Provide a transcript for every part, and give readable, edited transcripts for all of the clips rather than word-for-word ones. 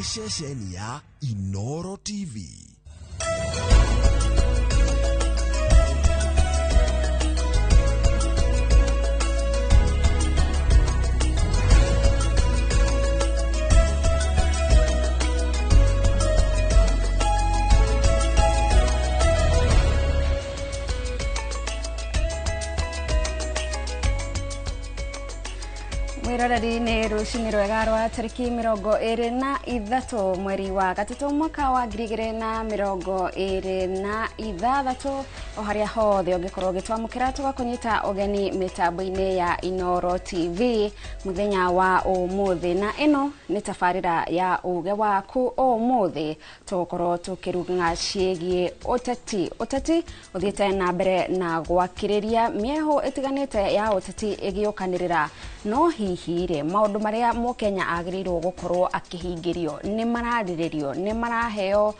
Nĩ ceceni ya Inoro TV. Mwiroreri, nĩ rũcinĩ rwega rwa tarĩki 23 mweri wa gatatũ mwaka wa 2026. O harĩa hothe ũngĩkorwo ũgĩtwamũkĩra, tũgakũnyita ũgeni mĩtambo-inĩ ya Inoro TV mũthenya wa ũmũthĩ, na ĩno nĩ tabarĩra ya Uge Waku. Ũmũthĩ tũgũkorwo tũkĩruga ciĩgiĩ ũteti. Ũteti ũthiĩte na mbere na gwakĩrĩria, mĩeho ĩtiganĩte ya ũteti ĩgĩũkanĩrĩra, no hihi rĩ, maũndũ marĩa mũkenya agĩrĩirwo gũkorwo akĩhingĩrio nĩ mararĩrĩrio, nĩ maraheo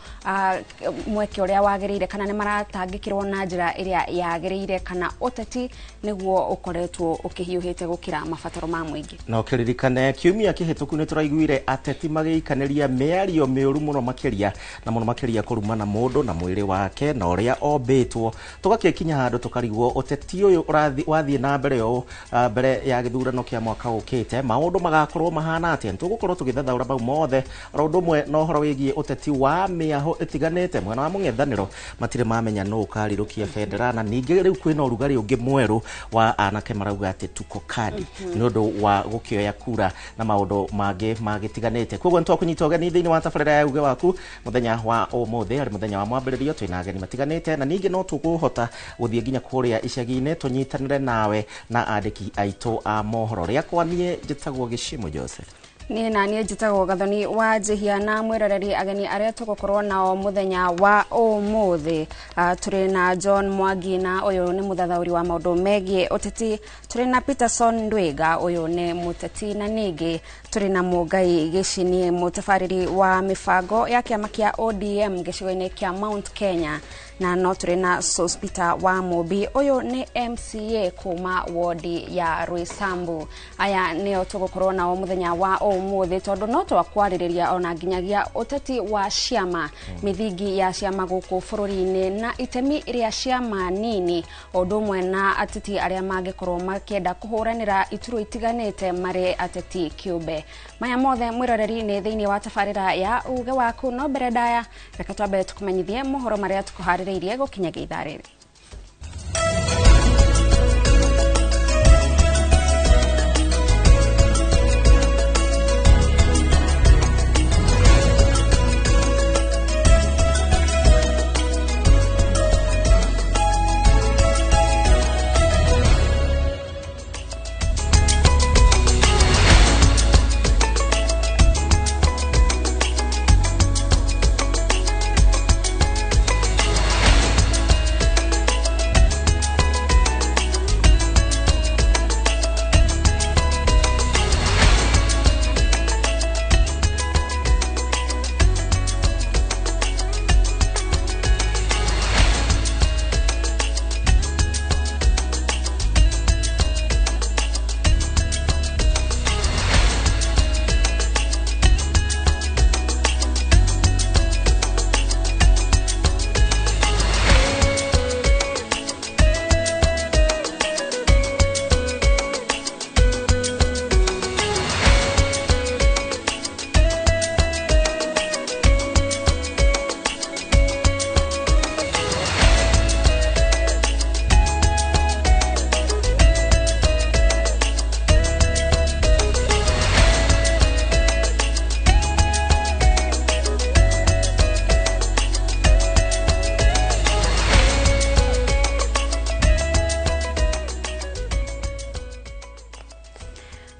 mweke ũrĩa wagĩrĩire, kana nĩ maratangĩkĩrwo na njĩra ĩrĩa yagĩrĩire, kana ũteti nĩguo ũkoretwo ũkĩhiũhĩte gũkĩra mabataro ma mũingĩ? Na ũkĩririkane kiumia kĩhĩtũku nĩ tũraiguire ateti magĩikanĩria mĩario mĩũru mũno makĩria, na mũno makĩria kũrumana mũndũ na mwĩrĩ wake na ũrĩa ombĩtwo. Tũgakĩkinya handũ tũkarigwo, ũteti ũyũ wathiĩ na mbere ũũ mbere ya gĩthurano kĩa mwaka ũkĩte, maũndũ magakorwo mahana atĩa? Nĩ tũgũkorwo tũgĩthathaũra mau mothe, oro ũndũ ũmwe na ũhoro wĩgiĩ ũteti wa mĩahũ ĩtiganĩte. Mwena wa mũng'ethanĩro matirĩ mamenya nũ ũkarirũkia bendera, na ningĩ rĩu kwĩna ũrugarĩ ũngĩ mwerũ wa anake marauga atĩ tuko kadi nĩ ũndũ wa gũkĩoya kura na maũndũ mangĩ magĩtiganĩte. Koguo nĩ twakũnyita ũgeni thĩinĩ wa tabarĩra ya Uge Waku mũthenya wa ũmũthĩ, arĩ mũthenya wa mwambĩrĩrio. Twĩna ageni matiganĩte, na ningĩ no tũkũhota gũthiĩ nginya kũrĩa icagi-inĩ tũnyitanĩre nawe na andĩki aitũ a mohoro. Rĩakwa niĩ njĩtagwo Gĩcimo Joseph. Niĩ na niĩ njĩtagwo Gathoni wa Njĩhia. Na mwĩroreri, ageni arĩa tũgũkorwo nao mũthenya wa ũmũthĩ, tũrĩ na John Mwangi, na ũyũ nĩ mũthathaũri wa maũndũ megiĩ ũteti. Tũrĩ na Peterson Ndwiga, ũyũ nĩ mũteti, na ningĩ tũrĩ na Mũngai Gĩcini, mũtabarĩri wa mĩbango ya kĩama kĩa ODM gĩcigo-inĩ kĩa Mount Kenya, na no tũrĩ na Sospeter wa Mũmbi, ũyũ nĩ MCA kuma wodi ya Roysambu. Aya nĩo tũgũkorwo nao mũthenya wa ũmũthĩ, tondũ no twakwarĩrĩria ona nginyagia ũteti wa ciama, mĩthingi ya ciama gũkũ bũrũri-inĩ, na itemi rĩa ciama nini, o ũndũ ũmwe na ateti arĩa mangĩkorwo makĩenda kũhũranĩra iturwa itiganĩte marĩ ateti kĩũmbe. Maya mothe, mwĩroreri, nĩ thĩinĩ wa tabarĩra ya Uge Waku. No mbere ndaya, reke twambe tũkũmenyithie mohoro marĩa tũkũharĩrĩirie gũkinyagia ithaa rĩrĩ.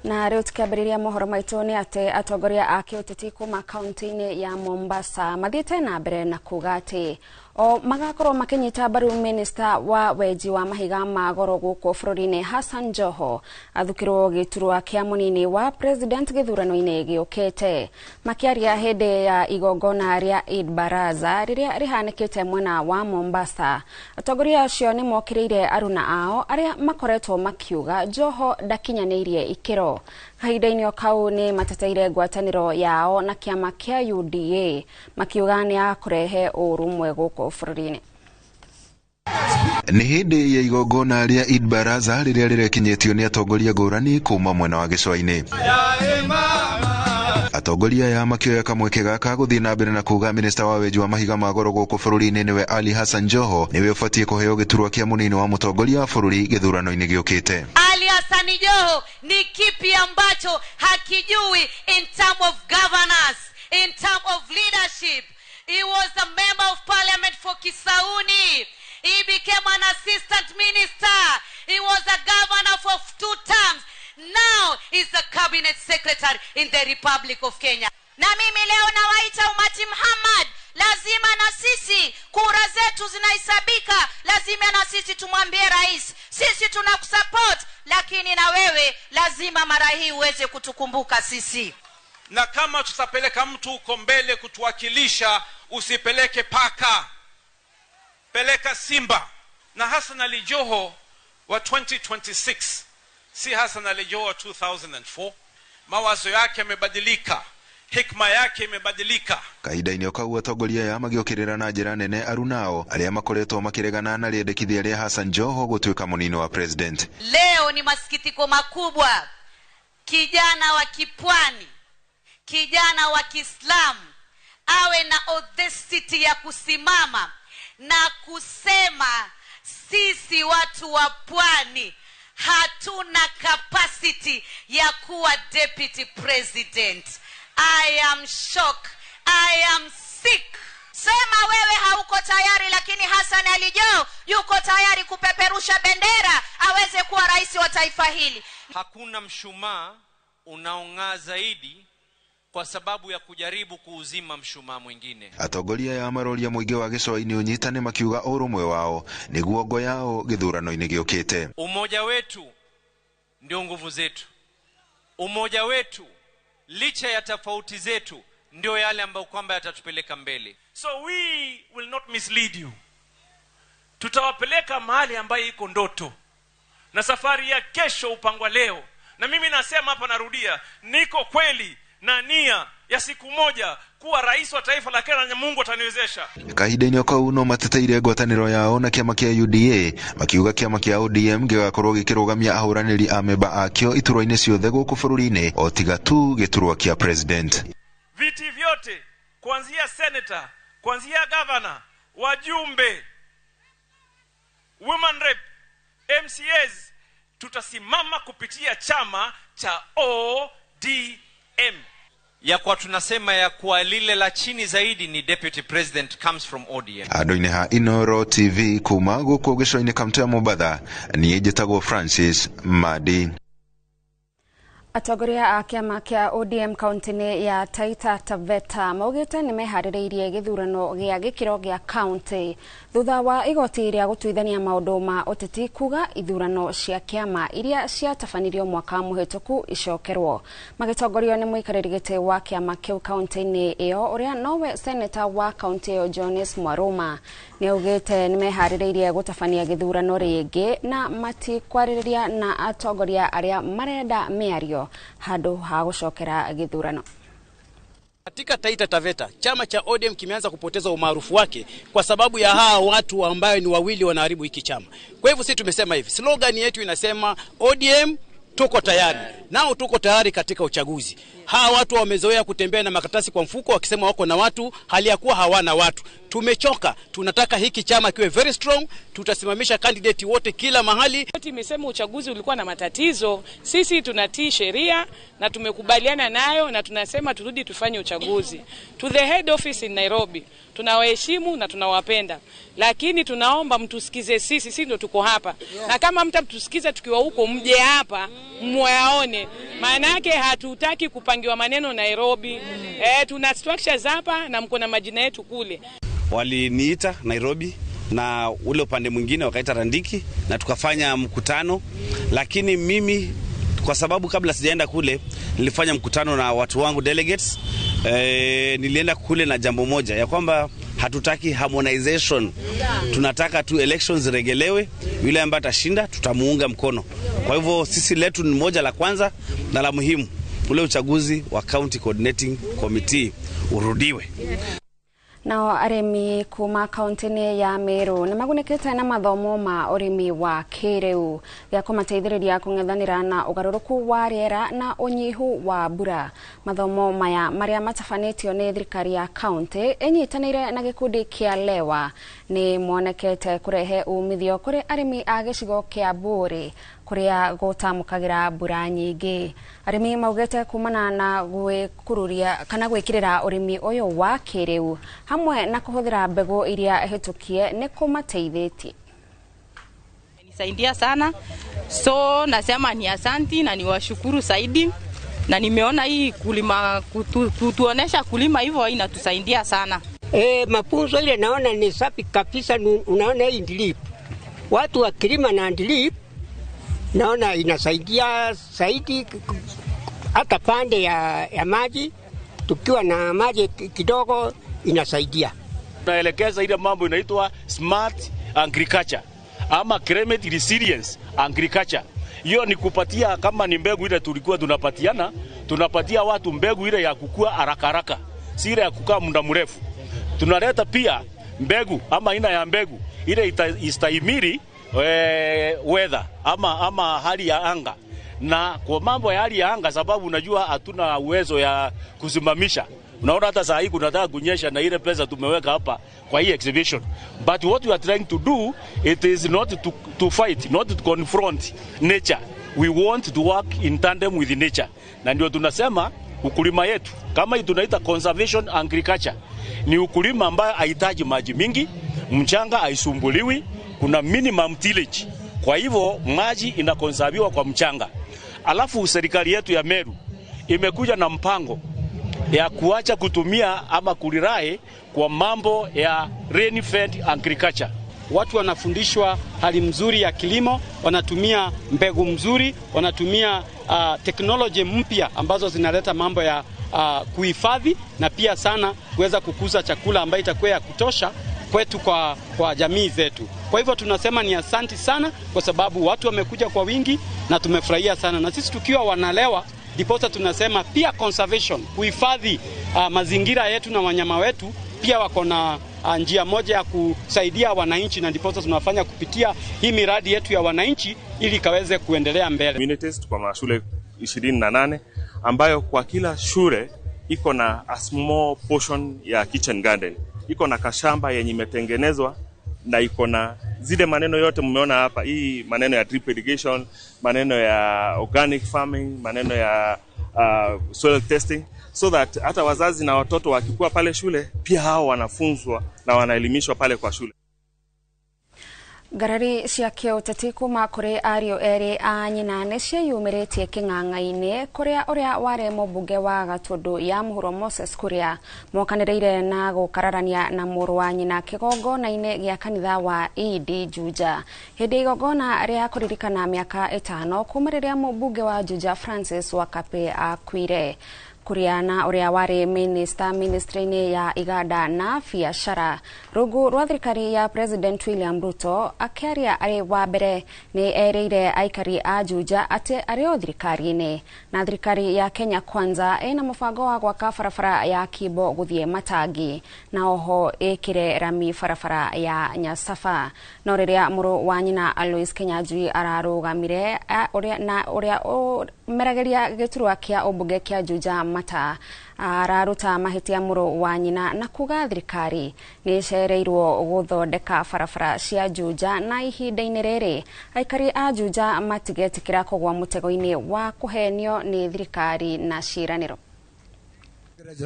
Na rĩu tukĩambĩrĩria mohoro maitũ, nĩ atĩ atongoria a kĩũteti kuma kaunti-inĩ ya Mombasa mathiĩte na mbere na kuga atĩ O magakorwo makinyita mbaru minister wa wenji wa mahiga ma goro gũkũ bũrũri-inĩ Hassan Joho athukirwo gĩturwa kĩa mũnini wa president gĩthurano-inĩ gĩũkĩte. Makĩaria hĩndĩ ya igongona rĩa Eid Baraza rĩrĩa rĩhanĩkĩte mwena wa Mombasa, atongoria acio nĩ mokĩrĩire aruna ao arĩa makoretwo makiuga Joho ndakinyanĩirie ikĩro. Kahinda-inĩ o kau nĩ mateteire ngwatanĩro yao na kĩama kĩa UDA makiuga nĩ ya kũrehe ũrũmwe gũkũ bũrũri-inĩ. Nĩ hĩndĩ ya igongona rĩa Eid Baraza rĩrĩa rĩrekinyĩtio nĩ atongoria ngũrani kuma mwena wa gĩcũa-inĩ. Atongoria aya makĩoya kamweke gaka gũthiĩ na mbere na kuga minista wa wenji wa mahiga ma goro gũkũ bũrũri-inĩ nĩwe Ali Hassan Joho nĩwe ũbatiĩ kũheo gĩturwa kĩa mũnini wa mũtongoria wa bũrũri gĩthurano-inĩ gĩũkĩte. Ali Hassan Joho ni kipi ambacho hakijui in term of governance, in term of leadership? He was a member of parliament for Kisauni. He became an assistant minister. He was a governor for 2 terms. Now he's a cabinet secretary in the Republic of Kenya. Na mimi leo nawaita umati Muhammad, lazima na sisi kura zetu zinahesabika, lazima na sisi tumwambie rais, sisi tunakusupport, lakini na wewe lazima mara hii uweze kutukumbuka sisi. Na kama tutapeleka mtu huko mbele kutuwakilisha, usipeleke paka, peleka simba. Na Hassan Ali Joho wa 2026 si Hassan Ali Joho wa 2004. Mawazo yake yamebadilika, hikma yake imebadilika. Kahinda-inĩ o kau atongoria aya magĩũkĩrĩra na njĩra nene arunao arĩa makoretwo makĩregana na rĩendekithia rĩa Hassan Joho gũtuĩka mũnini wa president. Leo ni masikitiko makubwa, kijana wa kipwani, kijana wa Kiislamu awe na audacity ya kusimama na kusema sisi watu wa pwani hatuna capacity ya kuwa deputy president. I am shocked. I am sick. Sema wewe hauko tayari, lakini Hassan Ali Joho yuko tayari kupeperusha bendera aweze kuwa rais wa taifa hili. Hakuna mshumaa unaong'aa zaidi kwa sababu ya kujaribu kuuzima mshumaa mwingine. Atongoria ya maroria mũingĩ wa gĩcũa-inĩ ũnyitane makiuga ũrũmwe wao nĩguo ngo yao gĩthurano-inĩ gĩũkĩte. Umoja wetu ndio nguvu zetu. Umoja wetu licha ya tofauti zetu ndio yale ambayo kwamba yatatupeleka mbele. So we will not mislead you. Tutawapeleka mahali ambayo iko ndoto. Na safari ya kesho upangwa leo. Na mimi nasema hapa, narudia, niko kweli na nia ya siku moja kuwa rais wa taifa la Kenya na Mungu ataniwezesha. Kahinda-inĩ o kau no mateteire ngwatanĩro yao na kĩama kĩa UDA makiuga kĩama kĩa ODM gĩgakorwo gĩkĩrũgamia ahũranĩri a memba akĩo iturwa-inĩ ciothe gũkũ bũrũri-inĩ o tiga tu gĩturwa kĩa president. Viti vyote kuanzia senator, kuanzia governor, wajumbe, women rep, MCAs, tutasimama kupitia chama cha ODM. Ya kwa tunasema ya kuwa lile la chini zaidi ni deputy president comes from ODM. Andũ-inĩ ha Inooro TV kuma gũkũ gĩcũa-inĩ kaunti ya Mombatha, niĩ njĩtagwo Francis Madi. Atongoria a kĩama kĩa ODM kaunti-inĩ ya Taita Taveta maugĩte nĩ meharĩrĩirie gĩthurano gĩa gĩkĩro gĩa kaunti thutha wa igoti rĩa gũtuithania maũndũ ma ũteti kuga ithurano cia kĩama iria ciatabanirio mwaka mũhĩtũku icokerwo. Magĩtongorio nĩ mũikarĩri gĩtĩ wa kĩama kĩu kaunti-inĩ ĩyo ũrĩa nowe seneta wa kaunti ĩyo Jones Mwaruma nĩ augĩte nĩ meharĩrĩirie gũtabania gĩthurano rĩngĩ na matikwarĩrĩria na atongoria arĩa marenda mĩario handũ ha gũcokera gĩthurano. Katika Taita Taveta chama cha ODM kimeanza kupoteza umaarufu wake kwa sababu ya hawa watu ambao ni wawili wanaharibu hiki chama. Kwa hivyo sisi tumesema hivi, slogan yetu inasema ODM tuko tayari. Nao tuko tayari katika uchaguzi. Hawa watu wamezoea kutembea na makaratasi kwa mfuko wakisema wako na watu, hali ya kuwa hawana watu. Tumechoka, tunataka hiki chama kiwe very strong, tutasimamisha candidate wote kila mahali. Imesema uchaguzi ulikuwa na matatizo, sisi tunatii sheria na tumekubaliana nayo na tunasema turudi tufanye uchaguzi. To the head office in Nairobi, tunawaheshimu na tunawapenda, lakini tunaomba mtusikize sisi, sisi ndio tuko hapa. Na kama mtatusikiza tukiwa huko, mje hapa mwaone. Maana yake hatutaki kupangiwa maneno Nairobi. Tuna structures hapa na mko na majina yetu kule. Waliniita Nairobi na ule upande mwingine wakaita Randiki na tukafanya mkutano, lakini mimi kwa sababu kabla sijaenda kule nilifanya mkutano na watu wangu delegates. Nilienda kule na jambo moja ya kwamba hatutaki harmonization, tunataka tu elections ziregelewe, yule ambaye atashinda tutamuunga mkono. Kwa hivyo sisi letu ni moja la kwanza na la muhimu, ule uchaguzi wa County Coordinating Committee urudiwe. Nao arĩmi kuma kaunti-inĩ ya Meru nĩ magunĩkĩte na mathomo ma ũrĩmi wa kĩrĩu gĩa kũmateithĩrĩria kũng'ethanĩra na ũgarũrũku wa rĩera na ũnyihu wa mbura. Mathomo maya marĩa matabanĩtio nĩ thirikari ya kaunti ĩnyitanĩire na gĩkundi kĩa Lewa nĩ monekete kũrehe umithio kũrĩ arĩmi a gĩcigo kĩa Mbũrĩ kũrĩa gũtamũkagĩra mbura nyingĩ. Arĩmi maugĩte kumana na gwĩkururia kana gwĩkĩrĩra ũrĩmi ũyũ wa kĩrĩu hamwe na kũhũthĩra mbegũ iria hĩtũkie nĩ kũmateithĩtie. Nisaidia sana, so nasema ni asanti na niwashukuru zaidi, na nimeona hii kulima kutuonesha kulima hivyo inatusaidia sana. Mafunzo ile naona ni safi kabisa. Unaona hii drip, watu wakilima na drip naona inasaidia zaidi, hata pande ya maji, tukiwa na maji kidogo inasaidia. Tunaelekeza ile mambo inaitwa smart agriculture ama climate resilience agriculture. Hiyo ni kupatia, kama ni mbegu ile tulikuwa tunapatiana, tunapatia watu mbegu ile ya kukua haraka haraka, si ile ya kukaa muda mrefu. Tunaleta pia mbegu ama aina ya mbegu ile istahimili weather ama hali ya anga. Na kwa mambo ya hali ya anga, sababu unajua hatuna uwezo ya kusimamisha. Unaona hata saa hii kunataka kunyesha na ile pesa tumeweka hapa kwa hii exhibition. But what we are trying to do, it is not to fight, not to confront nature. We want to work in tandem with nature. Na ndio tunasema ukulima yetu kama hii tunaita conservation agriculture, ni ukulima ambayo haihitaji maji mingi, mchanga haisumbuliwi, kuna minimum tillage. Kwa hivyo maji inakonserviwa kwa mchanga. Alafu serikali yetu ya Meru imekuja na mpango ya kuacha kutumia ama kulirai kwa mambo ya rain fed agriculture. Watu wanafundishwa hali mzuri ya kilimo, wanatumia mbegu mzuri, wanatumia teknoloji mpya ambazo zinaleta mambo ya kuhifadhi na pia sana kuweza kukuza chakula ambayo itakuwa ya kutosha kwetu kwa jamii zetu. Kwa hivyo tunasema ni asanti sana kwa sababu watu wamekuja kwa wingi na tumefurahia sana. Na sisi tukiwa wanalewa ndiposa tunasema pia conservation, kuhifadhi mazingira yetu na wanyama wetu, pia wako na njia moja ya kusaidia wananchi, na ndiposa tunafanya kupitia hii miradi yetu ya wananchi ili kaweze kuendelea mbele. Communities kwa mashule 28 ambayo kwa kila shule iko na a small portion ya kitchen garden, iko na kashamba yenye imetengenezwa na iko na zile maneno yote mmeona hapa, hii maneno ya drip irrigation, maneno ya organic farming, maneno ya soil testing, so that hata wazazi na watoto wakikuwa pale shule pia hao wanafunzwa na wanaelimishwa pale kwa shule. Ngarari cia kĩũteti kuma kũrĩ ariũ erĩ a nyina nĩ ciĩyumĩrĩtie kĩng'ang'a-inĩ kũrĩa ũrĩa warĩ mũmbunge wa Gatũndũ ya mũhuro Moses Kuria mokanĩrĩire na gũkararania na mũrũ wa nyina kĩgongona-inĩ gĩa kanitha wa ED Juja hĩndĩ igongona rĩa kũririkana mĩaka 5 kuma rĩrĩa mũmbunge wa Juja Francis Wakape akuire. Kuria na ũrĩa warĩ minister ministry-inĩ ya iganda na biacara rungu rwa thirikari ya President William Ruto akĩaria arĩ wa mbere nĩ erĩire aikari a Juja atĩ arĩ o thirikari-inĩ na thirikari ya Kenya Kwanza ĩna mũbango wa gwaka barabara ya Kimbo gũthiĩ Matangi na oho ĩkĩre rami barabara ya Nyasaba. No rĩrĩa mũrũ wa nyina Alois Kinyanjui ararũgamire na ũrĩa ũmerageria gĩturwa kĩa ũmbunge kĩa Juja Mata araruta mahĩtia mũrũ wa nyina na kuga thirikari nĩ ĩcereirwo gũthondeka barabara cia Juja na ihinda-inĩ rĩrĩ aikari a Juja matigetĩkĩra kũgwa mũtego-inĩ wa kũhenio nĩ thirikari na ciĩranĩro.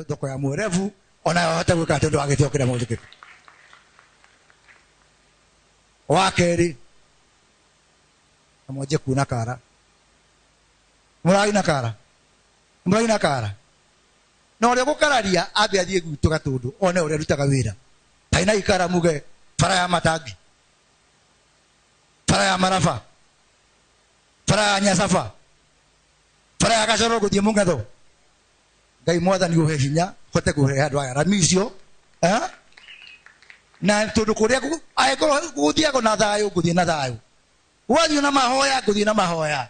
Thoko ya mwerevu ona hote gwĩka atĩ ũndũ wa gĩtĩo kĩrĩa mũthikĩ wa kerĩ na mwanjie kuna kara mũragina kara mũragina kara na ũrĩa gũkararia ambe athiĩ gwitũ Gatũndũ one ũrĩa arutaga wĩra. Taina ikara muge bara ya Matangi, bara ya Maraba, bara ya Nyasafa, bara ya Gacoro guthie Mungetho. Ngai mwathani uhe hinya hote kuhe andu aya rami icio, na tondu kuria angĩkorwo gũthiagwo na thayũ ngũthiĩ na thayũ, gwathiĩ na mahoya ngũthiĩ na mahoya,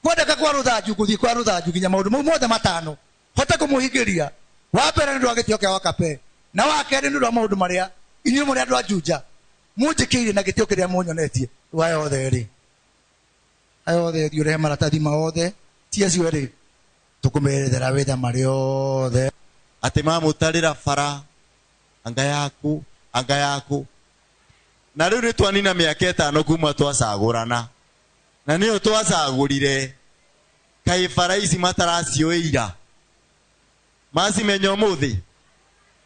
kwendeka kwa rũthanju ngũthiĩ kwa rũthanju, nginya maũndũ mau mothe matano hote kũmũhingĩria. Wa mbere nĩ ũndũ wa gĩtĩo kĩa Wakape, na wa kerĩ nĩ ũndũ wa maũndũ marĩa inyuĩ mũrĩ andũ a Juja mũnjĩkĩire na gĩtĩo kĩrĩa mũnyonetie. Rĩu aya othe rĩ, aya othe thiĩ ũrehe maratathi ma othe, ti acio rĩ tũkũmerethera wĩra marĩ othe. Atĩ mamũtarĩra bara anga yaku anga yaku, na rĩu nĩ twanina mĩaka 5 kuma twacagũrana, na nĩyo twacagũrire. Kaĩ bara ici mataracioĩira macimenya ũmũthĩ?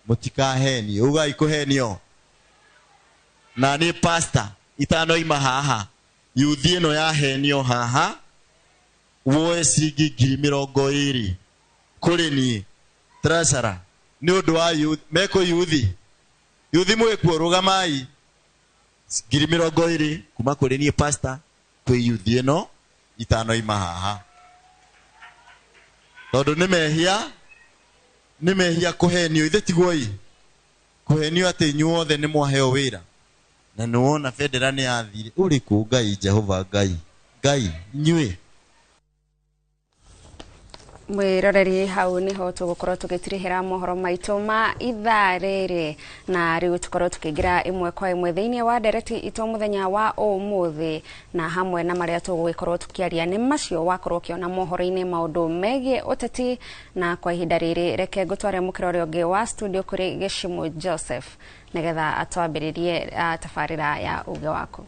Mũtikahenio, ugai kũhenio. Na nĩ pastor itanoima haha, yuthi ĩno yahenio haha, woe ciringi 20,000 kũrĩ niĩ treasurer nĩ ũndũ wa youth. Mekũ yuthi, yuthi mwĩkuo, rũgamai. 20,000 kuma kũrĩ niĩ pastor kwĩ yuthi ĩno itanoima haha, tondũ nĩ mehia, nĩ mehia kũhenio. Ithe tiguo-ĩ kũhenio atĩ inyuothe nĩ mwaheo wĩra, na nĩ wona bendera nĩ yathire. Ũrĩ kũ Ngai Jehova Ngai Ngai inyuĩ? Mwiroreri, hau niho tugukorwo tugitirihira mohoro maitu ma ithaa riri, na riu tukorwo tukiingira imwe kwa imwe thiini wa ndereti itu muthenya wa umuthi, na hamwe na maria tugugikorwo tukiaria ni macio wakorwo ukiona mohoro-ini maundu megie uteti. Na kwa ihinda riri reke ngutware mukira uria ungi wa studio kuri Gĩcimu Joseph nigetha atwambiririe tabarira ya uge waku.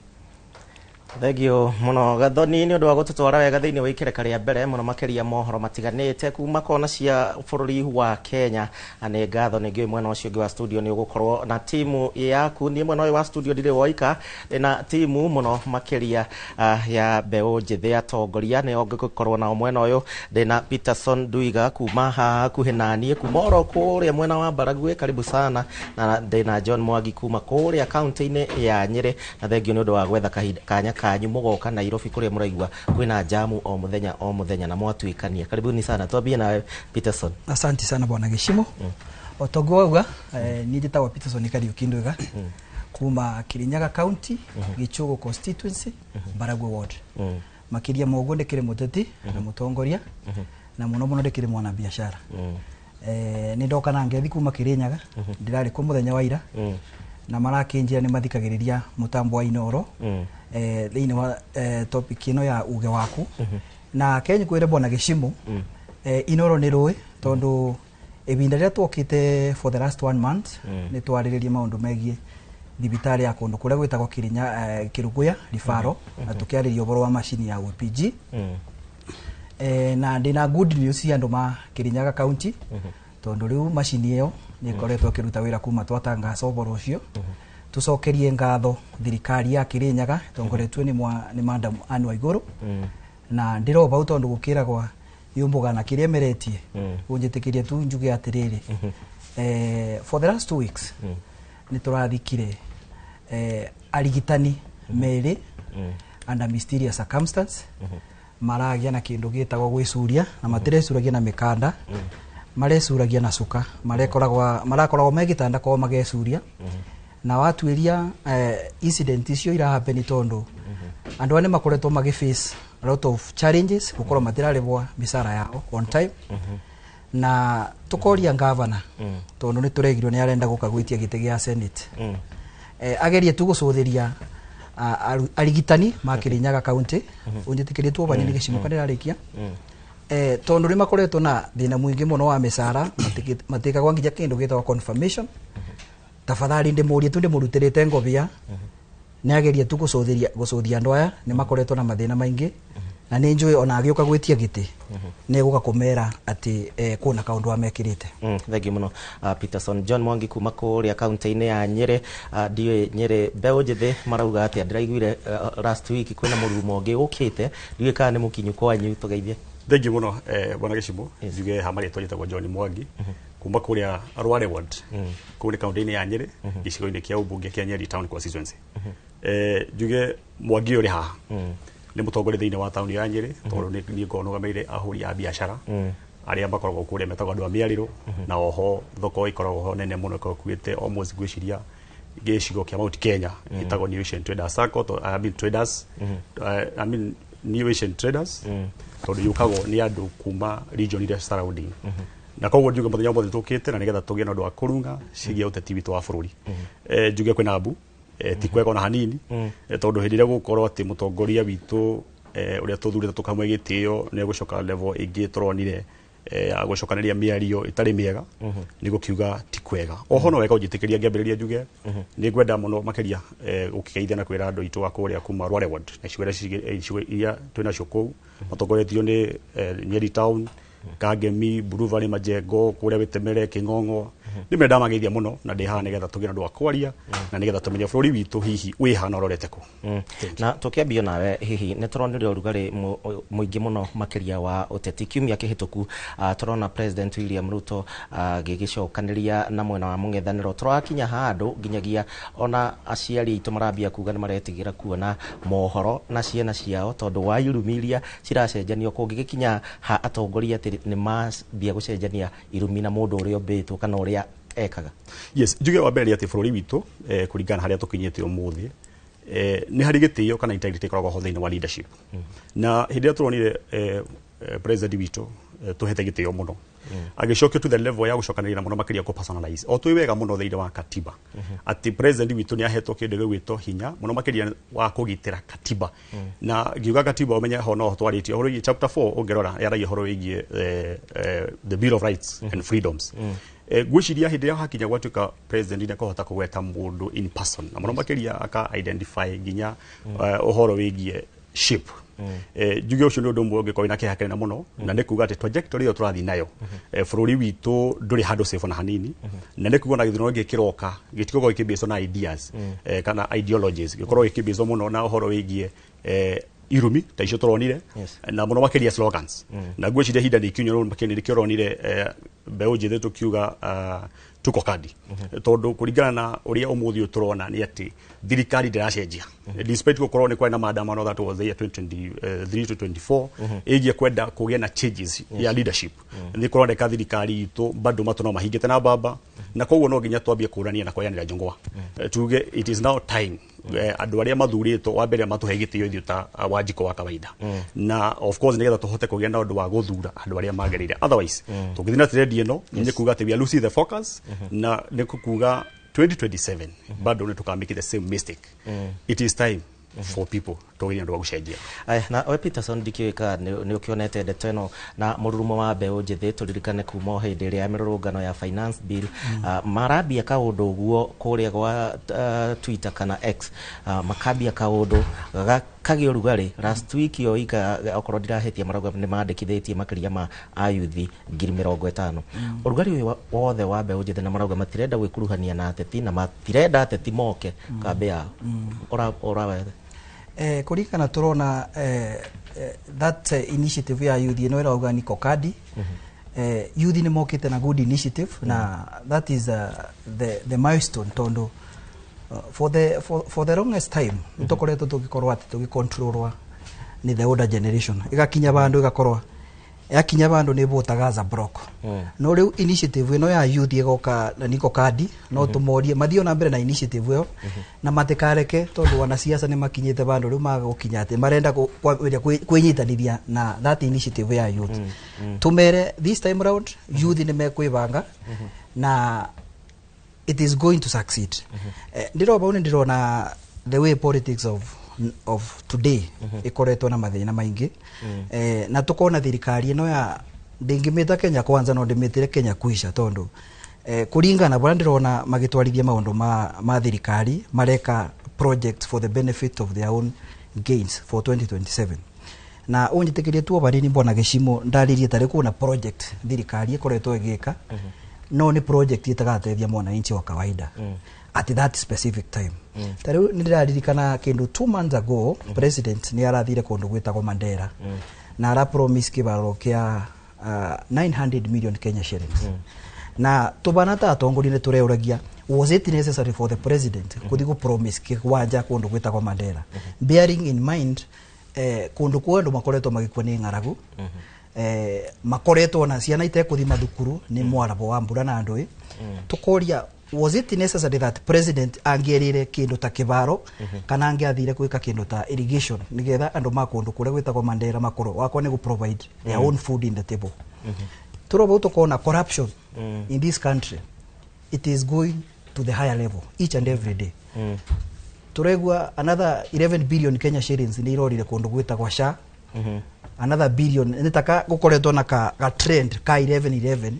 Thengio muno Gathoni ni undu wa gututwara wega thiini wa ikereka ria mbere muno makiria mohoro matiganite kuma kona cia bururi wa Kenya. Na nĩ ngatho nĩ ngĩũĩ mwena ũcio ũngĩ wa studio nĩ ũgũkorwo na timu yaku. Niĩ mwena ũyũ wa studio ndirĩ woika, na timu muno makiria ya mbeũ njĩthĩ atongoria nĩo ngũkorwo nao mwena ũyũ. Ndĩna Peterson Duiga kuma haha hakuhĩ na niĩ kuma oro kũrĩa mwena wa Mbaraguĩ, karibu sana. Na ndĩna John Mwangi kuma kũrĩa kaunti-inĩ ya Nyĩrĩ, na thengio nĩ ũndũ wa gwetha kahinda kanya kanyu mugoka Nairobi kuria muraigua kwina jamu o muthenya o muthenya na mwatuikania. Karibuni sana, twambie nawe Peterson. Asante sana bwana Gĩcimu. Otoguo wauga, ni njĩtagwo Peterson Kariuki Nduiga kuma Kirinyaga County, Gichugu constituency, Mbaraguĩ ward. Makiria ma ũguo ndĩkĩrĩ mũteti na mũtongoria, na mũno mũno ndĩkĩrĩ mwana biashara. Nĩ ndoka na ngethi kuma Kirinyaga, ndĩrarĩ kuo mũthenya wa ira, na marakĩnjĩra nĩ mathikagĩrĩria mũtambo wa Inooro thĩinĩ wa topic ĩno ya uge waku. Na Kenya kwĩre bwana Gĩcimu, Inooro nĩ rũĩ tondũ ibinda rĩrĩa twokĩte for the last 1 month nĩ twarĩrĩria maũndũ megiĩ thibitarĩ ya kũndũ kũrĩa gwĩtagwo Kirinya, Kĩrũgũya Rifaro, na tũkĩarĩria ũhoro wa macini ya OPG. Na ndĩna good news cia andũ ma Kirinyaga County, tondũ rĩu macini ĩyo nĩ ĩkoretwo ĩkĩruta wĩra kuma twatangaca ũhoro ũcio. Tũcokerie ngatho thirikari ya Kirinyaga ĩtongoretio nĩ Madam Anne Waigũrũ, na ndĩro bau tondũ gũkĩragwa yũmbũga na kĩrĩa ĩmeretie. Ũnjĩtĩkĩrie tu njuge atĩrĩrĩ, for the last 2 weeks nĩ tũrathikire arigitani merĩ under mysterious circumstance, maragĩa na kĩndũ gĩtagwo gwĩcuria, na matirecuragia na mĩkanda, marecuragia na cuka, marakoragwo me gĩtanda kwao magecuria. Na watuĩria incident icio irahappen tondũ andũ aya nĩ makoretwo magĩ face a lot of challenges, gũkorwo matirarĩhwo mĩcara yao on time. Na tũkoria ngavana, tondũ nĩ tũregirwo nĩ arenda gũka gwĩtia gĩtĩ gĩa Senate, agerie tu gũcũthĩria arigitani ma Kirinyaga County. Ũnjĩtĩkĩrie tu banini Gĩcimu kana ndĩrarĩkia, tondũ nĩ makoretwo na thĩna mũingĩ mũno wa mĩcara, matikagwo nginya kĩndũ gĩtagwo confirmation. Tafadhali ndĩmũrie tu ndĩmũrutĩrĩte ngobia, nĩ agerie tu gũcũthia andũ aya nĩ makoretwo na mathĩna maingĩ, na nĩ njũĩ ona agĩũka gwĩtia gĩtĩ nĩ egũka kũmera atĩ kwĩna kaũndũ amekĩrĩte. Thengiũ mũno, Peterson. John Mwangi kuma kũrĩa kaunti-inĩ ya Nyĩrĩ, ndiũĩ Nyĩrĩ mbeũ njĩthĩ marauga atĩa? Ndĩraiguire last week kwĩna mũrurumo ũngĩ ũkĩte, ndiũĩ kana nĩ mũkinyu kwanyu, tũgeithie. Thengiũ mũno, bwana Gĩcimu. Njuge ha marĩtwa njĩtagwo John Mwangi. Kuma kũrĩa Rware Ward, kũu nĩ kaunti-inĩ ya Nyĩrĩ, gĩcigo-inĩ kĩa ũmbunge kĩa Nyeri Town Constituency. Njuge Mwangi ũyũ ũrĩ haha nĩ mũtongoria thĩinĩ wa taũni ya Nyĩrĩ, tondũ niĩ ngoragwo nũgamĩrĩire ahũri a biacara arĩa makoragwo kũrĩa metagwo andũ a mĩarĩro, na oho thoko ĩkoragwo ho nene mũno, ĩkoragwo ĩkuĩte almost ngwĩciria gĩcigo kĩa Mount Kenya, ĩtagwo New Asian Traders Sacco, I mean traders, I mean New Asian Traders, tondũ yũkagwo nĩ andũ kuma region iria surrounding. Na koguo njuge mũthenya ũmũthĩ tũkĩte na nĩgetha tũgĩe na ũndũ wa kũrunga ciĩgiĩ ũteti witũ wa bũrũri. Njuge kwĩna mbu, ti kwega ona hanini, tondũ hĩndĩ ĩrĩa gũgũkorwo atĩ mũtongoria witũ, ũrĩa tũthurĩte tũkamwe gĩtĩo, nĩ egũcoka level ĩngĩ tũronire, agũcokanĩria mĩario ĩtarĩ mĩega, nĩ gũkiuga ti kwega. Oho no wega ũnjĩtĩkĩria ngĩambĩrĩria njuge nĩ ngwenda mũno makĩria, gũkĩgeithia na kwĩra andũ aitũ a kũrĩa kuma Rware Ward na icigo iria icigo iria twĩ nacio kũu, matongoretio nĩ Nyeri Town, Kangemi, Blue Valley, Majengo, kũrĩa Wĩtemere, Kĩng'ong'o. Ndĩmwe ndamageithia mũno na ndĩ haha nĩgetha tũgĩe na ũndũ wa kwaria na nĩgetha tũmenye bũrũri witũ hihi wĩ hana ũrorete kũ. Na tũkĩambio nawe, hihi nĩ tũronire ũrugarĩ mũingĩ mũno makĩria wa ũteti kiumia kĩhĩtũku. Tũrona President William Ruto agĩgĩcokanĩria na mwena wa mũng'ethanĩro. Tũrakinya handũ nginyagia ona aciari aitũ marambia kuga nĩ maretigĩra kuona mohoro na ciana ciao tondũ wa irumi iria ciracenjanio. Kũngĩgĩkinya ha atongoria atĩ nĩ mambia gũcenjania irumi na mũndũ ũrĩa ũmbĩtwo kana ũrĩa ekaga? Yes, njuge wa mbere nĩ atĩ bũrũri witũ, kũringana na harĩa tũkinyĩte ũmũthĩ, nĩ harĩ gĩtĩo kana integrity ĩkoragwo ho thĩinĩ wa leadership. Na hĩndĩ ĩrĩa tũronire president witũ, tũhete gĩtĩo mũno, agĩcokio to the level ya gũcokanĩrĩra na mũno makĩria kũ personalize, o twĩ wega mũno thĩinĩ wa katiba atĩ president witũ nĩ ahetwo kĩndũ gĩgwĩtwo hinya mũno makĩria wa kũgitĩra katiba. Na ngiuga katiba, ũmenye ho no twarĩtie ũhoro wĩgiĩ chapter 4. Ũngĩrora yaragia ũhoro wĩgiĩ the Bill of Rights and Freedoms. Ngwĩciria hĩndĩ ĩrĩa hakinya gwatuĩka president nĩ akũhota kũgweta mũndũ in person na mũno makĩria aka identify nginya ũhoro wĩgiĩ ship, njuge ũcio nĩ ũndũ ũmwe ũngĩkorwo wĩna kĩeha kĩnene mũno, na nĩ kuga atĩ trajectory ĩyo tũrathiĩ nayo, bũrũri witũ ndũrĩ handũ safe ona hanini. Na nĩ kuga na gĩthurano gĩkĩ kĩroka gĩtigũkorwo gĩkĩbĩcwo na ideas, kana ideologies, gĩkorwo gĩkĩbĩcwo mũno na ũhoro wĩgiĩ irumi ta icio tũronire na mũno makĩria slogans. Na ngwĩciria ihinda nĩ ikinyu rĩu makĩria nĩkĩo ũronire, mbeũ njĩthĩ tũkiuga tuko kadi, tondũ kũringana na ũrĩa ũmũthĩ ũyũ tũrona nĩ atĩ thirikari ndĩracenjia, despite gũkorwo nĩ kwarĩ na maandamano, that was the year 2023 to 24, ĩgiĩ kwenda kũgĩa na changes ya leadership. Nĩ kũroneka thirikari itũ bado matũ no mahingĩte na mbamba, na koguo no nginya twambie kũrania na kũyanĩra njũng'wa. Tuge it is now time, andũ arĩa mathurĩtwo wa mbere matũhe gĩtĩo ithuĩ ta Wanjikũ wa kawaida, na of course nĩgetha tũhote kũgĩa na ũndũ wa gũthura andũ arĩa magĩrĩire. Otherwise, tũngĩthiĩ na trend ĩno, nĩ kuga atĩ we are losing the focus, na nĩ kuga 2027 bado nĩ tũkamake the same mistake. It is time for people tũgĩe na ũndũ wa gũcenjia. Aya, na we Peterson, ndikĩũĩ kana nĩ ũkĩonete ndeto ĩno na mũrurumo wa mbeũ njĩthĩ. Tũririkane kuma o hĩndĩ ĩrĩa ya mĩrũrũngano ya finance bill, marambia kaũndũ ũguo kũrĩa gwa Twitter kana X, makambia kaũndũ kagĩa ũrugarĩ. Last week yo ika, okorwo ndirahĩtia, marauga nĩ mandĩkithĩtie makĩria ma ayuthi 50,000. Ũrugarĩ ũyũ wothe wa mbeũ njĩthĩ, na marauga matirenda gwĩkuruhania na ateti na matirenda ateti moke kambĩ yao. Ora Kũringana tũrona that initiative ya youth ĩno ĩrauga ni kokadi, youth nĩ mokĩte na good initiative, na that is the milestone, tondũ for the longest time nĩ tũkoretwo tũgĩkorwo atĩ tũgĩcontrolwa nĩ the older generation, ĩgakinya bandũ ĩgakorwo yakinya bandũ nĩ votaga as a block. No rĩu initiative ĩno ya youth ĩgoka na niko kadi, no tũmorie mathiĩ ona mbere na initiative ĩyo na matikareke, tondũ wanasiasa nĩ makinyĩte bandũ rĩu magũkinya atĩ marenda kwambĩrĩria kwĩnyitanĩria na that initiative ya youth. Tumere this time round youth nĩ mekwĩbanga na it is going to succeed. Ndĩrona bau nĩ ndĩrona the way politics of today ĩkoretwo na mathĩna maingĩ, na tũkona thirikari ĩno ya ndĩngĩmĩta Kenya Kwanza, no ndĩmĩtĩre Kenya Kwisha, tondũ kũringana bũrĩa ndĩrona magĩtwarithia maũndũ ma thirikari, mareka project for the benefit of their own gains for 2027. Na ũnjĩtĩkĩrie tu o vanini, mbona gĩcimo ndarĩrie tarĩ kuona project thirikari ĩkoretwo ĩgĩka, no nĩ project ĩtagateithia mwananchi wa kawaida at that specific time. Ta rĩu nĩ ndĩraririkana kĩndũ 2 months ago, president nĩ arathire kũndũ gwĩtagwo Mandera na ara promise kĩbaro kĩa 900 million Kenya shillings. Na tubana ta atongoria nĩ tũreũragia, was it necessary for the president kuthi gu promise kĩwanja kũndũ gwĩtagwo Mandera, bearing in mind kũndũ kũu andũ makoretwo magĩkua nĩ ng'aragu, makoretwo na ciana itekũthi mathukuru nĩ mwarabo wa mbura na ndũĩ. Tukoria, was it necessary that president angĩerire kĩndũ ta kĩbaro kana angĩathire gwĩka kĩndũ ta irrigation nĩgetha andũ ma kũndũ kũrĩa gwĩtagwo Mandera makorwo wakwa nĩ gũ provide their own food in the table? Turoba tukona corruption in this country, it is going to the higher level each and every day. Turegua another 11 billion Kenya shillings nĩ irorire kũndũ gwĩtagwo SHA. Another billion nĩ taka gũkoretwo na ka trend ka 11 11.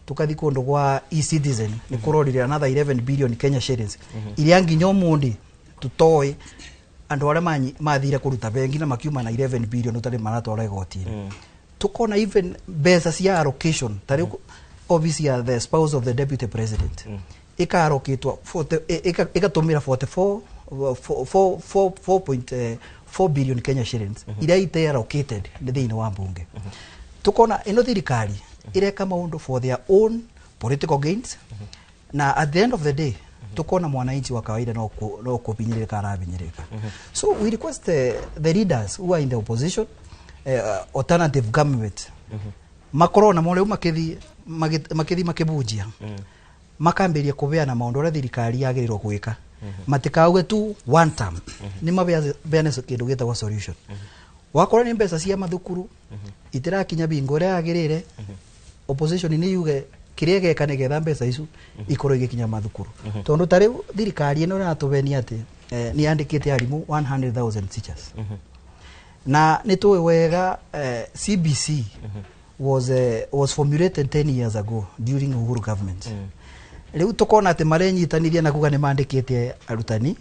Tukathi kũndũ gwa e-Citizen, nĩ kũrorire another 11 billion Kenya shillings iria nginya ũmũthĩ tutoĩ andũ arĩa mathire kũruta bengi na makiuma na 11 billion ũtarĩ maratwara igoti-inĩ. Tukona even mbeca cia allocation, ta rĩu office ya the spouse of the deputy president ĩkarokĩtwo ĩgatũmĩra 44 4.4 billion Kenya shillings iria ite allocated nĩ thĩinĩ wa mbunge. Tukona ĩno thirikari ĩreka maũndũ for their own political gains, na at the end of the day tukona mwananchi wa kawaida no kubinyirika arabinyirika. So we request the leaders who are in the opposition, alternative government, makorwo na mo rĩu makithi makĩbunjia, makambĩria kũbeana maũndũ ũrĩa thirikari yagĩrĩirwo gwĩka. Matikauge tu one term, nĩ mabeane kĩndũ gĩtagwo solution. Wakorwo nĩ mbeca cia mathukuru itirakinya bingo ĩrĩa yagĩrĩire, opposition nĩ yuge kĩrĩa ĩgeka nĩgetha mbeca icu ikorwo igĩkinya mathukuru, tondũ ta rĩu thirikari ĩno ĩratũbenia atĩ nĩ yandĩkĩte arimũ 100,000 teachers, na nĩ tũĩ wega CBC was formulated 10 years ago during Uhuru government. Rĩu tũkona atĩ marenyitanithia na kuga nĩ mandĩkĩte arutani,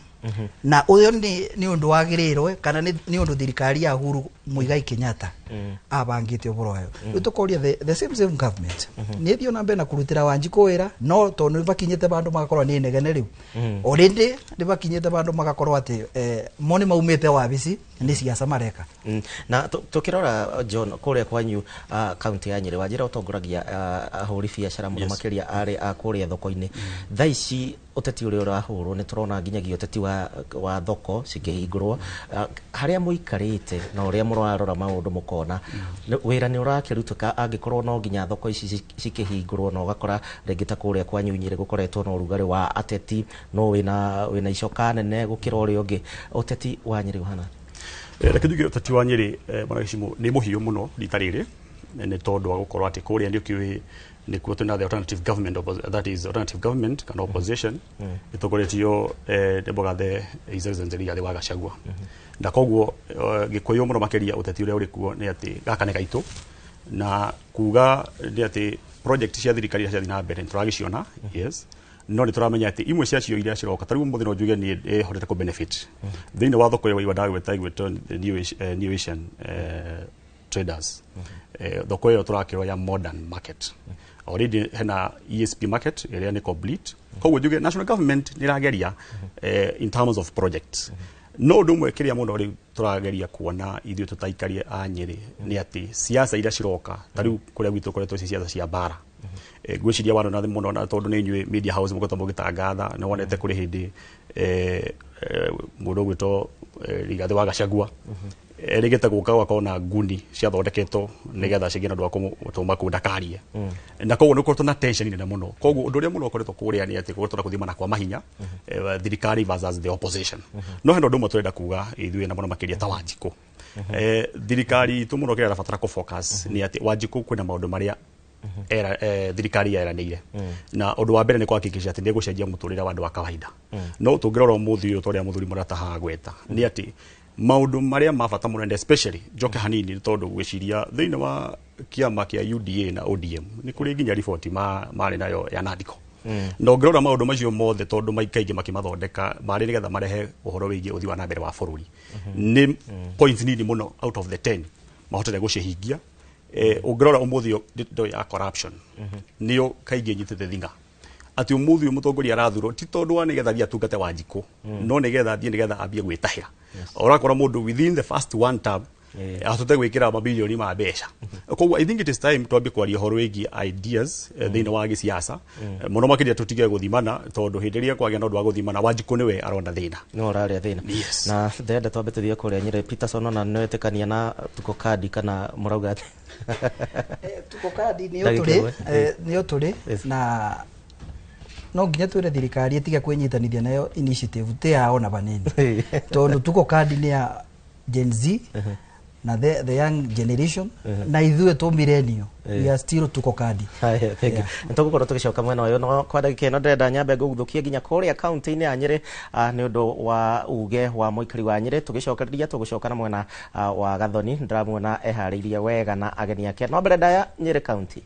na ũyũ nĩ ũndũ wagĩrĩirwo kana nĩ ũndũ thirikari ya Uhuru Muigai Kenyatta abangĩte ũhoro wayo? Rĩu tũkoria the same government nĩ ĩthiĩ ona mbere na kũrutĩra Wanjikũ wĩra, no tondũ nĩ bakinyĩte bandũ magakorwo nĩ inegene rĩu, already nĩ bakinyĩte bandũ magakorwo atĩ mo nĩ maumĩte wabici, nĩ ciaca mareka. Na tukirora, John, kũrĩa kwanyu kaunti ya Nyĩrĩ, wanjĩra ũtongoragia ahũri biacara mũno makĩria arĩ a kũrĩa thoko-inĩ. Thaa ici ũteti ũrĩa ũrahũrwo nĩ tũrona nginyagia ũteti wa thoko cikĩhingũrwo. Harĩa mũikarĩte na ũrĩa mũrarora maũndũ mũkona wĩra nĩ ũrakĩrutĩka angĩkorwo no nginya thoko ici cikĩhingũrwo, na ũgakora rĩngĩ ta kũrĩa kwanyu Nyĩrĩ gũkoretwo na ũrugarĩ wa ateti, no wĩna icoka nene gũkĩra ũrĩa ũngĩ. Ũteti wa Nyĩrĩ ũhana? Reke njuge ũteti wa Nyĩrĩ, bwana Gĩcimũ, nĩ mũhiũ mũno rita rĩrĩ, nĩ tondũ wa gũkorwo atĩ kũrĩa nĩ ũkĩũĩ nĩkuo twĩna the alternative government, that is alternative government kana opposition ĩtongoretio nĩ mũgathe His Excellency Rigathĩ wa Gachagua. Na koguo Gĩkũyũ mũno makĩria ũteti ũrĩa ũrĩ kuo nĩ atĩ gaka nĩ gaitũ, na kuga nĩ atĩ project cia thirikari iria ciathiĩ na mbere nĩ tũragĩciona, yes, no nĩ tũramenya atĩ imwe ciacio iria ciroka, ta rĩu ũmũthĩ no njuge niĩ hotete kũ benefit thĩinĩ wa thoko ĩyo ndagweta ĩgwĩtwo New Asian Traders. Thoko ĩyo tũrakĩrwo ya modern market, already hena ESP market ĩrĩa nĩ complete. Koguo njuge national government nĩ ĩrageria in terms of projects, no ũndũ ũmwe kĩrĩa mũno rĩu tũrageria kuona ithuĩ tũtaikarie a Nyĩrĩ nĩ atĩ siasa iria ciroka, ta rĩu kũrĩa gwitũ koretwo ci siasa cia mbara. Ngwĩciria wanona mũno, na tondũ nĩ inyuĩ media house mũkoretwo mũgĩtangatha, nĩ wonete kũrĩ hĩndĩ mũndũ ũgwĩtwo Rigathĩ wa Gachagua erĩgĩte gũka gũgakorwo na nguni ciathondeketwo nĩgetha cigĩe na ũndũ wa kũmũtũma kũu ndakarie, na koguo nĩ gũkoretwo na tension nene mũno. Koguo ũndũ ũrĩa mũno ũkoretwo kũrĩa nĩ atĩ gũkoretwo na gũthimana kwa mahinya, thirikari versus the opposition. No hena ũndũ ũmwe tũrenda kuga ithuĩ, na mũno makĩria ta Wanjikũ, thirikari itũ mũno kĩrĩa ĩrabatara kũ focus nĩ atĩ Wanjikũ kwĩna maũndũ marĩa era, thirikari yeranĩire, na ũndũ wa mbere nĩ kuhakikisha atĩ nĩ gũcenjia mũtũrĩre wa andũ a kawaida. No tũngĩrora ũmũthĩ ũyũ, ta ũrĩa mũthuri mũrata haha gweta, nĩ atĩ maũndũ marĩa ma bata mũno, and especially njoke hanini, nĩ tondũ gwĩciria thĩinĩ wa kĩama kĩa UDA na ODM nĩ kũrĩ nginya riboti marĩ nayo ya Nandiko, na ũngĩrora maũndũ macio mothe, tondũ kaingĩ makĩmathondeka marĩ nĩgetha marehe ũhoro wĩgiĩ ũthii wa na mbere wa bũrũri, nĩ points nini mũno out of the 10 mahotete gũcihingia. Ũngĩrora ũmũthĩ ũyũ, ndeto ya corruption nĩyo kaingĩ nyitĩte thing'a, atĩ ũmũthĩ ũyũ mũtongoria arathurwo ti tondũ wa nĩgetha athiĩ atungate Wanjikũ, no nĩgetha athiĩ nĩgetha ambie gwĩtahĩra. Ũrakora mũndũ within the first one term Ahote gwikira mabilioni ma mbeca. Koguo I think it is time twambie kwaria horo wĩgiĩ ideas thĩinĩ wa gĩciaca, mũno makĩria tũtige gũthimana, tondũ hĩndĩ ĩrĩa kwagĩa na ũndũ wa gũthimana, Wanjikũ nĩwe arona thĩna. No ũrarĩa thĩna. Na ndĩrenda twambe tũthiĩ kũrĩa Nyĩrĩ. Peterson, ona nĩwetĩkania na Tuko Kadi kana mũrauga atĩ? Tuko Kadi nĩyo Ndagĩka tũrĩ ĩmwe. Nĩyo tũrĩ na no nginya twĩre thirikari ĩtige kwĩnyitanithia nayo initiative ti yao na vanini, tondũ Tuko Kadi nĩ ya Gen Z na the young generation, na ithuĩ tũ millennial, we are still Tuko Kadi. Haya, thank you. Nĩtũgũkorwo tũgĩcoka mwena ũyũ, no kwa ndagĩka ĩno ndĩrenda nyambe ngũguthũkie nginya kũrĩa kaunti-inĩ ya Nyĩrĩ, nĩ ũndũ wa uge wa mũikari wa Nyĩrĩ. Tũgĩcokereria tũgũcoka na mwena wa Gathoni, ndĩramuona eharĩirie wega na ageni ake, no mbere ndaya Nyĩrĩ kaunti.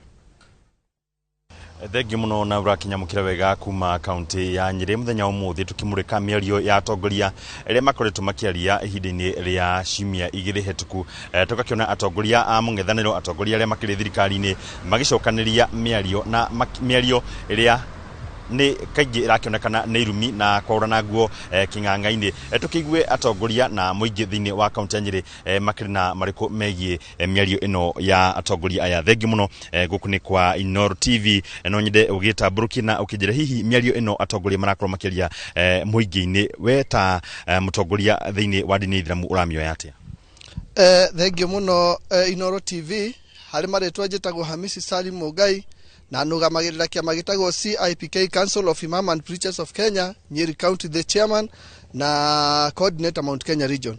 Thengiũ mũno na ũrakinyamũkĩra wega kuma kaunti ya Nyĩrĩ. Mũthenya wa ũmũthĩ tũkĩmũrĩka mĩario ya atongoria arĩa makoretwo makĩaria ihinda-inĩ rĩa ciumia 2 hetũku. Tũgakĩona atongoria a mũng'ethanĩro, atongoria arĩa makĩrĩ thirikari-inĩ, magĩcokanĩria mĩario na mĩario ĩrĩa nĩ kaingĩ ĩrakĩonekana nĩ irumi na kwaũrana nguo kĩng'ang'a-inĩ. Tũkĩigue atongoria na mũingĩ thĩinĩ wa kaunti ya Nyĩrĩ makĩrĩ na marĩkũ megiĩ mĩario ĩno ya atongoria aya. Thengiũ mũno. Gũkũ nĩ kwa Inooro TV. No nyende ũgĩtambũrũkie na ũkĩnjĩra hihi mĩario ĩno atongoria marakorwo makĩaria mũingĩ-inĩ, we ta mũtongoria thĩinĩ wa ndini ya Ithĩramu ũramĩoya atĩa? Thengio mũno, Inooro TV. Harĩ marĩtwa njĩtagwo Hamisi Salim Mũngai na nũgamagĩrĩra kĩama gĩtagwo CIPK, Council of Imam and Preachers of Kenya, Nyeri County, the chairman na coordinator Mount Kenya region.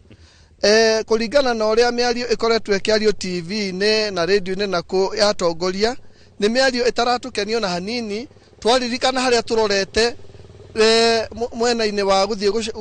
Kũringana na ũrĩa mĩario ĩkoretwo ĩkĩario TV-inĩ na radio-inĩ na kũ yatongoria, nĩ mĩario ĩtaratũkenio na hanini. Twaririkana harĩa tũrorete mwena-inĩ wa gũthiĩ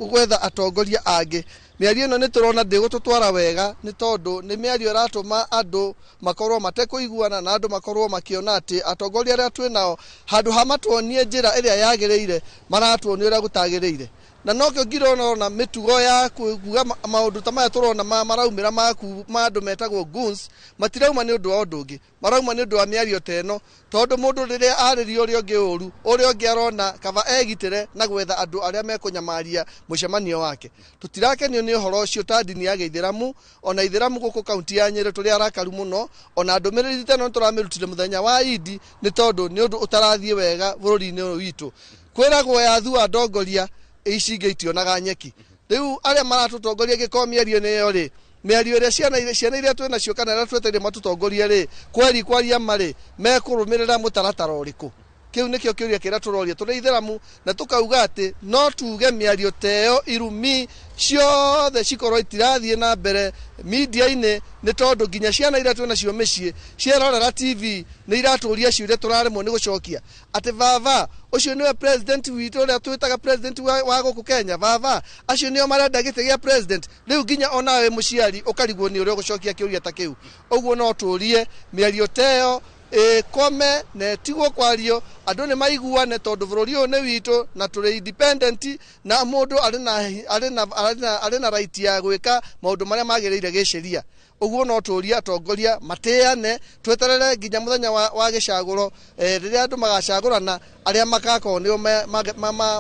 gwetha atongoria angĩ, mĩario ĩno nĩ tũrona ndĩgũtũtwara wega, nĩ tondũ nĩ mĩario ĩratũma andũ makorwo matekũiguana na andũ makorwo makĩona atĩ atongoria arĩa twĩ nao, handũ ha matuonie njĩra ĩrĩa yagĩrĩire, maratuonia ũrĩa gũtagĩrĩire. Na nokĩo ngirona mĩtugo ya kuga maũndũ ta maya tũrona maraumĩra maku ma andũ metagwo goons, matirauma nĩ ũndũ wa ũndũ ũngĩ, marauma nĩ ũndũ wa mĩario ta ĩno, tondũ mũndũ rĩrĩa arĩria ũrĩa ũngĩ ũru, ũrĩa ũngĩ arona kaba egitĩre na gwetha andũ arĩa mekũnyamaria mũcemanio wake. Tũtirakenio nĩ ũhoro ũcio ta ndini ya gĩithĩramu, ona ithĩramu gũkũ kaunti ya Nyĩrĩ tũrĩ arakaru mũno. Ona ndũmĩrĩri ta ĩno nĩtũramĩrutire mũthenya wa Idi, nĩ tondũ nĩ ũndũ ũtarathiĩ wega bũrũri-inĩ ũyũ witũ. Kwĩragwo yathua ndongoria ici ingĩ itionaga nyeki. Rĩu arĩa maratũtongoria, gĩkorwo mĩario nĩyo rĩ, mĩario ĩrĩa ciana iria twĩ nacio kana arĩa twetereire matũtongorie rĩ, kweri kwaria marĩ mekũrũmĩrĩra mũtaratara ũrĩkũ? Kĩu nĩkĩo kĩũria kĩrĩa tũroria tũrĩ ithĩramu, na tũkauga atĩ no tuge mĩario ta ĩyo, irumi ciothe cikorwo itirathiĩ na mbere media-inĩ, nĩ tondũ nginya ciana iria twĩ nacio mĩciĩ cierorera TV nĩ iratũria ciũria tũraremwo nĩ gũcokia, atĩ baba ũcio nĩwe president witũ ũrĩa twĩtaga president wa gũkũ Kenya, baba acio nĩo marenda gĩtĩ gĩa president. Rĩu nginya onawe mũciari ũkarigwo nĩ ũrĩa ũgũcokia kĩũria ta kĩu. Ũguo no tũrie mĩario ta ĩyo ĩkome na ĩtigwo kwario, andũ nĩ maiguane, tondũ bũrũri ũyũ nĩ witũ na tũrĩ independent, na mũndũ arĩ na right ya gwĩka maũndũ marĩa magĩrĩire gĩciria. Ũguo no tũrie atongoria matĩane, tweterere nginya mũthenya wa gĩcagũro, rĩrĩa andũ magacagũrana, arĩa magakorwo nĩo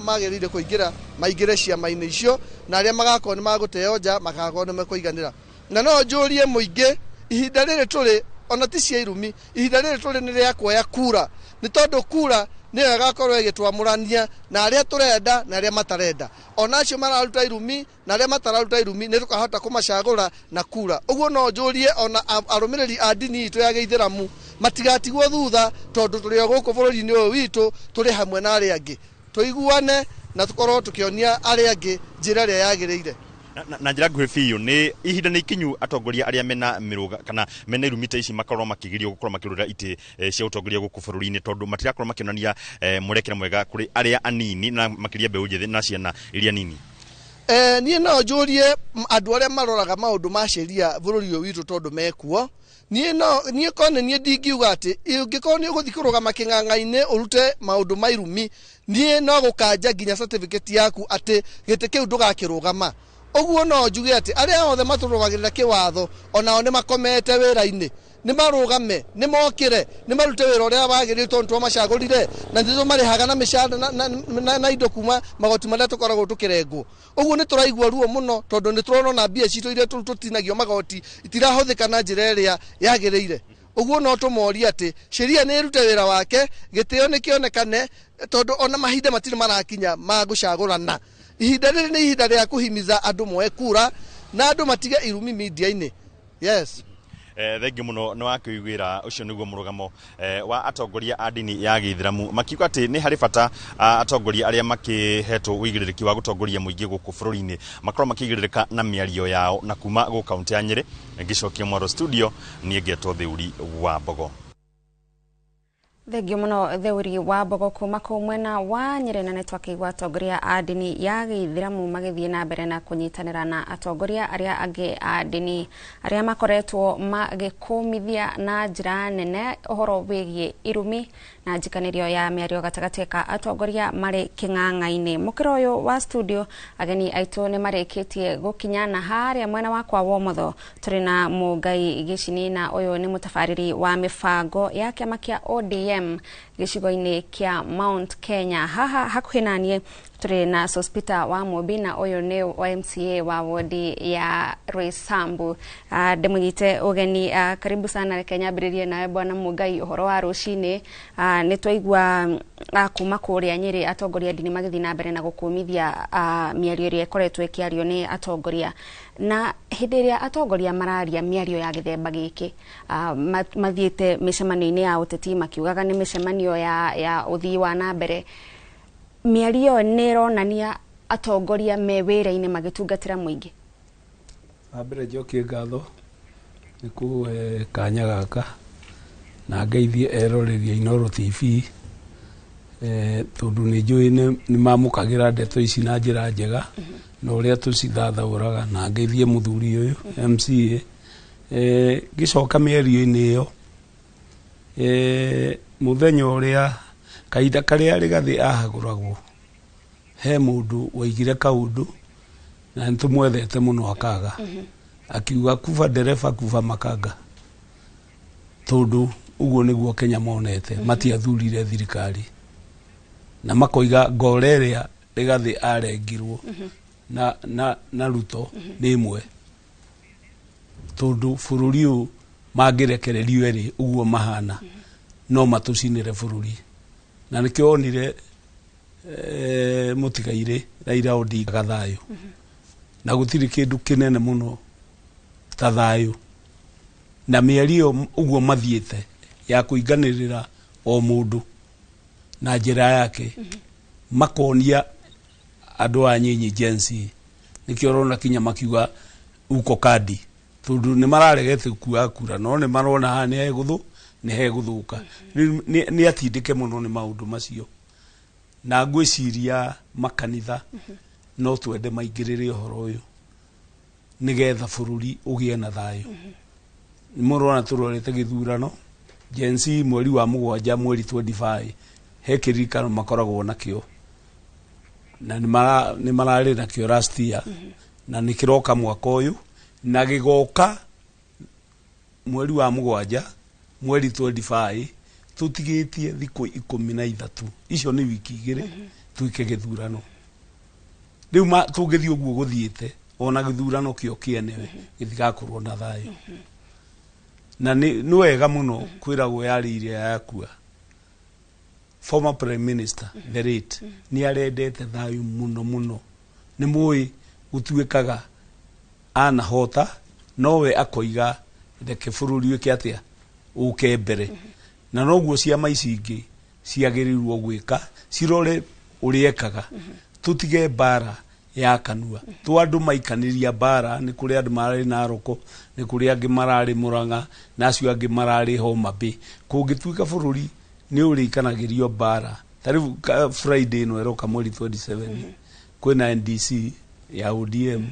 magĩrĩire kũingĩra maingĩre ciama-inĩ icio, na arĩa magakorwo nĩ magũteo nja magakorwo nĩ mekũiganĩra. Na no njũrie mũingĩ, ihinda rĩrĩ tũrĩ ona ti cia irumi, ihinda rĩrĩ tũrĩ nĩ rĩa kuoya kura, nĩ tondũ kura nĩyo ĩgakorwo ĩgĩtwamũrania na arĩa tũrenda na arĩa matarenda. Ona acio mararuta irumi na arĩa matararuta irumi nĩ tũkahota kũmacagũra na kura. Ũguo no njũrie ona arũmĩrĩri a ndini itũ ya gĩithĩramu matigatigwo thutha, tondũ tũrĩ o gũkũ bũrũri-inĩ ũyũ witũ, tũrĩ hamwe na arĩa angĩ, tũiguane na tũkorwo tũkĩonia arĩa angĩ njĩra ĩrĩa yagĩrĩire. Na njĩra nguhĩ biũ, nĩ ihinda nĩ ikinyu atongoria arĩa mena mĩrũga kana mena irumi ta ici makorwo makĩgirio gũkorwo makĩrũĩrĩra itĩ cia ũtongoria gũkũ bũrũri-inĩ, tondũ matirakorwo makĩonania mwerekera mwega kũrĩ arĩa anini na makĩria mbeũ njĩthĩ na ciana iria nini? Niĩ no njũrie andũ arĩa maroraga maũndũ ma sheria bũrũri ũyũ witũ, tondũ mekuo, niĩ kone niĩ ndingiuga atĩ ũngĩkorwo nĩ ũgũthiĩ kũrũgama kĩng'ang'a-inĩ ũrute maũndũ ma irumi, niĩ no gũkanja nginya certificate yaku atĩ gĩtĩ kĩu ndũgakĩrũgama. Ũguo no njuge atĩ arĩa othe matũrũgagĩrĩra kĩwatho onao nĩ makomete wĩra-inĩ. Nĩ marũgame, nĩ mokĩre, nĩ marute wĩra ũrĩa wagĩrĩire tondũ twamacagũrire na nĩ tũmarĩhaga na mĩcara na indo kuma magoti marĩa tũkoragwo tũkĩrengwo. Ũguo nĩ tũraigua ruo mũno tondũ nĩ tũrona ona mbia citũ iria tũtinagio magoti itirahũthĩka na njĩra ĩrĩa yagĩrĩire. Ũguo no tũmorie atĩ sheria nĩ ĩrute wĩra wake, gĩtĩo nĩ kĩonekane, tondũ ona mahinda matirĩ marakinya ma gũcagũrana. Ihinda rĩrĩ nĩ ihinda rĩa kũhimiza andũ moe kura na andũ matige irumi media-inĩ. Yes. Thengiũ mũno nĩ wakĩiguĩra ũcio nĩguo mũrũgamo wa atongoria a ndini ya gĩithĩramu makiuga atĩ nĩ harĩ bata atongoria arĩa makĩhetwo ũigĩrĩrĩki wa gũtongoria mũingĩ gũkũ bũrũri-inĩ makorwo makĩigĩrĩrĩka na mĩario yao. Na kuma gũkũ kaunti ya Nyĩrĩ ngĩcokia mwaro studio, niĩ ngetwo Theuri wa Mbogo. Thengio muno Theuri wa Mbogo kuma kũu mwena wa Nyĩrĩ. Na nĩtwakĩigua atongoria a ndini ya gĩithĩramu magĩthiĩ na mbere na kũnyitanĩra na atongoria arĩa angĩ a ndini arĩa makoretwo magĩkũmithia na njĩra nene ũhoro wĩgiĩ irumi na njikanĩrio ya mĩario gatagatĩ ka atongoria marĩ kĩng'ang'a-inĩ. Mũkĩra ũyũ wa studio, ageni aitũ nĩ marĩkĩtie gũkinya, na harĩa mwena wakwa wa ũmotho tũrĩ na Mũngai Gĩcini, na ũyũ nĩ mũtabarĩri wa mĩbango ya kĩama kĩa ODM gĩcigo-inĩ kĩa Mount Kenya. Haha hakuhĩ naniĩ tũrĩ na Sospita wa Mũmbi, na ũyũ nĩ wa MCA wa wodi ya Roysambu. Ndĩmũnyite ũgeni, karibu sana. Reke nyambĩrĩrie nawe bwana Mũngai, ũhoro wa rũcinĩ. Nĩ twaigua kuma kũrĩa Nyĩrĩ atongoria a ndini magĩthiĩ na mbere na gũkũmithia mĩario ĩrĩa ĩkoretwo ĩkĩario nĩ atongoria, na hĩndĩ ĩrĩa atongoria mararia mĩario ya gĩthemba gĩkĩ, mathiĩte mĩcemanio-inĩ ya ũteti makiugaga nĩ mĩcemanio ya ũthii wa na mbere, mĩario ĩyo nĩ ĩronania atongoria me wĩra-inĩ magĩtungatĩra mũingĩ? Wa mbere njokie ngatho nĩ kũhe kanya gaka na ngeithie eroreri a Inooro TV, tondũ nĩ njũĩ nĩ mamũkagĩra ndeto ici na njĩra njega na ũrĩa tũcithathaũraga, na ngeithie mũthuri ũyũ MCA. Ngĩcoka mĩario-inĩ ĩyo, mũthenya ũrĩa kahinda karĩa Rigathĩ ahagũragwo, he mũndũ waigire kaũndũ na nĩ tũmwethete mũno akaga, akiuga kuba ndereba kuba makanga, tondũ ũguo nĩguo Kenya monete matiathurire thirikari na makoiga ngore ĩrĩa Rigathĩ arengirwo na Ruto nĩ ĩmwe, tondũ bũrũri ũyũ mangĩrekererio erĩ ũguo mahana no matũcinĩre bũrũri. Na nĩkĩo onire mũtigairĩ Raila Odinga thayũ, na gũtirĩ kĩndũ kĩnene mũno ta thayũ, na mĩario ũguo mathiĩte ya kũinganĩrĩra o mũndũ na njĩra yake, makonia andũ a nyinyi Gen Z, nĩkĩo ũrona kinya makiuga uko kadi, tondũ nĩ mararegete kuoya kura no nĩ marona haha nĩ hegũthũka. Rĩu nĩ atindĩke mũno nĩ maũndũ macio, na ngwĩciria makanitha no twende maingĩrĩre ũhoro ũyũ nĩgetha bũrũri ũgĩe na thayũ. Nĩ mũrona tũrorete gĩthurano Gen Z mweri wa 7 mweri 25 he kĩririkano makoragwo nakĩo, na nĩ mararĩ nakĩo last year, na nĩ kĩroka mwaka ũyũ, na gĩgoka mweri wa 7 mweri 25, tũtigĩtie thikũ 13, icio nĩ wiki 2 tuike gĩthurano. Rĩu tũngĩthiĩ ũguo gũthiĩte, ona gĩthurano kĩo kĩenewe gĩtigakorwo na thayũ. Na nĩ wega mũno kwĩragwo yarĩire yakua. Former Prime Minister the late nĩ arendete thayũ mũno mũno, nĩ mũĩ gũtuĩkaga anahota nowe akoiga reke bũrũri wĩke atĩa ũke mbere, na noguo ciama ici ingĩ ciagĩrĩirwo gwĩka, cirore ũrĩa ekaga, tũtige mbara ya kanua. To andũ maikanĩria mbara, nĩ kũrĩ andũ mararĩ Naroko, nĩ kũrĩ angĩ mararĩ Murang'a, na acio angĩ mararĩ Homa Bay. Kũngĩtuĩka bũrũri nĩ ũrĩikanagĩrio mbara, ta rĩu Friday ĩno ĩroka mweri 27 kwĩna NDC ya ODM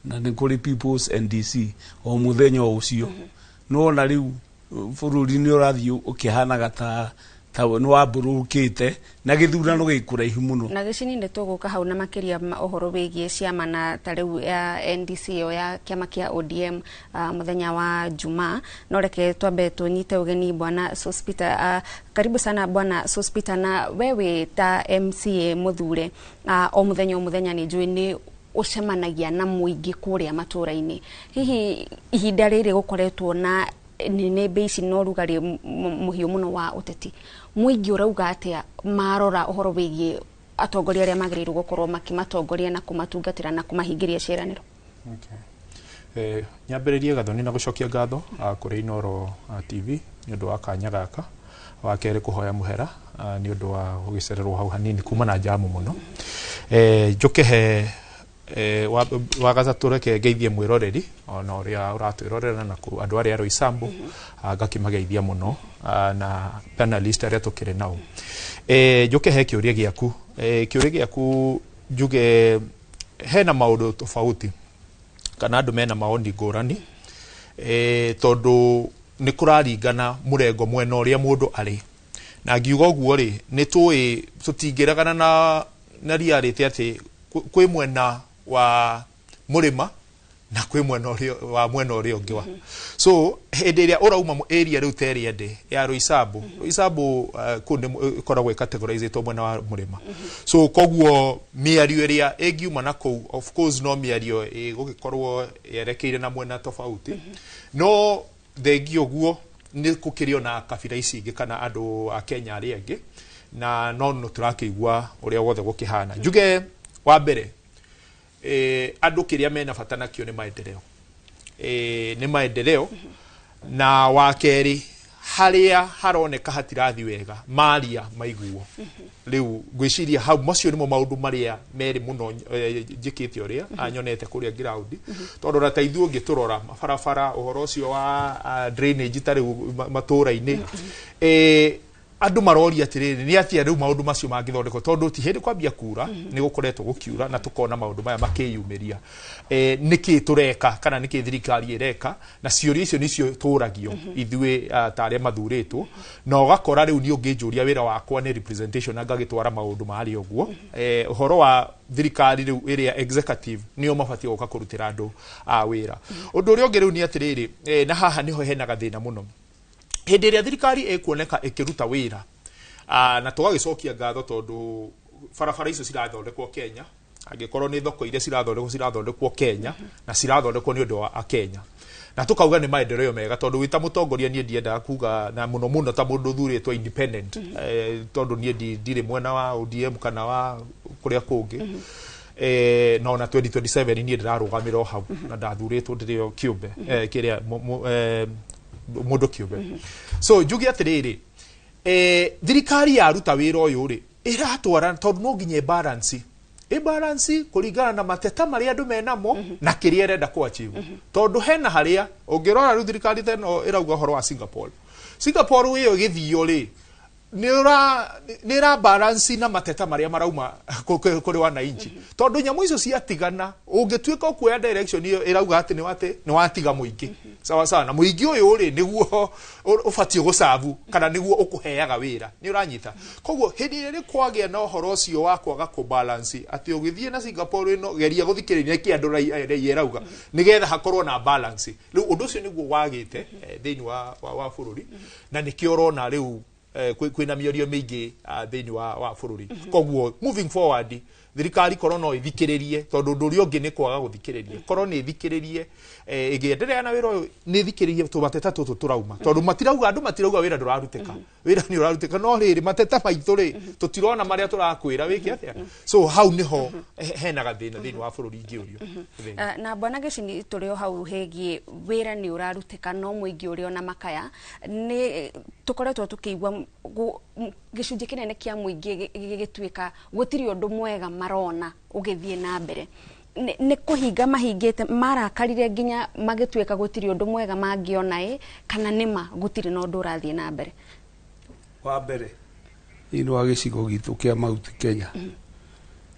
na nĩ kũrĩ People's NDC o mũthenya o ũcio. Nĩwona rĩu bũrũri nĩ ũrathiĩ ũkĩhanaga ta Ta nĩ wambũrũkĩte na gĩthurano gĩ kũraihu mũno. Na gĩcini nĩ tũgũka hau na makĩria ũhoro wĩgiĩ ciama na ta rĩu ya NDC ĩyo ya kĩama kĩa ODM mũthenya wa Jumaa. No reke twambe tũnyite ũgeni bwana Sospeter. Karibu sana bwana Sospeter. Na wewe ta MCA mũthure, o mũthenya o mũthenya nĩ njũĩ nĩ ũcemanagia na mũingĩ kũrĩa matũra-inĩ. Hihi ihinda rĩrĩ gũkoretwo na nĩnĩmbĩ ici na ũrugarĩ mũhiũ mũno wa ũteti, mũingĩ ũrauga atĩa marora ũhoro wĩgiĩ atongoria arĩa magĩrĩirwo gũkorwo makĩmatongoria na kũmatungatĩra na kũmahingĩria ciĩranĩro? Okay. Nyambĩrĩrie Gathoni na gũcokia ngatho kũrĩ Inooro TV nĩ ũndũ wa kanya gaka. Wa kerĩ, kũhoya mũhera nĩ ũndũ wa gũgĩcererwo hau hanini kuma na jamu mũno. Njũke he wa gatatũ, reke ngeithie mwĩroreri ona ũrĩa ũratwĩrorera na andũ arĩa a Roysambu, ngakĩmageithia mũno, na panelist arĩa tũkĩrĩ nao. Njũke he kĩũria gĩaku, kĩũria gĩaku njuge hena maũndũ tofauti kana andũ mena maoni ngũrani, tondũ nĩ kũraringana mũrengo mwena ũrĩa mũndũ arĩ. Na ngiuga ũguo rĩ, nĩ tũĩ tũtingĩregana na reality atĩ kwĩ mwena wa mũrĩma na kwĩ mwena ũrĩa wa mwena ũrĩa ũngĩ wa. So hĩndĩ ĩrĩa ũrauma area rĩu ta ĩrĩa ndĩ ya Roysambu, Roysambu kũu nĩ ĩkoragwo ĩcategorizĩtwo mwena wa mũrĩma. So koguo mĩario ĩrĩa ĩngiuma na kũu, of course, no mĩario ĩgũgĩkorwo yerekeire na mwena tofauti. No thengia ũguo, nĩ gũkĩrĩ ona kabira ici ingĩ kana andũ a Kenya arĩa angĩ, na no tũrakĩigua ũrĩa wothe gũkĩhana. Njuge wa mbere, andũ kĩrĩa mena bata nakĩo nĩ maendeleo, nĩ maendeleo. Na wa kerĩ, harĩa haroneka hatirathi wega, maria maiguo. Rĩu ngwĩciria hau macio nĩmo maũndũ marĩa merĩ mũno njĩkĩte ũrĩa nyonete kũrĩa ground, tondũ ona ta ithuĩ ũngĩtũrora mabarabara, ũhoro ũcio wa drainage ta rĩu matũũra-inĩ, andũ maroria atĩrĩrĩ, nĩ atĩa rĩu maũndũ macio mangĩthondekwo? Tondũ ti hĩndĩ kwambia kura, nĩ gũkoretwo gũkiura na tũkona maũndũ maya makĩyumĩria. Nĩkĩ tũreka kana nĩkĩ thirikari ĩreka? Na ciũria icio nĩcio tũragio ithuĩ ta arĩa mathurĩtwo. Na ũgakora rĩu niĩ ũngĩnjũria, wĩra wakwa nĩ representation na ngagĩtwara maũndũ marĩa ũguo. Ũhoro wa thirikari rĩu ĩrĩa executive nĩo mabatiĩ gũka kũrutĩra andũ a wĩra. Ũndũ ũrĩa ũngĩ rĩu nĩ atĩrĩrĩ, na haha nĩho hena gathĩna mũno, hĩndĩ ĩrĩa thirikari ĩkuoneka ĩkĩruta wĩra, na tũgagĩcokia ngatho tondũ barabara icio cirathondekwo Kenya, angĩkorwo nĩ thoko iria cirathondekwo, cirathondekwo Kenya na cirathondekwo nĩ ũndũ wa Akenya, na tukauga nĩ maendeleo mega. Tondũ wĩ ta mũtongoria, niĩ ndiendaga kuga na mũno mũno ta mũndũ ũthurĩtwo independent, tondũ niĩ ndirĩ mwena wa ODM kana wa kũrĩa kũngĩ, na ona 2027 niĩ ndĩrarũgamĩra o hau na ndathurĩtwo ndĩrĩ o kĩũmbe, kĩrĩa mũndũ kĩũmbe. So njuge atĩrĩrĩ, thirikari yaruta wĩra ũyũ rĩ, ĩratwara tondũ no nginya ĩbalance, ĩbalance kũringana na mateta marĩa andũ menamo na kĩrĩa ĩrenda kũ achieve. Tondũ hena harĩa ũngĩrora rĩu thirikari ta ĩno ĩrauga ũhoro wa Singapore, Singapore ĩyo ĩgĩthio rĩ, nĩ ĩra balance na mateta marĩa marauma kũrĩ wananchi, tondũ nyamũ icio ciatigana, ũngĩtuĩka ũkuoya direction ĩyo ĩrauga atĩ nĩ watiga mũingĩ sawa sawa, na mũingĩ ũyũ rĩ, nĩguo ũbatiĩ gũcabu kana nĩguo ũkũheaga wĩra. Nĩ ũranyita? Koguo hĩndĩ ĩrĩa kwagĩa na ũhoro ũcio wa kwaga kũbalance, atĩ ũgĩthiĩ na Singapore ĩno, geria gũthikĩrĩria nĩkĩ andũ raia ĩrauga nĩgetha hakorwo na balance. Rĩu ũndũ ũcio nĩguo wagĩte thĩinĩ wa bũrũri, na nĩkĩo ũrona rĩu kwĩna mĩario mĩingĩ thĩinĩ wa bũrũri. Koguo moving forward, thirikari korwo no ĩthikĩrĩrie, tondũ ũndũ ũrĩa ũngĩ nĩ kwaga gũthikĩrĩria, korwo nĩ ĩthikĩrĩrie, ĩgĩenderea na wĩra ũyũ, nĩ ĩthikĩrĩrie tũmateta tũtũ tũrauma, tondũ matirauga, andũ matirauga wĩra ndũrarutĩka, wĩra nĩ ũrarutĩka. No rĩrĩ, mateta maitũ rĩ, tũtirona marĩa tũrakwĩra wĩke atĩa. So hau nĩho hena gathĩna thĩinĩ wa bũrũri ingĩũrio. Na bwana Gĩcini, tũrĩ o hau hĩgiĩ wĩra nĩ ũrarutĩka no mũingĩ ũrĩ ona makaya, nĩ tũkoretwo tũkĩigua gĩcunjĩ kĩnene kĩa mũingĩ gĩgĩtuĩka gũtirĩ ũndũ mwega marona ũgĩthiĩ na mbere. Nĩ kũhinga mahingĩte marakarire nginya magĩtuĩka gũtirĩ ũndũ mwega mangĩona, ĩ kana nĩma gũtirĩ na ũndũ ũrathiĩ na mbere? Wa mbere, thĩinĩ wa gĩcigo gitũ kĩa Mount Kenya,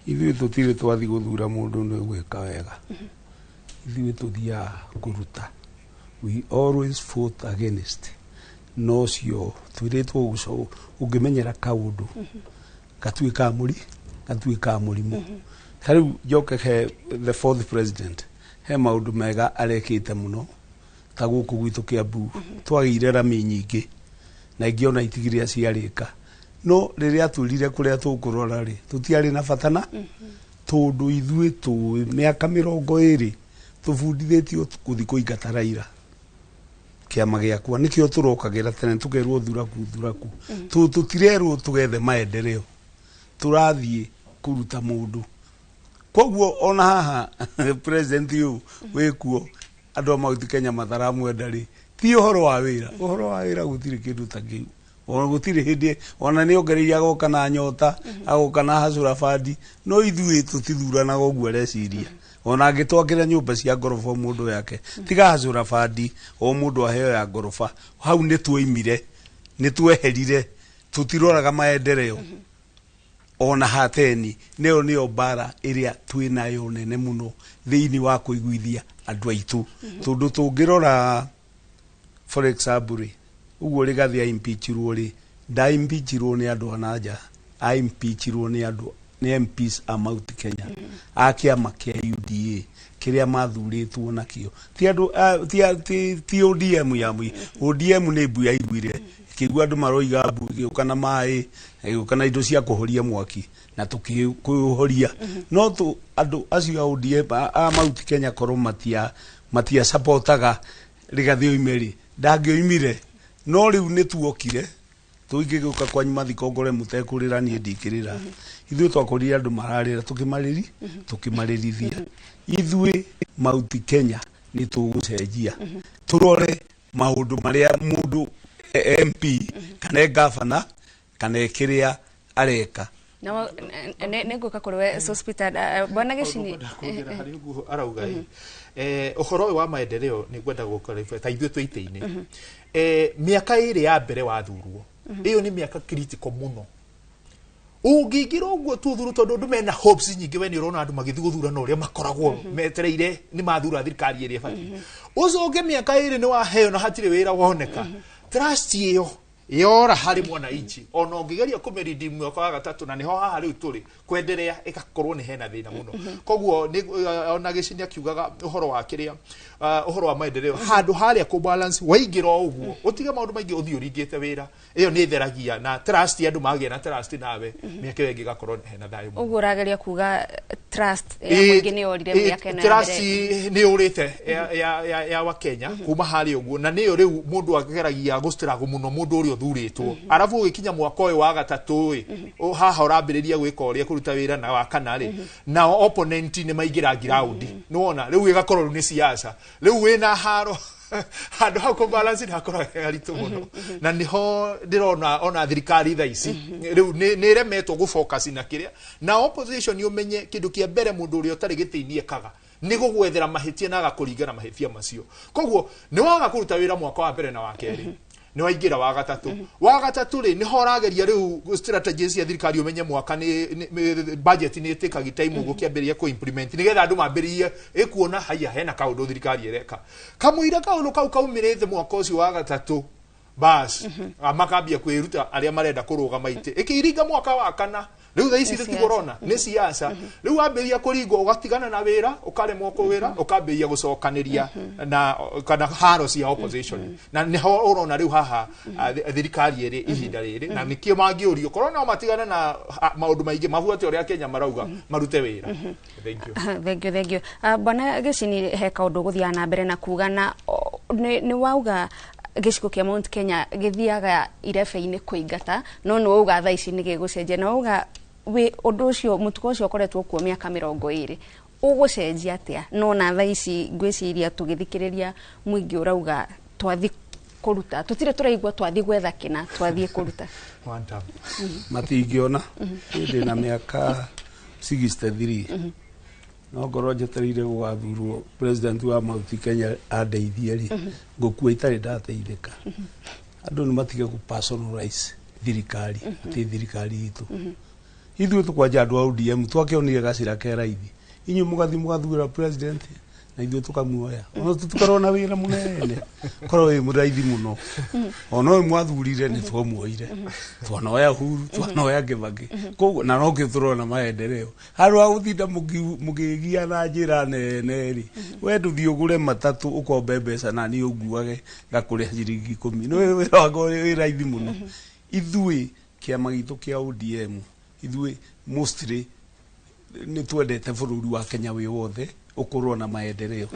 ithuĩ tũtirĩ twathiĩ gũthura mũndũ nĩ gwĩka wega. Ithuĩ tũthiaga kũruta. We always fought against. Nocio twĩrĩtwo ũngĩmenyera kaũndũ gatuĩka gatuĩka mũrimũ. Ta rĩu njoke he the fourth president, he maũndũ mega arekĩte mũno ta gũkũ gwitũ Kiambu. Twagĩire rami nyingĩ na ingĩ ona itigire ciarĩka, no rĩrĩa twĩrire kũrĩa tũkũrora rĩ, tũtiarĩ na bata na tondũ ithuĩ tũĩ mĩaka 20 tũbundithĩtio gũthiĩ kũingata Raila. Kĩama gĩakwa nĩkĩo tũrokagĩra tene tũkerwo thuraku thuraku. Tũtirerwo tũgethe maendeleo, tũrathiĩ kũruta mũndũ. Koguo ona haha president ũyũ wĩkuo, andũ a Mount Kenya mataramwenda rĩ, ti ũhoro wa wĩra. Ũhoro wa wĩra gũtirĩ kĩndũ ta kĩu, ona gũtirĩ hĩndĩ ona nĩ ongereire agoka na nyota, agoka na hacũra bandi, no ithuĩ tũtithuranaga ũguo areciria. Ona angĩtwakĩra nyũmba cia ngoroba mũndũ yake, tiga hacũra bandi, o mũndũ aheo ya ngoroba. Hau nĩ tuoimire, nĩ tweherire, tũtiroraga maendeleo ona hateni. Nĩyo nĩyo mbara ĩrĩa twĩnayo nene mũno thĩinĩ wa kũiguithia andũ aitũ. Tondũ tũngĩrora for example rĩ, ũguo Rigathi aimpeachirwo rĩ, ndaimpeachirwo nĩ andũ a nanja, aimpeachirwo nĩ andũ, nĩ MPs a Mount Kenya a kĩama kĩa UDA kĩrĩa mathurĩtwo nakĩo, ti andũ ti ODM ya mũingĩ. ODM nĩ mbu yaiguire, ĩkĩigua andũ maroiga mbu, ĩgĩũka na maĩ, ĩgĩũka na indo cia kũhoria mwaki na tũkĩũhoria. No tũ andũ acio a ODM a Mount Kenya korwo matia supportaga Rigathi oime rĩ, ndangĩoimire. No rĩu nĩ tuokire tũingĩgĩũka kwanyu mathikongore mũtekũrĩra, niĩ ndingĩrĩra. Ithuĩ twakorire andũ mararĩra, tũkĩmarĩri tũkĩmarĩrithia. Ithuĩ Mount Kenya nĩ tũgũcenjia, tũrore maũndũ marĩa mũndũ MP kana gavana kana kĩrĩa areka. Na nĩ ngũka kũrĩ we Sospeter. Bwana Gĩcini. Kuongerera harĩ ũguo arauga ĩ, ũhoro ũyũ wa maendeleo nĩ ngwenda gũkora ta ithuĩ twĩ itĩ-inĩ, mĩaka 2 ya mbere wathurwo, ĩyo nĩ mĩaka critical mũno. Ũngĩingĩra ũguo tu ũthurwo, tondũ andũ mena hopes nyingĩ, we nĩ ũrona andũ magĩthiĩ gũthurana ũrĩa makoragwo metereire nĩ mathura thirikari ĩrĩa ĩbatiĩ. Ũcoke mĩaka 2 nĩ waheo na hatirĩ wĩra woneka, trust ĩyo yora harĩ mwananchi. Ona ũngĩgeria kũmĩredeem mwaka wa gatatũ, na nĩho haha rĩu tũrĩ kwenderea, ĩgakorwo nĩ hena thĩna mũno. Koguo ona Gĩcini akiugaga ũhoro wa kĩrĩa, ũhoro wa maendeleo, handũ harĩa kũ balance, waingĩra o ũguo ũtige maũndũ maingĩ, ũthiĩ ũringĩte wĩra, ĩyo nĩ ĩtheragia na trust, andũ magĩa na trust nawe, mĩaka ĩyo ĩngĩ ĩgakorwo hena thayũ mũno. Ũguo ũrageria kuga trust ya mũingĩ nĩ yorire mĩaka ĩno ya trust mbere. Nĩ yũrĩte ya Wakenya kuma harĩ ũguo, na nĩyo rĩu mũndũ ageragia gũstruggle mũno, mũndũ ũrĩa ũthurĩtwo. Arabu ũgĩkinya mwaka ũyũ wa gatatũ ĩ, haha ũrambĩrĩria gwĩka ũrĩa kũruta wĩra, na wa kana rĩ, nao opponent nĩ maingĩra ground, nĩ wona rĩu ĩgakorwo rĩu nĩ siasa, rĩu wĩna haro handũ hau kũ balance nĩ hakoragwo he haritũ mũno. Na nĩho ndĩrona ona thirikari thaa ici rĩu nĩ ĩremetwo gũ focus na kĩrĩa na opposition. Ũmenye kĩndũ kĩa mbere mũndũ ũrĩa ũtarĩ gĩtĩ-inĩ ekaga nĩ gũgwethera mahĩtia na agakũringana mahĩtia macio. Koguo nĩ waga kũruta wĩra mwaka wa mbere na wa kerĩ, nĩ waingĩra wa gatatũ. Wa gatatũ rĩ, nĩho ũrageria rĩu strategies cia thirikari. Ũmenye mwaka nĩ budget nĩ ĩtĩkagi time ũgũkĩambĩrĩria kũ implement, nĩgetha andũ mambĩrĩrie ĩkuona haiya hena kaũndũ thirikari ĩreka. Kamũira kaũndũ kau kaumĩrĩte mwaka ũcio wa gatatũ, bas makambia kwĩruta arĩa marenda kũrũgama itĩ. Ĩkĩiringa mwaka wa kana rĩu thaa ici Nĩ tũtigwo ũrona nĩ siasa. Rĩu wambĩrĩria kũringwo, ũgatigana na wĩra, ũkaremwo kũwĩra, ũkambĩrĩria gũcokanĩria na kana haro cia opposition. Na nĩho ũrona rĩu haha thirikari ĩrĩ ihinda rĩrĩ na nĩkĩo mangĩũrio korwo no matigane na maũndũ maingĩ, mabuate ũrĩa Kenya marauga, marute wĩra. Thank you. Thank you, thank you. Bwana Gĩcini, he kaũndũ gũthiaga na mbere na kuga na nĩ wauga gĩcigo kĩa Mount Kenya gĩthiaga irebe-inĩ kũingata, no nĩ wauga thaa ici nĩ gĩgũcenjia, na wauga wĩ ũndũ ũcio, mũtugo ũcio ũkoretwo kuo mĩaka 20, ũgũcenjia atĩa? No na thaa ici ngwĩciria tũgĩthikĩrĩria mũingĩ ũrauga twathi kũruta, tũtirĩ tũraigua twathi gwetha kĩna, twathiĩ kũruta. One time. Matingĩona. Niĩ ndĩ na mĩaka 63, no ngorwo njetereire gũgathurwo president wa Mount Kenya andeithie rĩ, ngũkua itarĩ ndateithĩka. Andũ nĩ matige gũ personalize thirikari atĩ thirikari itũ. Ithuĩ tũkwanja andũ a ODM twakĩonire gacĩra ke raithi, inyuĩ mũgathi mũgathura president Na ithuĩ tũkamuoya ona tũtikorwo na wĩra mũnene, korwo wĩ mũraithi mũno. Ona ũyũ mwathurire nĩ twamuoire, twanoya Uhuru, twanoya Kibaki, koguo na nokĩo tũrona maendeleo. Handũ ha gũtinda mũkĩgia na njĩra nene rĩ, we ndũthiĩ ũgũre matatũ ũkombe mbeca na niĩ ũnguage ngakũrĩha ciringi 10. Nĩ wĩra wakwa wĩ raithi mũno. Ithuĩ kĩama gitũ kĩa ODM, ithuĩ mostly nĩ twendete bũrũri wa Kenya wĩ wothe ũkorwo na maendeleo,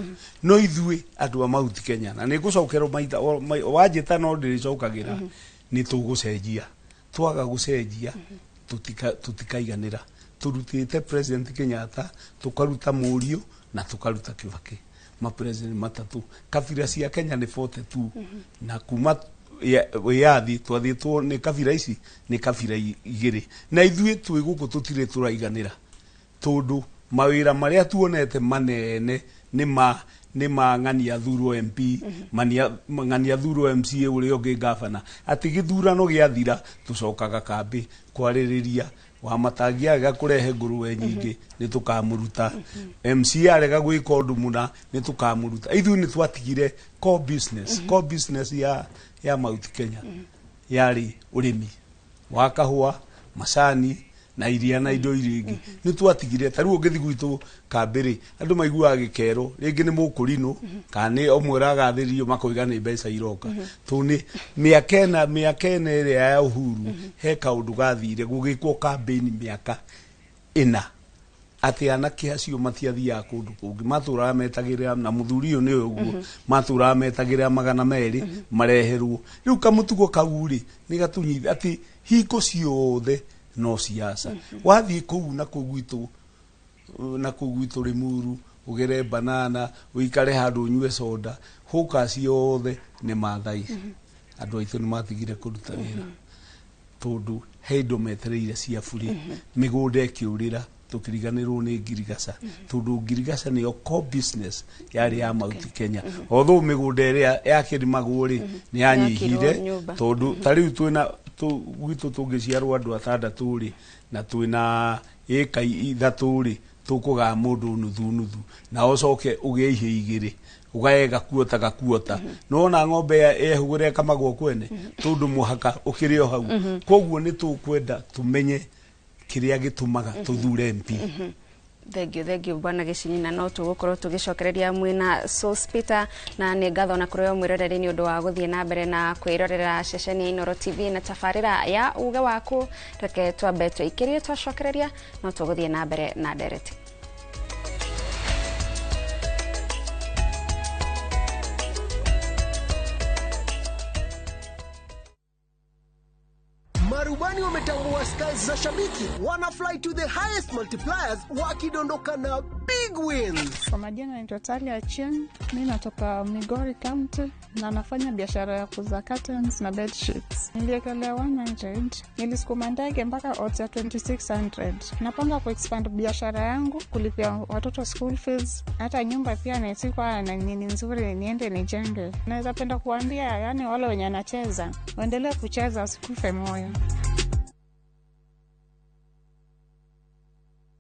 no ithuĩ andũ a Mount Kenya, na nĩ ngũcokerwo maita wanjĩta no ndĩrĩcokagĩra, nĩ tũgũcenjia. Twaga gũcenjia tũtikaiganĩra. Tũrutĩte President Kenyatta, tũkaruta mũriũ na tũkaruta Kibaki, mapresident matatũ. Kabira cia Kenya nĩ 42, na kuma wĩyathi twathĩtwo nĩ kabira ici, nĩ kabira igĩrĩ, na ithuĩ twĩ gũkũ tũtirĩ tũraiganĩra, tondũ mawĩra marĩa tuonete manene nĩ ma ng'ania thurwo MP, mania ng'ania thurwo MCA, ũrĩa ũngĩ gavana, atĩ gĩthurano gĩathira tũcokaga kambĩ kwarĩrĩria wa matangi arega kũrehe ngũrwe nyingĩ nĩ tũkamũruta, MCA arega gwĩka ũndũ mũna nĩ tũkamũruta. Ithuĩ nĩ twatigire core business. Core business ya Mount Kenya yarĩ ũrĩmi wa kahũa, macani na iria na indo iria ingĩ. Nĩ twatigire. Ta rĩu ũngĩthiĩ gwitũ kambĩ rĩ, andũ maiguaga gĩkero rĩngĩ nĩ mũkũrinũ kana nĩ ũmwe ũragathĩrĩrio, makoiga nĩ mbeca iroka. Tondũ nĩ mĩaka ĩna ĩrĩa ya Uhuru, he kaũndũ gathire gũgĩkwo kambĩini mĩaka 4 atĩ anake acio matiathiaga kũndũ kũngĩ, matũraga metagĩrĩra na mũthuri ũyũ nĩwe ũguo, matũraga metagĩrĩra 200 mareherwo. Rĩu kamũtugo kau rĩ nĩ gatũnyita atĩ hingo ciothe no siasa. Wathiĩ kũu na kũu gwitũ, na kũu gwitũ Limuru, ũgere banana, ũikare handũ ũnyue soda, hũka ciothe nĩ Mathai. Andũ aitũ nĩ matigire kũruta wĩra tondũ he indo metereire cia burĩ. Mĩgũnda ĩkĩũrĩra, tũkĩriganĩrwo nĩ ngirigaca, tondũ ngirigaca nĩyo core business yarĩ ya Mount Kenya. Although mĩgũnda ĩrĩa yakĩrĩmagwo rĩ nĩ yanyihire. Yakirwo nyũmba. Tondũ ta rĩu twĩna gwitũ tũngĩciarwo andũ atandatũ rĩ, na twĩna ĩka 3 rĩ, tũkũgaa mũndũ nuthu nuthu, na ũcoke ũgĩe ihĩ igĩrĩ, ũgae gakuota gakuota. Nĩwona ng'ombe yehũgũra ĩkamagwo kwene, tondũ mũhaka ũkĩrĩ o hau. Koguo nĩ tũkwenda tũmenye kĩrĩa gĩtũmaga tũthure MP. Thank you, thank you, bwana Gĩcinyi, na no tũgũkorwo tũgĩcokereria mwĩna Sospeter, na nĩ ngatho na kũrĩ o mwĩroreri nĩ ũndũ wa gũthiĩ na mbere na kwĩrorera ceceni ya Inooro TV na tabarĩra ya uge waku. Reke twambe tũikĩrie, twacokereria no tũgũthiĩ na mbere na ndereti. Marubani wametambua styles za shabiki, wana fly to the highest multipliers wakidondoka na big wins. Kwa majina naitwa Talia Achieng', mi natoka Migori County na nafanya biashara ya kuuza curtains na bed sheets. Niliekelea 100, nilisukuma ndege mpaka odds ya 2600. Napanga kuexpand biashara yangu, kulipia watoto school fees, hata nyumba pia nisikuwa na nini nzuri niende nijenge. Naweza penda kuambia yani wale wenye wanacheza waendelee kucheza, wasikufe moyo.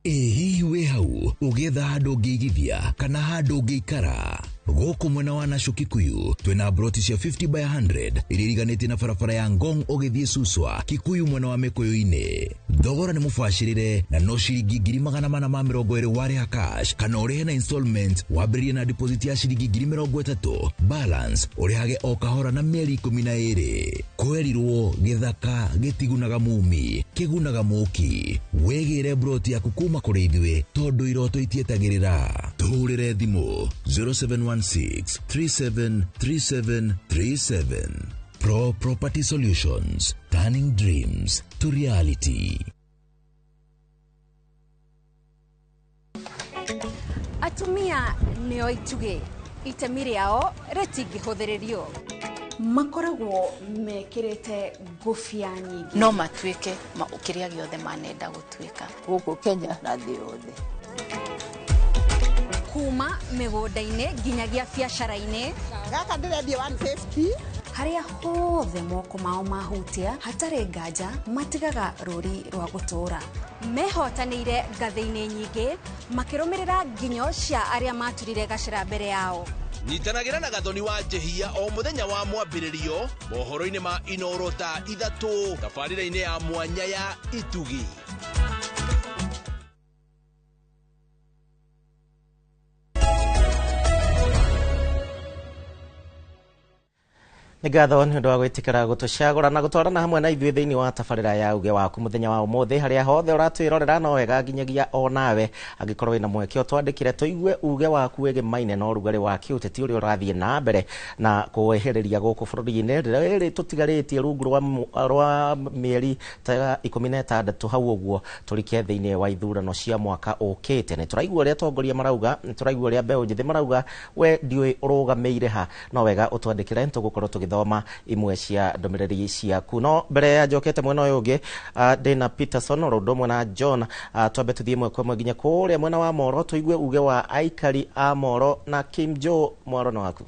Ĩ hihi wĩ hau ũgĩetha handũ ũngĩigithia kana handũ ũngĩikara? Gũkũ mwena wa Nasho Kikuyu twĩna broti cia 50 by 100 iria iriganĩtie na barabara ya Ngong ũgĩthiĩ Suswa Kikuyu mwena wa Mĩkũyũ-inĩ. Thogora nĩ mũbacĩrĩre na no ciringi 420,000 warĩha cash, kana ũrĩhe na installment wambĩrĩrie na deposit ya ciringi 30,000, balance ũrĩhage o kahora na mĩeri 12. Kwerirwo gĩthaka gĩtigunaga mumi, kĩgunaga mũki. Wĩgĩre broti yaku kuma kũrĩ ithuĩ tondũ iroto itietagĩrĩra. Tũhũrĩre thimũ 0716 373737. Pro Property Solutions, turning dreams to reality. Atumia nĩo itugĩ, itemi rĩao rĩtingĩhũthĩrĩrio, makoragwo mekĩrĩte ngũbia nyingĩ. No matuĩke kĩrĩa gĩothe manenda gũtuĩka. Gũkũ Kenya na thĩ yothe. Kuma mĩgũnda-inĩ nginyagia biacara-inĩ. Gaka ndĩrendia 150. Harĩa hothe moko mao mahutia hatarĩ nganja matigaga rũri rwa gũtũũra. Mehotanĩire ngathĩ-inĩ nyingĩ makĩrũmĩrĩra nginyo cia arĩa maturire gacĩra mbere yao. Nyitanagĩra na Gathoni wa Njĩhia o mũthenya wa mwambĩrĩrio mohoro-inĩ ma Inoro thaa 3 tabarĩra-inĩ ya mwanya ya Itugi. Nĩ ngatho nĩ ũndũ wa gwĩtĩkĩra gũtũcagũra na gũtwarana hamwe na ithuĩ thĩinĩ wa tabarĩra ya uge waku mũthenya wa ũmũthĩ. Harĩa hothe ũratwĩrorera no wega nginyagia o nawe angĩkorwo wĩna mweke ũtwandĩkĩre tũigue uge waku wĩgĩmaine na ũrugarĩ wa kĩũteti ũrĩa ũrathiĩ na mbere na kũwehereria gũkũ bũrũri-inĩ. Rĩrĩ tũtigarĩtie rungu rwa mĩeri ta 16 hau ũguo tũrike thĩinĩ wa ithurano cia mwaka ũkĩte. Nĩ tũraigua ũrĩa atongoria marauga, nĩ tũraigua ũrĩa mbeũ njĩthĩ marauga, we ndiũĩ ũrũgamĩire ha. No wega ũtwandĩkĩre nĩtũgũkorwo tũgĩthoma imwe cia ndũmĩrĩri ciaku. No mbere ya njokete mwena ũyũ ũngĩ, ndĩna Peterson oro ũndũ ũmwe na John. Twambe tũthiĩ ĩmwe kwa ĩmwe nginya kũrĩa mwena wa Moro tũigue uge wa aikari a Moro na Kim Joe. Mwaro nĩ waku.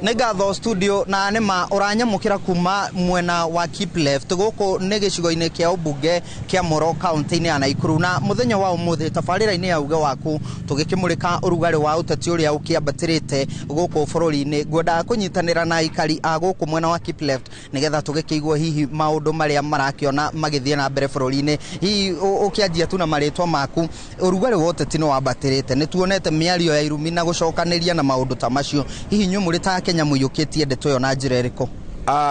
Nĩ ngatho studio na nĩma ũranyamũkĩra kuma mwena wa Keep Left gũkũ nĩ gĩcigo-inĩ kĩa ũmbunge kĩa Moro kaunti-inĩ ya Nakuru. Na mũthenya wa ũmũthĩ tabarĩra-inĩ ya uge waku tũgĩkĩmũrĩka ũrugarĩ wa ũteti ũrĩa ũkĩambatĩrĩte gũkũ bũrũri-inĩ. Ngwendaga kũnyitanĩra na aikari a gũkũ mwena wa Keep Left nĩgetha tũgĩkĩigua hihi maũndũ marĩa marakĩona magĩthiĩ na mbere bũrũri-inĩ. Hihi ũkĩanjia tu na marĩtwa maku, ũrugarĩ wa ũteti nĩ wambatĩrĩte, nĩ tuonete mĩario ya irumi na gũcokanĩria na maũndũ ta macio. Hihi inyuĩ mũrĩ ta Kenya mũiyũkĩtie ndeto ĩyo na njĩra ĩrĩkũ?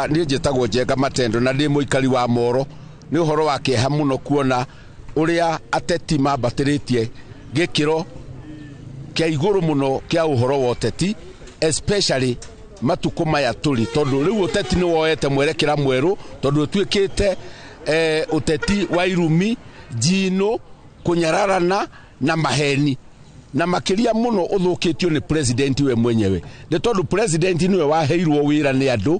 Niĩ njĩtagwo Njenga Matendo na ndĩ mũikari wa Moro. Nĩ ũhoro wa kĩeha mũno kuona ũrĩa ateti mambatĩrĩtie gĩkĩro kĩa igũrũ mũno kĩa ũhoro wa ũteti, especially matukũ maya tũrĩ, tondũ rĩu ũteti nĩ woete mwerekera mwerũ, tondũ ũtuĩkĩte ũteti wa irumi, njino, kũnyararana na maheni, na makĩria mũno ũthũkĩtio nĩ president we mwenyewe. Nĩ tondũ president nĩwe waheirwo wĩra nĩ andũ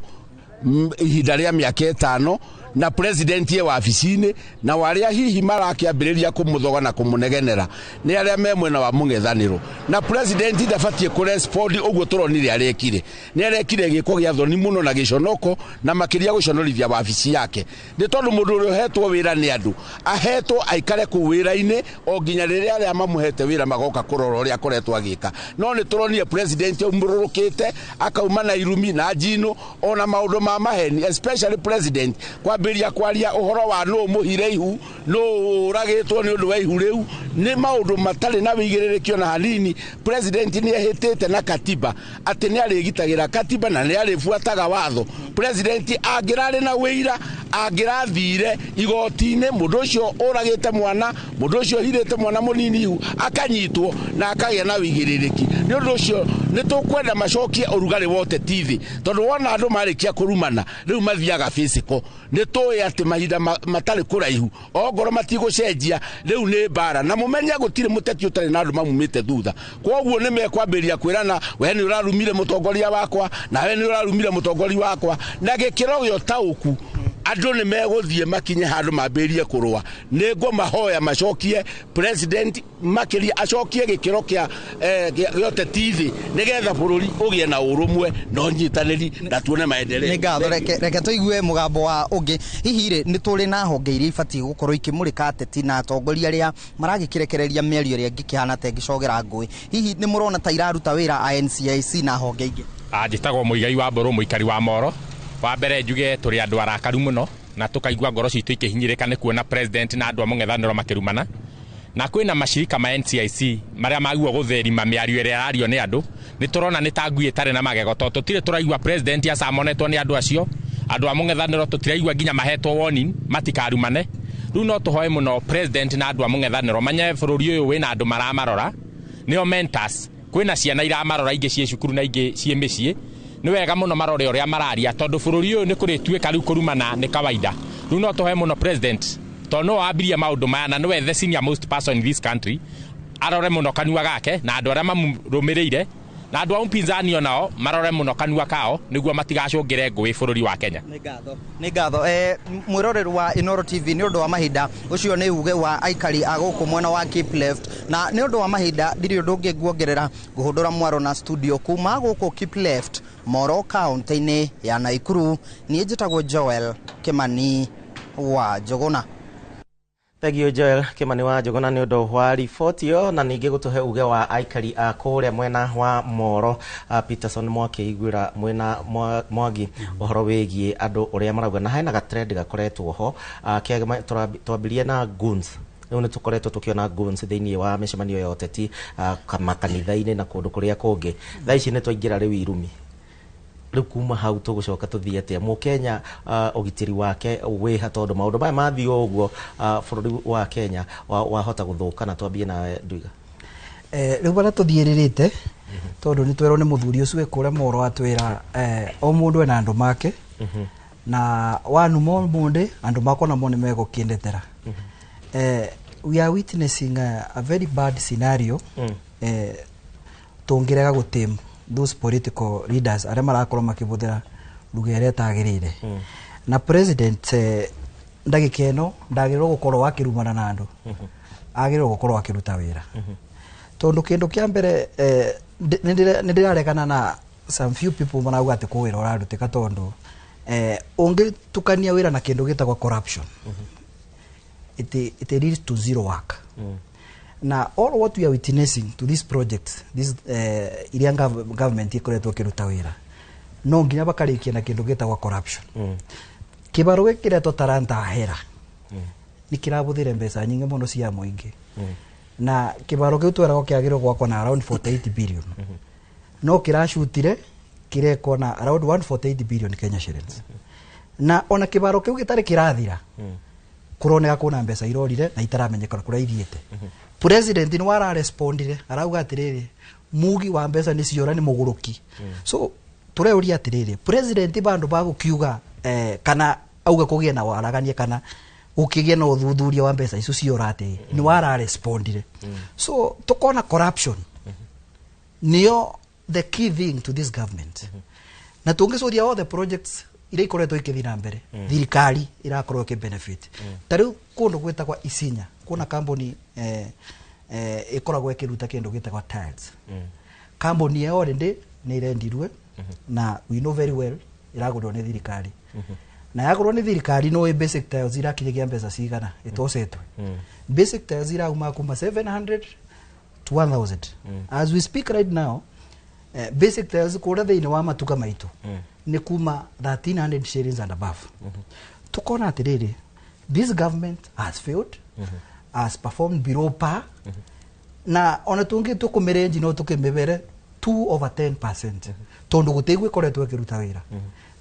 ihinda rĩa mĩaka 5, na president ye wabici-inĩ, na warĩa hihi marakĩambĩrĩria kũmũthoga na kũmũnegenera nĩ arĩa me mwena wa mũng'ethanĩro. Na president ndabatiĩ kũrespond ũguo tũronire arekire. Nĩ arekire gĩko gĩa thoni mũno na gĩconoko, na makĩria gũconorithia wabici yake. Nĩ tondũ mũndũ ũrĩa ũhetwo wĩra nĩ andũ ahetwo aikare kũu wĩra-inĩ o nginya rĩrĩa arĩa mamũhete wĩra magoka kũrora ũrĩa akoretwo agĩka. No nĩ tũronire president aumũrũrũkĩte akauma na irumi na njino ona maũndũ ma maheni, especially president kwambĩrĩria kwaria ũhoro wa nũ mũhire ihu, nũ ũragĩtwo nĩ ũndũ wa ihu rĩu. Nĩ maũndũ matarĩ na wĩigĩrĩrĩki ona hanini. President nĩ ehĩtĩte na katiba atĩ nĩ arĩgitagĩra katiba na nĩ arĩbuataga watho. President angĩrarĩ na wĩira angĩrathire igoti-inĩ, mũndũ ũcio ũragĩte mwana, mũndũ ũcio ũhirĩte mwana mũnini ihu akanyitwo na akagĩa na wĩigĩrĩrĩki. Nĩ ũndũ ũcio nĩ tũkwenda macokie ũrugarĩ wa ũteti thĩ, tondũ wona andũ marĩkia kũrumana rĩu mathiaga physical. Nĩ tũĩ atĩ mahinda matarĩ kũraihu ongorwo matigũcenjia rĩu nĩ mbara, na mũmenye gũtirĩ mũteti ũtarĩ na andũ mamumĩte thutha. Kwoguo nĩ mekwambĩrĩria kwĩrana, we nĩ ũrarumire mũtongoria wakwa, na we nĩ ũrarumire mũtongoria wakwa, na gĩkĩro gĩa ũtaũku andũ nĩ megũthiĩ makinye handũ mambĩrĩrie kũrũa. Nĩ ngũmahoya macokie president makĩria acokie gĩkĩro kĩa ũteti thĩ, nĩgetha bũrũri ũgĩe na ũrũmwe na ũnyitanĩri na tuone maendeleo. Nĩ ngatho. Reke tũigue mũgambo wa ũngĩ. Hihi rĩ nĩ tũrĩ na honge iria ibatiĩ gũkorwo ikĩmũrĩka ateti na atongoria arĩa maragĩkĩrekereria mĩario ĩrĩa ĩngĩkĩhana ta ĩngĩcogera ngũĩ. Hihi nĩ mũrona ta iraruta wĩra NCIC na honge ingĩ? Njĩtagwo Mũigai wa Mbũrũ, mũikari wa Moro. Wa mbere njuge tũrĩ andũ arakaru mũno na tũkaigua ngoro citũ ikĩhinyĩrĩka nĩ kuona president na andũ a mũng'ethanĩro makĩrumana. Na kwĩna mashirika ma NCIC marĩa magua gũtherima mĩario ĩrĩa ĩrario nĩ andũ. Nĩ tũrona nĩ ta ngui ĩtarĩ na magego, tondũ tũtirĩ tũraigua president acamonetwo nĩ andũ acio. Andũ a mũng'ethanĩro tũtiraigua nginya mahetwo warning matikarumane. Rĩu no tũhoe mũno president na andũ a mũng'ethanĩro manye bũrũri ũyũ wĩna andũ maramarora, nĩo mentors. Kwĩna ciana iramarora ingĩ ciĩ cukuru na ingĩ ciĩ mĩciĩ. Nĩ wega mũno marore ũrĩa mararia, tondũ bũrũri ũyũ nĩ kũrĩtuĩka rĩu kũrumana nĩ kawaida. Rĩu no tũhoe mũno president, tondũ no wambirie maũndũ maya na nĩwe the senior most person in this country, arore mũno kanua gake na andũ arĩa mamũrũmĩrĩire, Na andũ a upinzani onao marore mũno kanua kao nĩguo matigacũngĩre ngũĩ bũrũri wa Kenya. Nĩ ngatho mwĩroreri wa Inooro TV, nĩ ũndũ wa mahinda, ũcio nĩ uge wa aikari a gũkũ mwena wa Cape Left, na nĩ ũndũ wa mahinda ndirĩ ũndũ ũngĩ nguongerera. Ngũhũndũra mwaro na studio kuma gũkũ Cape Left, Moro, kaunti-inĩ ya Naikuru. Niĩ njĩtagwo Joel Kimani wa Njũgũna. Thank Joel Kimani wa Njũgũna nĩ ũndũ wa riboti ĩyo na ningĩ gũtũhe uge wa aikari a kũrĩa mwena wa Moro. Peterson mwakĩiguĩra mwena Mwangi ũhoro wĩgiĩ andũ ũrĩa marauga, na hena gatrend gakoretwo ho twambirie na goons. Rĩu nĩ tũkoretwo tũkĩona goons thĩinĩ wa mĩcemanio ya ũteti, makanitha-inĩ na kũndũ kũrĩa kũngĩ. Thaa ici nĩ twaingĩra rĩu irumi. Rĩu kuma hau tũgũcoka tũthiĩ atĩa? Mũkenya ũgitĩri wake wĩha? Tondũ maũndũ maya mathiĩ o ũguo, bũrũri wa Kenya wahota gũthũka. Na twambie nawe, Ndwiga. Rĩu barĩa tũthiĩrĩrĩte, tondũ nĩ twerwo nĩ mũthuri ũcio wĩ kũrĩa Moro, atwĩra o mũndũ ena andũ make, na wanuma ũmũndĩ andũ makwa namo nĩ megũkĩndetera. We are witnessing a very bad scenario tũngĩrega gũtame those political leaders arĩa marakorwo makĩhũthĩra lugha ĩrĩa ĩtagĩrĩire. Na president ndagĩka ĩno ndagĩrĩirwo gũkorwo akĩrumana na andũ, agĩrĩirwo gũkorwo akĩruta wĩra, tondũ kĩndũ kĩa mbere nĩ ndĩraregana na some few people marauga atĩ kwĩ wĩra ũrarutĩka, tondũ ũngĩtukania wĩra na kĩndũ gĩtagwo corruption, it leads to zero work. Na all what we are witnessing to this project, this iria government ikoretwo ĩkĩruta wĩra, no nginya bakarĩkia na kĩndũ gĩtagwo corruption. Kĩbaro gĩkĩ kĩretwo Talanta Hera nĩ kĩrabũthĩre mbeca nyingĩ mũno cia mũingĩ, na kĩbaro kĩu tweragwo kĩagĩrĩirwo gwakwo na around 48 billion, no kĩracutire kĩrekwo na around 148 billion Kenya shillings. Na ona kĩbaro kĩu gĩtarĩ kĩrathira, kũroneka kwĩna mbeca irorire na itaramenyekana kũrĩa ithiĩte. President nĩ wararespondire arauga atĩrĩrĩ, mugi wa mbeca nĩ ciora nĩ mũgũrũki. So tũreuria atĩrĩrĩ, president bandũ bagũkiuga kana auga kũgĩe na waragania kana gũkĩgĩe na ũthuthuria wa mbeca icio ciora atĩ nĩ wararespondire. So tukona corruption niyo the key thing to this government, na tũngĩcũria all the projects iria ikoretwo ikĩthiĩ na mbere, thirikari irakorwo ĩkĩ benefit. Ta rĩu kũndũ gwĩtagwa Isinya kwĩna kambuni ĩkoragwo ĩkĩruta kĩndũ gĩtagwa tiles. Kambuni ĩyo already nĩ irendirwe, na we know very well ĩragũrwo nĩ thirikari, na yagũrwo nĩ thirikari no basic tiles irakinyagia mbeca cigana ĩtocetwe. Basic tiles irauma kuma 700 to 1000. As we speak right now, basic tiles kũrĩa thĩinĩ wa matuka maitũ nĩ kuma 1300 shillings and above. Tukona atĩrĩrĩ, this government has failed, has performed below par, na ona tũngĩ tũkũmĩrenji no tũkĩmĩbere 2 over 10%, tondũ gũtĩguo ĩkoretwo ĩkĩruta wĩra.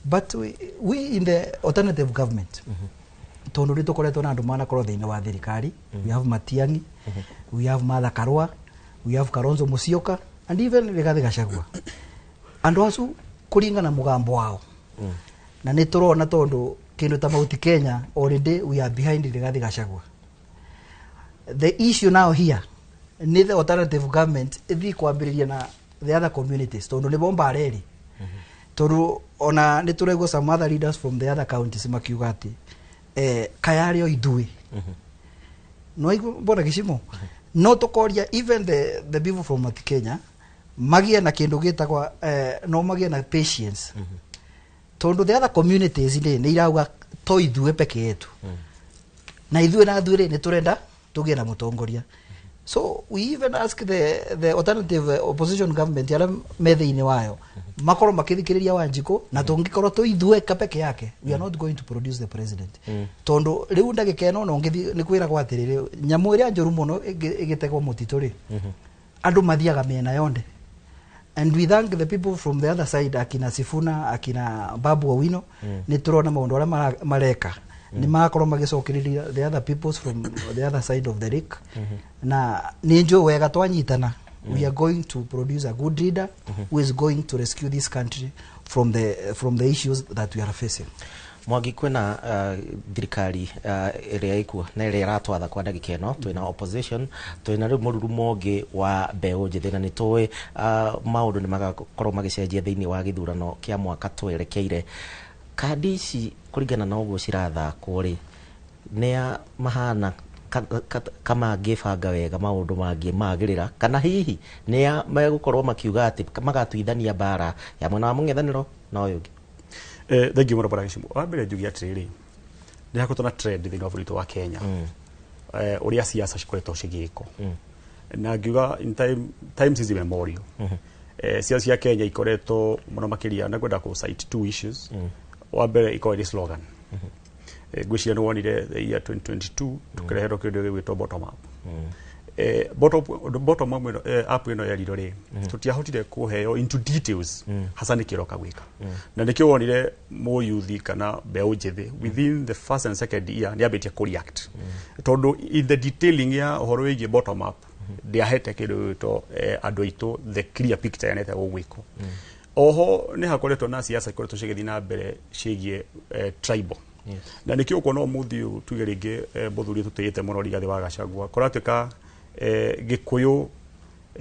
But we in the alternative government, tondũ nĩ tũkoretwo na andũ manakorwo thĩinĩ wa thirikari, we have Matiang'i, we have Martha Karua, we have Kalonzo Musyoka and even Rigathi Gachagua, andũ acu kũringana mũgambo wao, na nĩ tũrona tondũ kĩndũ ta Mount Kenya, already we are behind Rigathi Gachagua. The issue now here nĩ the alternative government ĩthiĩ kwambĩrĩria na the other communities, tondũ nĩbo mbara ĩrĩ, tondũ ona nĩ tũraigua some other leaders from the other counties makiuga atĩ kayarĩ o ithuĩ no aigua mbona gĩcimo no tũkoria even the people from Mount Kenya magie na kĩndũ gĩtagwa no magie na patience, tondũ the other communities nĩ irauga to ithuĩ peke yetu, na ithuĩ na ithuĩ rĩ nĩ tũrenda tũgĩe na mũtongoria. So we even ask the alternative opposition government arĩa me thĩinĩ wayo makorwo makĩthikĩrĩria Wanjikũ, na tũngĩkorwo tũ ithuĩ peke yake, we are not going to produce the president, tondũ rĩu ndagĩka ĩno no ngĩthiĩ nĩ kwĩragwo atĩrĩrĩ, nyamũ ĩrĩa njũru mũno ĩgĩtegwo mũtitũ rĩ, andũ mathiaga mĩena yothe. And we thank the people from the other side, akina Sifuna, akina Babu Owino. Nĩ tũrona maũndũ arĩa mareka nĩ magakorwo magĩcokereria the other peoples from the other side of the lake, na nĩ njũĩ wega twanyitana we are going to produce a good leader who is going to rescue this country from the issues that we are facing. Mwangi, kwĩna thirikari ĩrĩa ĩkuo na ĩrĩa ĩratwatha kwa ndagĩka ĩno, twĩna opposition, twĩna rĩu mũrurumo ũngĩ wa mbeũ njĩthĩ, na nĩ tũĩ maũndũ nĩ magakorwo magĩcenjia thĩinĩ wa gĩthurano kĩa mwaka twerekeire. Kandi ici kũringana na ũguo cirathakwo rĩ, nĩa mahana kamangĩbanga wega maũndũ mangĩ magĩrĩra, kana hihi nĩa megũkorwo makiuga atĩ magatuithania mbara ya mwena wa mũng'ethanĩro na ũyũ ũngĩ? Thengiũ mũno, bwana Gĩcimo. Wa mbere njuge atĩrĩrĩ, nĩ hakoretwo na trend thĩinĩ wa bũrũri witũ wa Kenya, ũrĩa siasa cikoretwo cigĩkwo, na ngiuga in time, times is immemorial, siasa cia Kenya ikoretwo mũno makĩria na kwenda kũ cite two issues. Wa mbere ikorwo ĩrĩ slogan. Ngwĩciria nĩ wonire the year 2022 tũkĩreherwo kĩndũ gĩgwĩtwo bottom up. Bottom up ĩno, app ĩno yerirwo rĩ, tũtiahotire kũheo into details hasa nĩ kĩroka gwĩka, na nĩkĩo wonire mũyuthi kana mbeũ njĩthĩ within the first and second year nĩ ambĩtie kũ react, tondũ in the detailing ya ũhoro wĩgiĩ bottom up ndĩahete kĩndũ gĩgwĩtwo andũ aitũ the clear picture yanete gũgwĩkwo. Oho nĩ hakoretwo na siasa ikoretwo cigĩthiĩ na mbere ciĩgiĩ tribal, na nĩkĩo ũkuona ũmũthĩ ũyũ tuge rĩngĩ mũthuri tũtĩĩte mũno Rigathĩ wa Gachagua kũratuĩka Gĩkũyũ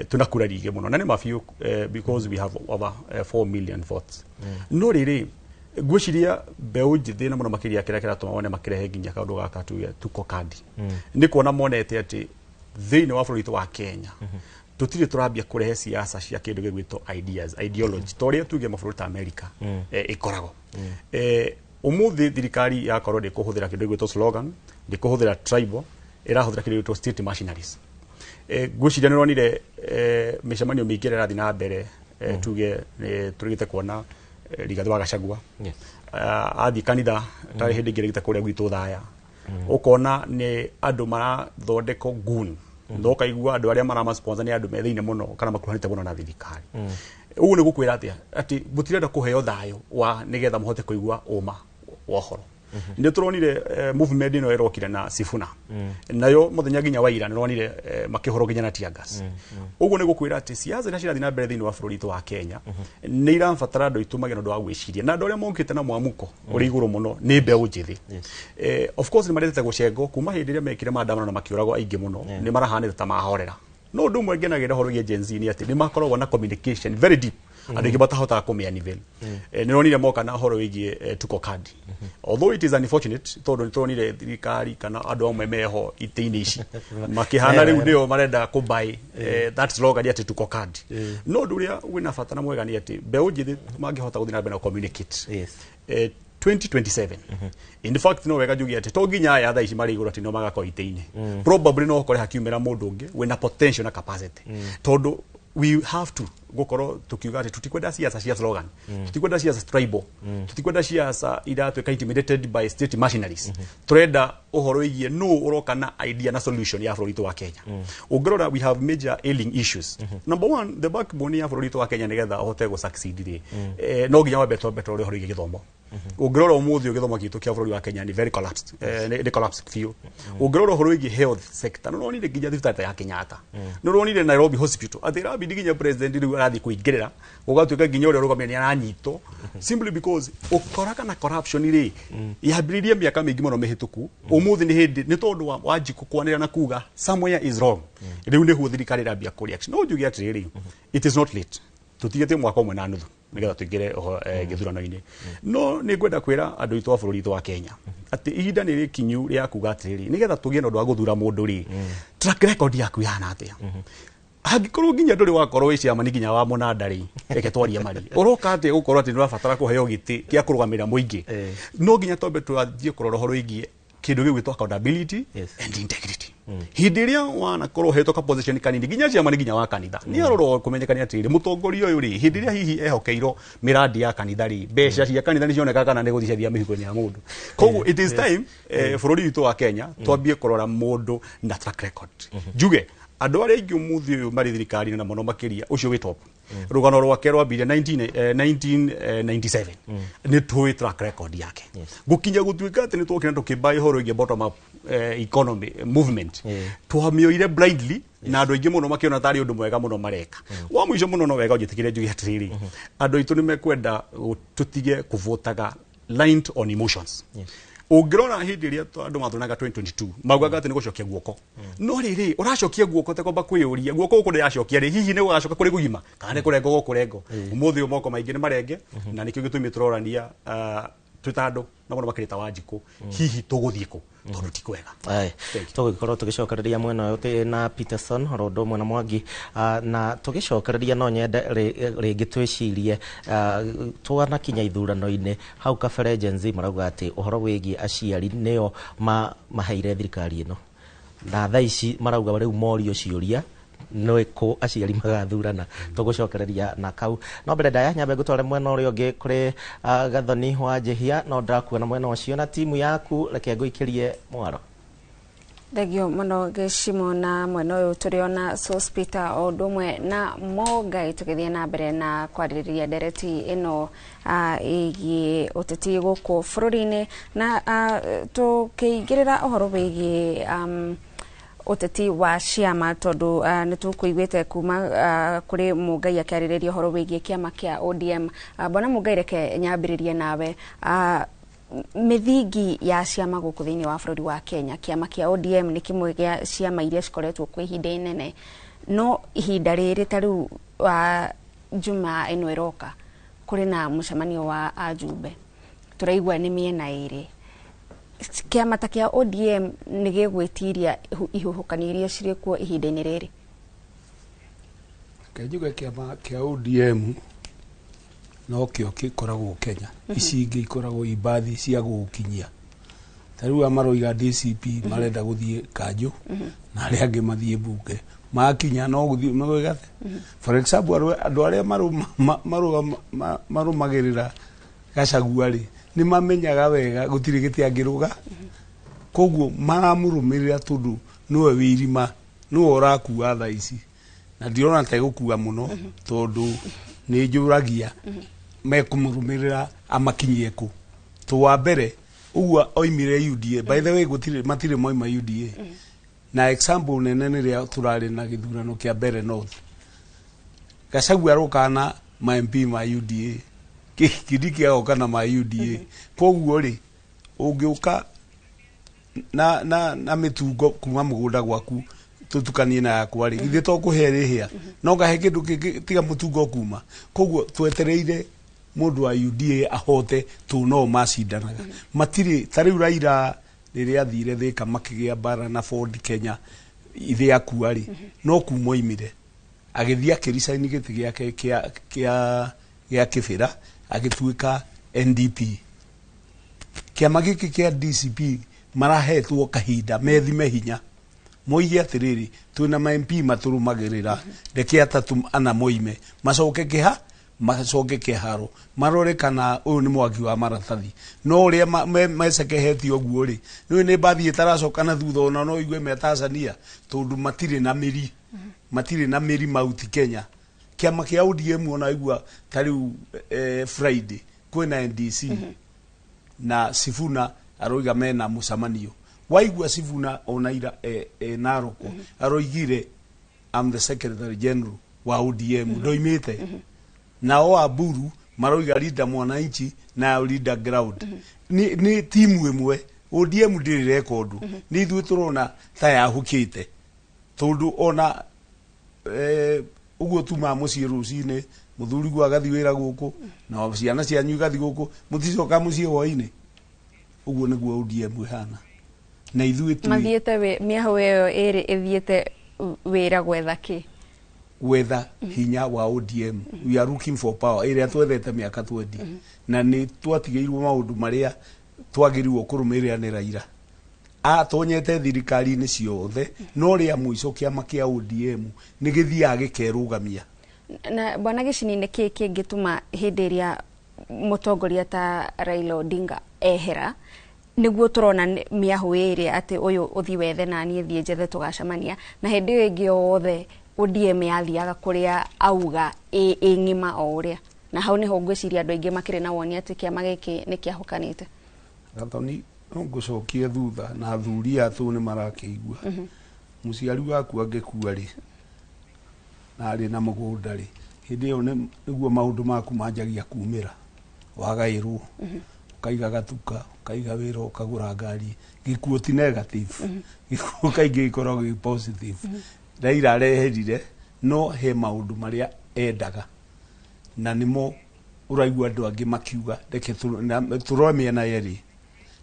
tuna kura nyingĩ mũno, na nĩ ma biũ, because we have over 4 million votes. No rĩrĩ, ngwĩciria mbeũ njĩthĩ na mũno makĩria kĩrĩa kĩratũma wone makĩrehe nginya kaũndũ gaka tuge tuko kandi nĩ kuona monete atĩ thĩinĩ wa bũrũri witũ wa Kenya tũtirĩ tũrambia kũrehe siasa cia kĩndũ gĩgwĩtwo ideas, ideology, ta ũrĩa tuge mabũrũri ta America ĩkoragwo. Ũmũthĩ thirikari yakorwo ndĩkũhũthĩra kĩndũ gĩgwĩtwo slogan, ndĩkũhũthĩra tribal, ĩrahũthĩra kĩndũ gĩgwĩtwo state machineries. Ngwĩciria nĩ ũronire mĩcemanio mĩingĩ ĩrĩa ĩrathiĩ na mbere, tuge nĩ tũrĩgĩte kuona Rigathĩ wa Gachagua athiĩ kanitha tarĩ hĩndĩ ĩngĩ rĩgĩte kũrĩa gwitũ Thaya, ũkona nĩ andũ marathondekwo goon, na ũkaigua andũ arĩa maramasponsor nĩ andũ me thĩinĩ mũno kana makuhanĩte mũno na thirikari. Ũguo nĩ gũkwĩra atĩa? Atĩ mũtirenda kũheo thayũ wa nĩgetha mũhote kũigua ũma wa ũhoro. Nĩ tũronire movement ĩno ĩrokire na Sifuna, nayo mũthenya nginya wa ira nĩ ronire makĩhũrwo nginya na tear gas. Ũguo nĩ gũkwĩra atĩ siasa iria cirathiĩ na mbere thĩinĩ wa bũrũri witũ wa Kenya nĩ irabatara andũ aitũ magĩe na ũndũ wa gwĩciria, na andũ arĩa mokĩte na mwamuko ũrĩ igũrũ mũno nĩ mbeũ njĩthĩ. Of course nĩ marĩtĩte gũcengwo kuma hĩndĩ ĩrĩa mekire maandamano na makĩũragwo aingĩ mũno, nĩ marahanĩte ta mahorera. No ũndũ ũmwe ngenagĩra ũhoro wĩgiĩ Gen Z nĩ atĩ nĩ makoragwo na communication very deep, andũ aingĩ matahotaga kũmĩa. Nĩ ronire moka na ũhoro wĩgiĩ tuko kadi, although it is unfortunate tondũ nĩ tũronire thirikari kana andũ amwe meho itĩ-inĩ ici makĩhana rĩu nĩo marenda kũbuy that slogan atĩ tuko kadi. No ũndũ ũrĩa wĩna bata na mwega nĩ atĩ mbeũ njĩthĩ mangĩhota gũthiĩ na mbere na communicate 2027, in fact no wega njuge atĩ to nginya aya thaa ici marĩ igũrũ atĩ nĩo magakorwo itĩ-inĩ. Probably no ũkore hakiumĩra mũndũ ũngĩ wĩna potential na capacity, tondũ we have to gukorwo tukiuga atĩ tutikwenda siasa cia slogan, tutikwenda siasa tribal, tutikwenda siasa iratuĩka intimidated by state machineries. Turenda ũhoro wĩgiĩ nũ ũroka na idea na solution ya bũrũri witũ wa Kenya. Ũngĩrora, we have major ailing issues. Number one, the backbone ya bũrũri witũ wa Kenya nĩgetha ũhote gũ succeed rĩ, no nginya wambe twambe tũrore ũhoro wĩgiĩ gĩthomo. Ũngĩrora ũmũthĩ gĩthomo gitũ kĩa bũrũri wa Kenya nĩ very collapsed, nĩ collapsed biũ. Ũngĩrora ũhoro wĩgiĩ health sector, nĩ ũronire nginya thibitarĩ ta ya Kenyatta, nĩ ũronire Nairobi Hospital atĩ ĩrabidi nginya president rĩu arathiĩ kũingĩrĩra, gũgatuĩka nginya ũrĩa ũrũgamĩrĩire nĩ aranyitwo, simply because ũkora kana corruption rĩ yambĩrĩirie mĩaka mĩingĩ mũno mĩhĩtũku. Ũmũthĩ nĩ hĩndĩ nĩ tondũ wa Wanjikũ kwanĩrĩra na kuga somewhere is wrong, rĩu nĩguo thirikari ĩrambia kũ react. No njuge atĩrĩrĩ, it is not late. Tũtigĩte mwaka ũmwe na nuthu nĩgetha tũingĩre gĩthurano-inĩ. No nĩ ngwenda kwĩra andũ aitũ a bũrũri witũ wa Kenya atĩ ihinda nĩ rĩkinyu rĩa kuga atĩrĩrĩ, nĩgetha tũgĩe na ũndũ wa gũthura mũndũ rĩ, track record yaku ihana atĩa? Angĩkorwo nginya ndũrĩ wakorwo wĩ chairman nginya wa mũnanda rĩ, reke twarie mari ũroka atĩ gũkorwo atĩ nĩ ũrabatara kũheo gĩtĩ kĩa kũrũgamĩrĩra mũingĩ. No nginya twambe twathiĩ kũrora ũhoro wĩgiĩ kĩndũ gĩgwĩtwo accountability and integrity. Hĩndĩ ĩrĩa wanakorwo ũhetwo ka position kanini, nginya chairman nginya wa kanitha, nĩ arorwo kũmenyekana atĩrĩrĩ, mũtongoria ũyũ rĩ, hĩndĩ ĩrĩa hihi ehokeirwo mĩrandi ya kanitha rĩ, mbeca cia kanitha nĩ cionekaga kana nĩ gũthiĩ ciathia mĩhuko-inĩ ya mũndũ. Koguo it is time bũrũri witũ wa Kenya twambie kũrora mũndũ na track record. Njuge andũ arĩa aingĩ ũmũthĩ ũyũ marĩ thirikari-inĩ na mũno makĩria ũcio wĩ top, rũgano rwake rwambirie 1997, nĩ tũĩ track record yake gũkinya gũtuĩka atĩ nĩ twokire na tũkĩmba ũhoro wĩgiĩ bottom up economy movement, twamĩoire blindly na andũ aingĩ mũno makĩona tarĩ ũndũ mwega mũno mareka. Wa mũico mũno, no wega ũnjĩtĩkĩre njuge atĩrĩrĩ, andũ aitũ nĩ mekwenda tũtige kũvotaga. lined on emotions. Ũngĩrora hĩndĩ ĩrĩa andũ mathuranaga 2022, maugaga atĩ nĩ gũcokia guoko, no rĩrĩ ũracokia guoko tekwamba kwĩyũria guoko gũkũ ndĩracokia rĩ, hihi nĩ gũgacoka kũrĩ gũgima kana nĩ kũrengo gũkũrengo? Ũmũthĩ ũyũ moko maingĩ nĩ marenge, na nĩkĩo gĩtũmi tũrorania twĩ ta andũ na mũno makĩria ta Wanjikũ, hihi tũgũthiĩ kũ, tondũ ti kwega. Tũgũgĩkorwo tũgĩcokereria mwena ũyũ na Peterson oro ũndũ ũmwe na Mwangi. Na tũgĩcokereria no nyende rĩngĩ twĩcirie twanakinya ithurano-inĩ hau kabere. Gen Z marauga atĩ ũhoro wĩgiĩ aciari nĩo maheire thirikari ĩno, na thaa ici marauga rĩu morio ciũria nĩ kũ aciari magathurana. Tũgũcokereria na kau, no mbere ndaya nyambe ngũtware mwena ũrĩa ũngĩ kũrĩ Gathoni wa Njĩhia. No ndĩrakuona mwena ũcio na timu yaku, reke ngũikĩrie mwaro. Thengio mũno Gĩcimo. Na mwena ũyũ tũrĩ ona Sospeter o ũndũ ũmwe na Mongai, tũgĩthiĩ na mbere na kwarĩrĩria ndereti ĩno ĩgiĩ ũteti gũkũ bũrũri-inĩ, na tũkĩingĩrĩra ũhoro wĩgiĩ ũteti wa ciama, tondũ nĩ tũkũiguĩte kuma kũrĩ Mũngai akĩarĩrĩria ũhoro wĩgiĩ kĩama kĩa ODM. Bwana Mũngai, reke nyambĩrĩrie nawe. Mĩthingi ya ciama gũkũ thĩinĩ wa bũrũri wa Kenya, kĩama kĩa ODM nĩ kĩmwe gĩa ciama iria cikoretwo kwa ihinda inene, no ihinda rĩrĩ ta rĩu wa Juma ĩno ĩroka kũrĩ na mũcemanio wa ajumbe, tũraigua nĩ mĩena ĩrĩ. Kĩama ta kĩa ODM nĩ gĩgwĩtiria ihuhũkanio iria cirĩ kuo ihinda-inĩ rĩrĩ? Reke njuge kĩama kĩa ODM nokĩo gĩkoragwo Kenya. Ici ingĩ ikoragwo imbathi cia gũgũkinyia. Ta rĩu aya maroiga DCP marenda gũthiĩ kanjũ na arĩa angĩ mathiĩ mbunge, makinya no gũthiĩ megwĩgathe. For example, andũ arĩa marũmagĩrĩra Gachagua rĩ, nĩ mamenyaga wega gũtirĩ gĩtĩ angĩrũga, koguo maramũrũmĩrĩra tondũ nĩwe wĩ irima, nĩwe ũrakua thaa ici, na ndirona ta egũkua mũno tondũ nĩ njũragia mekũmũrũmĩrĩra amakinyie kũ. To wa mbere ũguo oimire UDA, by the way, gũtirĩ matirĩ moima UDA, na example nene nĩ rĩrĩa tũrarĩ na gĩthurano kĩa mbere North, Gachagua arokaga na ma MP ma UDA, Kindiki agoka na ma UDA. Koguo rĩ, ũngĩũka na mĩtungo kuma mũgũnda gwaku tũtukanie na yakwa rĩ, githĩ to kũhe rĩhĩa no ngahe kĩndũ kĩngĩ tiga mũtungo kuma? Koguo twetereire mũndũ wa UDA ahote tũ no macindanaga matirĩ. Ta rĩu Raila rĩrĩa athire Thika makĩgĩa mbara na Ford Kenya, ithe akua rĩ, no kuma oimire agĩthiĩ akĩricaini gĩtĩ gĩake kĩa Kĩbĩra, agĩtuĩka NDP. Kĩama gĩkĩ kĩa DCP marahetwo kahinda methime hinya, moige atĩrĩrĩ, twĩna ma MP matũrũmagĩrĩra, reke atatũ ana moime macoke kĩha macoke kĩharo marore kana ũyũ nĩ mwaki wa maratathi. No ũrĩa mecekehetie ũguo rĩ, nĩũĩ nĩ mbathi ĩtaracoka na thutha, ona no igue me Tanzania, tondũ matirĩ na mĩri, matirĩ na mĩri Mount Kenya. Kĩama kĩa ODM ona igua ta rĩu Friday kwĩna NDC na Sifuna aroiga mena mũcemanio. Waigua Sifuna ona ira Naroko aroigire, "I'm the secretary general wa ODM, ndoimĩte." Nao Aburu maroiga Linda Mwananchi na Linda Ground nĩ timu ĩmwe. ODM ndĩrĩ rekondo, nĩ ithuĩ tũrona ta yahũkĩte, tondũ ona ũguo tumaga mũciĩ rũcinĩ, mũthuri guo agathiĩ wĩra gũkũ na ciana cianyu igathiĩ gũkũ, mũticoka mũciĩ hwainĩ. Ũguo nĩguo ODM ĩhana na ithuĩ tũrĩ Mathiĩte mĩahũ ĩyo ĩrĩ ĩthiĩte wĩra gwetha kĩ? Gwetha hinya wa ODM. We are looking for power ĩrĩa twethete mĩaka 20, na nĩ twatigĩirwo maũndũ marĩa twagĩrĩirwo kũrũmĩrĩra nĩ Raila atonyete thirikari-inĩ ciothe, no rĩa mũico kĩama kĩa ODM nĩ gĩthiaga gĩkerũgamia. Na bwana Gĩcini, nĩ kĩĩ kĩngĩtũma hĩndĩ ĩrĩa mũtongoria ta Raila Odinga ehera nĩguo tũrona mĩahũ ĩrĩ atĩ ũyũ ũthi wethe na niĩ thiĩ njethe tũgacemania, na hĩndĩ ĩyo ĩngĩ yothe ODM yathiaga kũrĩa auga ĩ ng'ima o ũrĩa, na hau nĩho ngwĩciria andũ aingĩ makĩrĩ na woni atĩ kĩama gĩkĩ nĩ kĩahũkanĩte? Gathoni, no ngũcokie thutha na athuri atũ nĩ marakĩigua. Mũciari waku angĩkua rĩ, na arĩ na mũgũnda rĩ, hĩndĩ ĩyo nĩguo maũndũ maku manjagia kumĩra, wagaĩrwo. Ũkaiga gatuka, ũkaiga wĩra, ũkagũra ngari. Gĩkuũ ti negative, gĩkuũ kaingĩ gĩkoragwo gĩ positive. Raila areherire, no he maũndũ marĩa endaga na nĩmo ũraigua andũ angĩ makiuga reke tũrore mĩena yerĩ.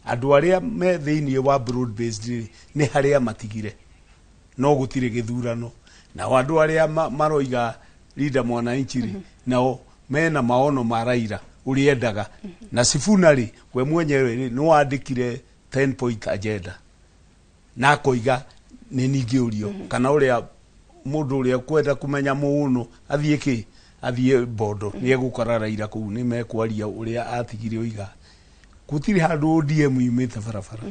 Andũ arĩa me thĩinĩ wa broad based rĩ, nĩ harĩa matigire no gũtirĩ gĩthurano. Nao andũ arĩa maroiga Linda Mwananchi rĩ, nao mena maono ma Raila ũrĩa endaga. Na Sifuna rĩ, we mwenyewe rĩ, nĩ wandĩkire 10 point agenda na akoiga nĩ ningĩũrio kana ũrĩa mũndũ ũrĩa kwenda kũmenya mũno athiĩ kĩ athiĩ Bondo, nĩ egũkora Raila kũu, nĩ mekwaria ũrĩa atigire oiga. Gũtirĩ handũ ODM yumĩte barabara,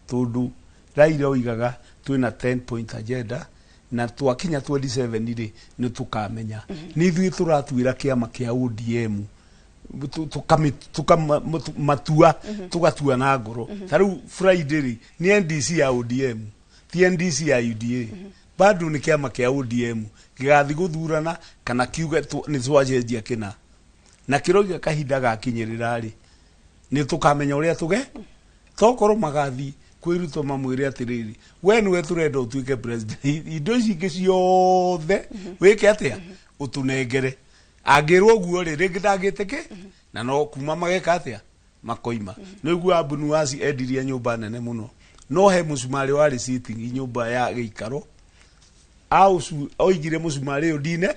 tondũ Raila oigaga twĩna 10 point agenda na twakinya 27 rĩ, nĩ tũkamenya. Nĩ ithuĩ tũratuĩra kĩama kĩa ODM, matua tugatua na ngoro. Ta rĩu Friday rĩ, nĩ NDC ya ODM, ti NDC ya UDA. Bado nĩ kĩama kĩa ODM gĩgathiĩ gũthurana kana kiuge nĩ twacenjia kĩna na kĩroiga. Kahinda gakinyĩrĩra rĩ, nĩ tũkamenya ũrĩa tũge tokorwo magathi kwĩ Ruto mamwĩre atĩrĩrĩ, we nĩwe tũrenda ũtuĩke president, indo ici ingĩ ciothe wĩke atĩa, ũtũnengere. Angĩrwo ũguo rĩ, rĩngĩ ndangĩtĩkĩ na no kuma mageka atĩa, makoima. Nĩ ũguo Abunuwasi endirie nyũmba nene mũno, no he mũcumarĩ warĩ sitting nyũmba ya gĩikaro oigire mũcumarĩ ũyũ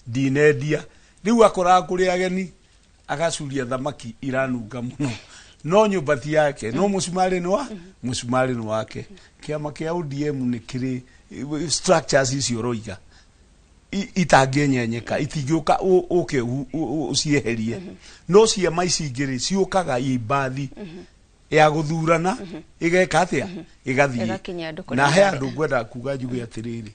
ndinendia. Rĩu akoraga kũrĩ ageni agacuria thamaki iranunga mũno, no nyũmba ti yake, no mũcumarĩ nĩ wa mũcumarĩ nĩ wake. Kĩama kĩa ODM nĩ kĩrĩ structures icio ũroiga itangĩenyenyeka, itingĩũka ũke ũcieherie. No ciama ici ingĩ rĩ, ciũkaga i mbathi ya gũthurana, ĩgeka atĩa, ĩgathiĩ. Ĩgakinyia andũ kũrĩa Na he marenda. Andũ ngwenda kuga njuge atĩrĩrĩ,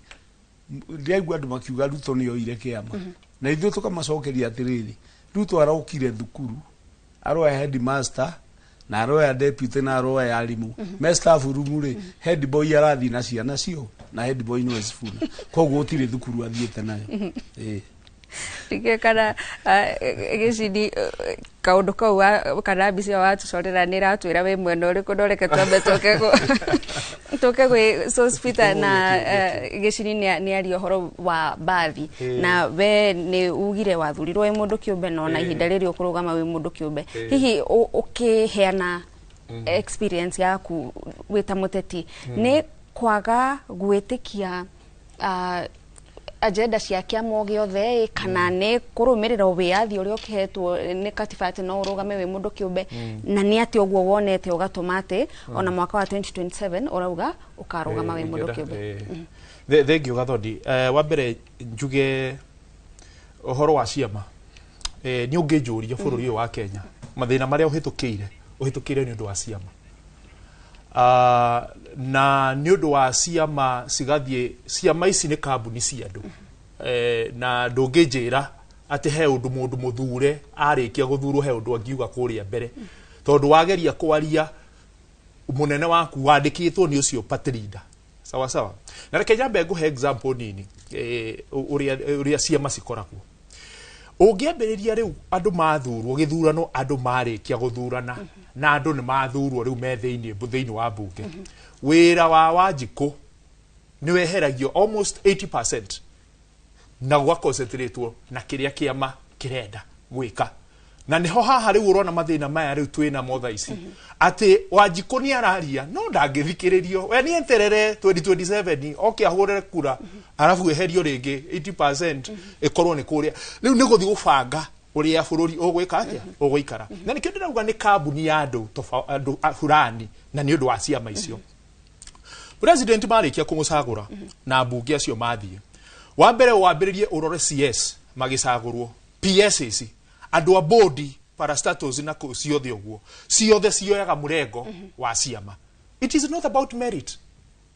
ndĩraigua andũ makiuga Ruto nĩ oire kĩama, na ithuĩ tũkamacokeria atĩrĩrĩ, Ruto arokire thukuru aroya headmaster na aroya deputy na aroya arimũ me staff room rĩ, head boy arathiĩ na ciana cio, na head boy nĩwe Sifuna, koguo gũtirĩ thukuru athiĩte nayo. Ĩĩ. Ndikĩũĩ kana gĩcini kaũndũ kau kana mbica ĩyo watũcorera nĩ ĩratwĩra wĩ mwena ũrĩkũ, no reke twambe tũke gwĩ Sospeter na gĩcini nĩ aria ũhoro wa mbathi. Na we nĩ ugire wathurirwo wĩ mũndũ kĩũmbe, no na ihinda rĩrĩ ũkũrũgama wĩ mũndũ kĩũmbe. Hihi ũkĩheana experience yaku wĩ ta mũteti, nĩ kwaga gwĩtĩkia agenda cia kĩama o gĩothe ĩ, kana nĩ kũrũmĩrĩra wĩyathi ũrĩa ũkĩhetwo nĩ katiba atĩ no ũrũgame wĩ mũndũ kĩũmbe? Na nĩ atĩ ũguo wonete ũgatũma atĩ ona mwaka wa 2027 ũrauga ũkarũgama wĩ mũndũ kĩũmbe? Thengiũ Gathoni. Wa mbere njuge ũhoro wa ciama, nĩ ũngĩnjũria bũrũri ũyũ wa Kenya mathĩna marĩa ũhĩtũkĩire, ũhĩtũkĩire nĩ ũndũ wa ciama. Na nĩ ũndũ wa ciama cigathiĩ, ciama ici nĩ kambuni cia andũ, na ndũngĩnjĩra atĩ he ũndũ mũndũ mũthure arĩkia gũthurwo he ũndũ angiuga kũrĩa mbere, tondũ wageria kwaria mũnene waku wandĩkĩtwo nĩ ũcio party leader. Sawa sawa. Na reke nyambe ngũhe example nini, ũrĩa ciama cikoragwo. Ũngĩambĩrĩria rĩu andũ mathurwo gĩthurano, andũ marĩkia gũthurana na andũ nĩ mathurwo, rĩu me thĩinĩ wa mbunge, wĩra wa Wanjikũ nĩ weheragio almost 80% na gũgaconcentratwo na kĩrĩa kĩama kĩrenda gwĩka. Na nĩho haha rĩu ũrona mathĩna maya rĩu twĩna mo thaa ici, atĩ Wanjikũ nĩ araria no ndangĩthikĩrĩrio. We nĩ eterere 2027 oke ahũrĩre kura, arabu eherio rĩngĩ 80% ĩkorwo nĩ kũrĩa rĩu nĩ gũthiĩ gũbanga ũrĩa bũrũri ũgwĩka atĩa, ũgũikara. Na nĩkĩo ndĩrauga nĩ kambuni ya andũ andũ fulani. Na nĩ ũndũ wa ciama icio, president marĩkia kũmũcagũra na mbunge acio mathiĩ, wa mbere wambĩrĩrie ũrore CS magĩcagũrwo, PSs, andũ a bodi, parastatals na kũ ciothe ũguo, ciothe cioyaga mũrengo wa ciama. It is not about merit.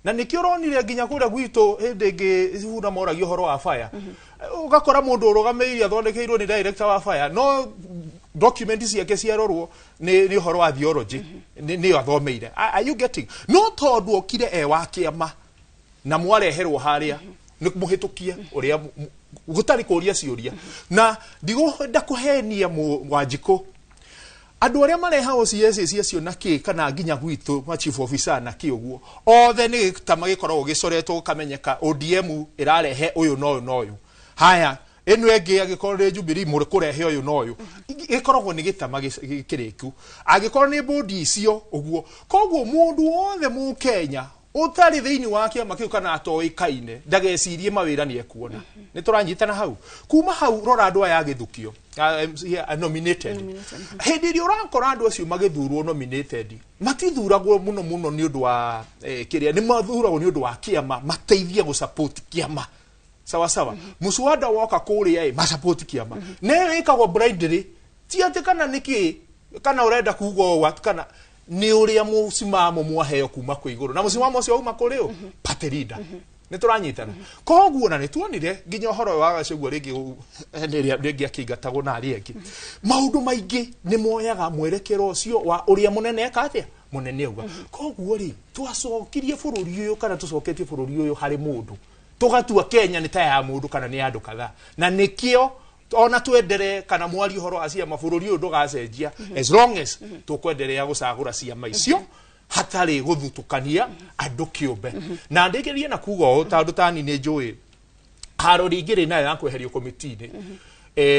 Na nĩkĩo ũronire nginya kũrĩa gwitũ hĩndĩ ĩngĩ Sifuna moragia ũhoro wa fire, ũgakora mũndũ ũrũgamĩrĩire athondekeirwo nĩ director wa fire, no document ciake ciarorwo nĩ ũhoro wa theology nĩyo athomeire. Are you getting? No tondũ okire e wa kĩama na mwareherwo harĩa nĩ mũhĩtũkie ũrĩa gũtarĩ kũria ciũria. Na ndigũenda kũhenia Wanjikũ. Andũ arĩa mareha OCS acio na kĩ kana nginya gwitũ ma chief officer na kĩ ũguo othe nĩ gĩtama gĩkoragwo gĩcoretwo gũkamenyeka ODM ĩrarehe ũyũ na ũyũ na ũyũ, haya ĩno ĩngĩ angĩkorwo nĩ Jubilee mũrĩ kũrehe ũyũ na ũyũ, gĩkoragwo nĩ gĩtama kĩrĩku angĩkorwo nĩ bodi icio ũguo. Koguo mũndũ wothe mũkenya ũtarĩ thĩinĩ wa kĩama kĩu kana atoĩkaine ndagecirie mawĩra nĩ ekuona. Nĩ tũranyitana hau. Kuma hau rora andũ aya a gĩthukio nominated. Hĩndĩ ĩrĩa ũrakora andũ acio magĩthurwo nominated, matithuragwo mũno mũno nĩ ũndũ wa kĩrĩa, nĩ mathuragwo nĩ ũndũ wa kĩama, mateithie gũ support kĩama. Sawa sawa. Muswada woka kũrĩa ĩ ma support kĩama na ĩyo ĩkagwo blindly, ti atĩ kana nĩkĩ kana ũrenda kuga ũũ atĩ kana nĩ ũrĩa mũcimamo mwaheo kuma kwĩ igũrũ, na mũcimamo ũcio wauma kũrĩ ũ party leader. Nĩ tũranyitana. Koguo na nĩ tuonire nginya ũhoro wa Gachagua rĩngĩ rĩrĩa rĩngĩ akĩingatagwo na arĩa angĩ, maũndũ maingĩ nĩ moyaga mwerekero ũcio wa ũrĩa mũnene eka atĩa, mũnene auga. Koguo rĩ, twacokirie bũrũri ũyũ kana tũcoketie bũrũri ũyũ harĩ mũndũ, tũgatua Kenya nĩ ta ya mũndũ kana nĩ ya andũ kadhaa, na nĩkĩo ona twendere kana mwarie ũhoro wa ciama, bũrũri ũyũ ndũgacenjia as long as tũkwenderea gũcagũra ciama icio hatarĩ gũthutũkania andũ kĩũmbe. Na ndĩkĩrie na kuga ũũ, tondũ tani nĩ njũĩ haro rĩngĩ nayo ya kweherio komiti-inĩ,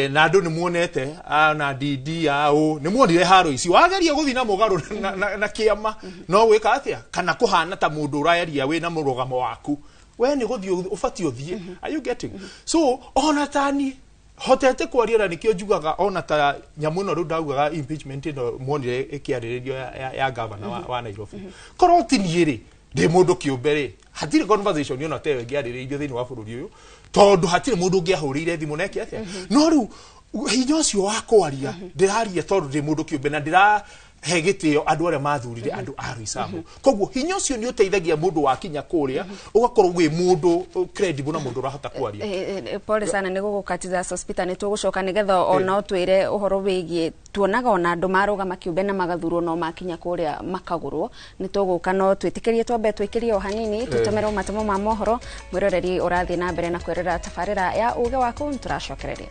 na andũ nĩ muonete na DD au nĩ muonire haro ici wageria gũthiĩ na mũgarũ na kĩama no gwĩka atĩa kana kũhana ta mũndũ ũraeria wĩna mũrũgamo waku, we nĩ gũthiĩ ũbatiĩ ũthiĩ. Are you getting? So ona tani hotete kwaria, na nikio njugaga ona ta nyamũ ĩno rĩu ndaugaga impeachment ĩno muonire ĩkĩarĩrĩrio ya governor wa Nairobi, korwo ti niĩ rĩ, ndĩ mũndũ kĩũmbe rĩ, hatirĩ conversation ĩno ta ĩyo ĩngĩarĩrĩirio thĩinĩ wa bũrũri ũyũ, tondũ hatirĩ mũndũ ũngĩahũrĩire thimũ na eke atĩa. No rĩu hinya ũcio wa kwaria ndĩraria tondũ ndĩ mũndũ kĩũmbe na ndĩra he gĩtĩo andũ arĩa mathurire andũ a Roysambu. Koguo hinya ũcio nĩ ũteithagia mũndũ wakinya kũrĩa ũgakorwo wĩ mũndũ credible na mũndũ ũrahota kwaria. Pole sana nĩ gũgũkatiza, Sospita, nĩ tũgũcoka nĩgetha ona ũtwĩre ũhoro wĩgiĩ tuonaga ona andũ marũgama kĩũmbe na magathurwo no makinya kũrĩa makagũrwo. Nĩ tũgũka, no twĩtĩkĩrie twambe twĩkĩrie o hanini tũtũmĩrwo matemo ma mohoro. Mwĩroreri ũrathiĩ na mbere na kwĩrora tabarĩra ya uge waku, nĩ tũracokereria.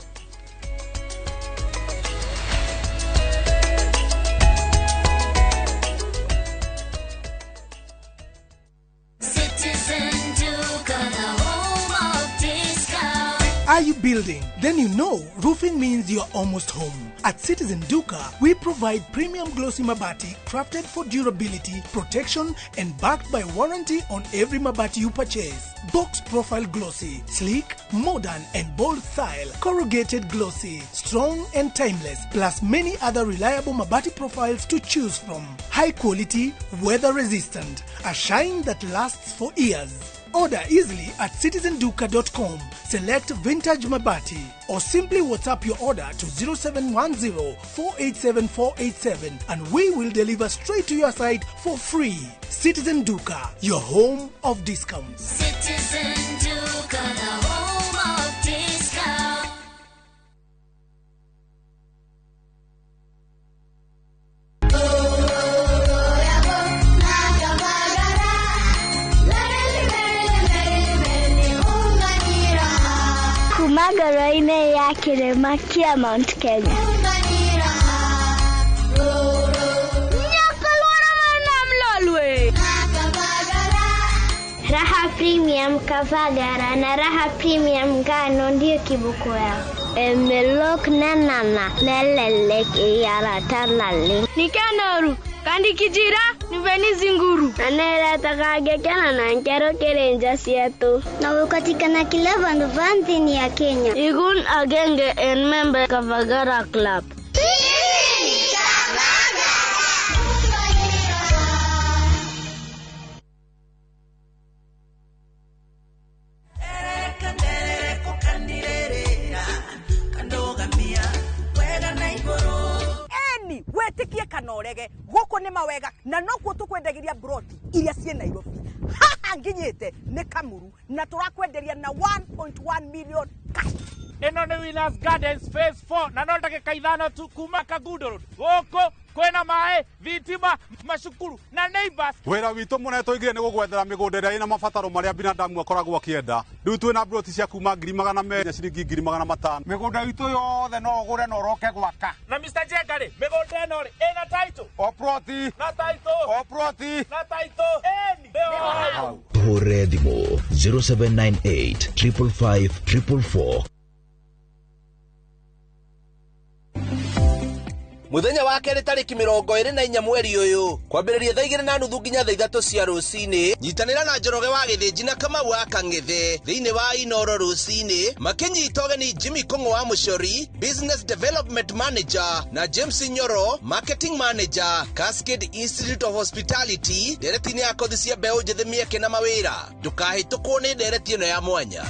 Citizen Duka, the home of discount. Are you building? Then you know roofing means you're almost home. At Citizen Duka, we provide premium glossy mabati crafted for durability, protection, and backed by warranty on every mabati you purchase. Box profile glossy, sleek, modern, and bold style. Corrugated glossy, strong and timeless, plus many other reliable mabati profiles to choose from. High quality, weather resistant, a shine that lasts for years. Order easily at citizenduka.com. Select Vintage Mabati or simply WhatsApp your order to 0710 487 487 and we will deliver straight to your site for free. Citizen Duka, your home of discounts. Citizen Duka, the home of discount. Kuma ngoro-inĩ ya kĩrĩma kĩa Mount Kenya. Lolwe. Raha Premium Kavagara na Raha Premium ngano ndio kiboko yao. Emelok nanana nelelek iyaratalale. Nikanoru kandi kijira niveni zinguru. Aneretakagekena na nkero kerenja sietu. Na ukatikana kila vandu vanthini ya Kenya. Igun agenge en member Kavagara Club. Eni wetikie kana ũrege, gũkũ nĩ mawega na nokuo tũkwendagiria broti iria ciĩ Nairobi. Haha nginyĩte nĩ Kamuru na tũrakwenderia na 1.1 million cash. Ĩno nĩ Winners Gardens phase 4 na no ndagĩka 5 tu kuma Kangundo Road gũkũ Kwĩna maĩ, thitima, macukuru na neighbors. Wĩra witũ mũnene tũigire nĩ gũgwethera mĩgũnda ĩrĩa ĩna mabataro marĩa binadamu akoragwo akĩenda. Rĩu twĩna broti cia kuma 200,000 ciringi 500,000. Mĩgũnda itũ yothe no ũgũre na ũroke gwaka. Na Mr. Njenga rĩ, mĩgũnda ĩno rĩ, ĩna title. O ploti. Na title. O ploti. Na title. Ĩni. Nĩyo. Tũhũrĩre thimũ 0798 555 444. Muthenya wa kerĩ tarĩki 24 mweri ũyũ kwambĩrĩria thaa 2:30 nginya thaa 3 cia rũcinĩ nyitanĩra na Njoroge wa Gĩthĩnji na Kamau wa Kang'ethe thĩinĩ wa Inoro rũcinĩ makĩnyita ũgeni Jimmy Kũng'ũ wa Mũcori, Business Development Manager, na James Nyoro, Marketing Manager, Cascade Institute of Hospitality, ndereti-inĩ ya kothi cia mbeũ njĩthĩ mĩeke na mawĩra. Ndũkahĩtũkwo nĩ ndereti ĩno ya mwanya.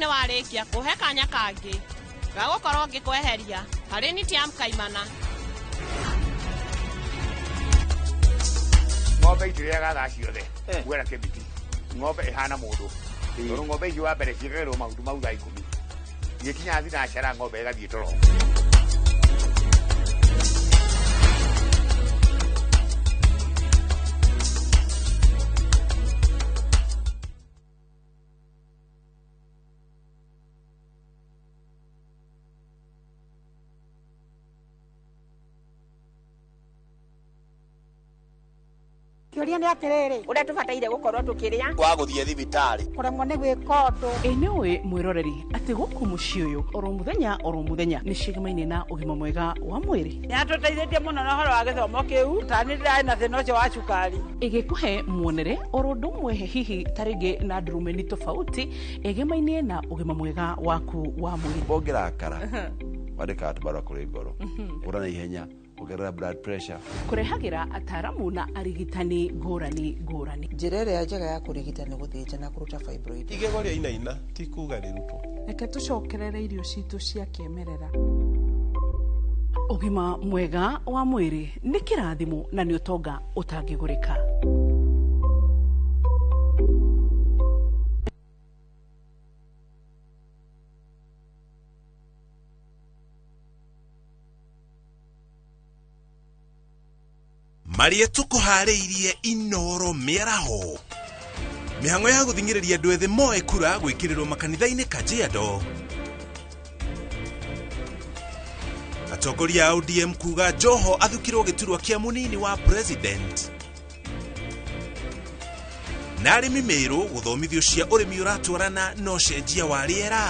Warĩkia kũhe kanya kangĩ gagũkorwo ngĩkweheria harĩ nitiam kaimana. Ng'ombe itirĩaga thaa ciothe guera kĩbiti. Ng'ombe ĩhana mũndũ tondũ ng'ombe icio wa mbere ciĩkagĩrwo mahuti mau thaa 10 igĩkinya thinacara ng'ombe ĩgathiĩ toro. Kĩũria nĩ atĩrĩrĩ, ũrĩa tũbataire gũkorwo tũkĩrĩa wa gũthiĩ thibitarĩ kũremwo nĩ gwĩka ũndũ. Ĩ nĩũĩ mwĩroreri atĩ gũkũ mũciĩ ũyũ oro mũthenya nĩ ciĩgamaine na ũgima mwega wa mwĩrĩ. Nĩatũteithĩtie mũno na ũhoro wa gĩthomo kĩu, ta nĩ ndĩrarĩ na thĩna ũcio wa cukari. Ĩgĩkũhe muonere oro ũndũ ũmwe hihi ta rĩngĩ na ndurumeni tofauti ĩgemaine na ũgima mwega waku wa mwĩrĩ. Ũngĩrakara wandĩkaga tũbarũa kũrĩ ngoro ũra na ihenya ongerera blood pressure. Kũrehagĩra ataramu na arigitani ngũrani ngũrani. Njĩra ĩrĩa njega ya kũrigita nĩ gũthĩnja na kũruta fibroid. Igego rĩa inaina ti kuga rĩrutwo. Reke tũcokerere irio citũ cia kĩmerera. Ũgima mwega wa mwĩrĩ nĩ kĩrathimo na nĩ ũtonga ũtangĩgũrĩka. Marĩa tũkũharĩirie Inoro mĩaraho mĩhang'o ya gũthing'ĩrĩria andũ ethĩ moe kura gwĩkĩrĩrwo makanitha-inĩ Kajiado. Atongoria a ODM kuga Joho athukirwo gĩturwa kĩa mũnini wa president. Na arĩmi Meru gũthomithio cia ũrĩmi ũratwarana na ũcenjia wa rĩera.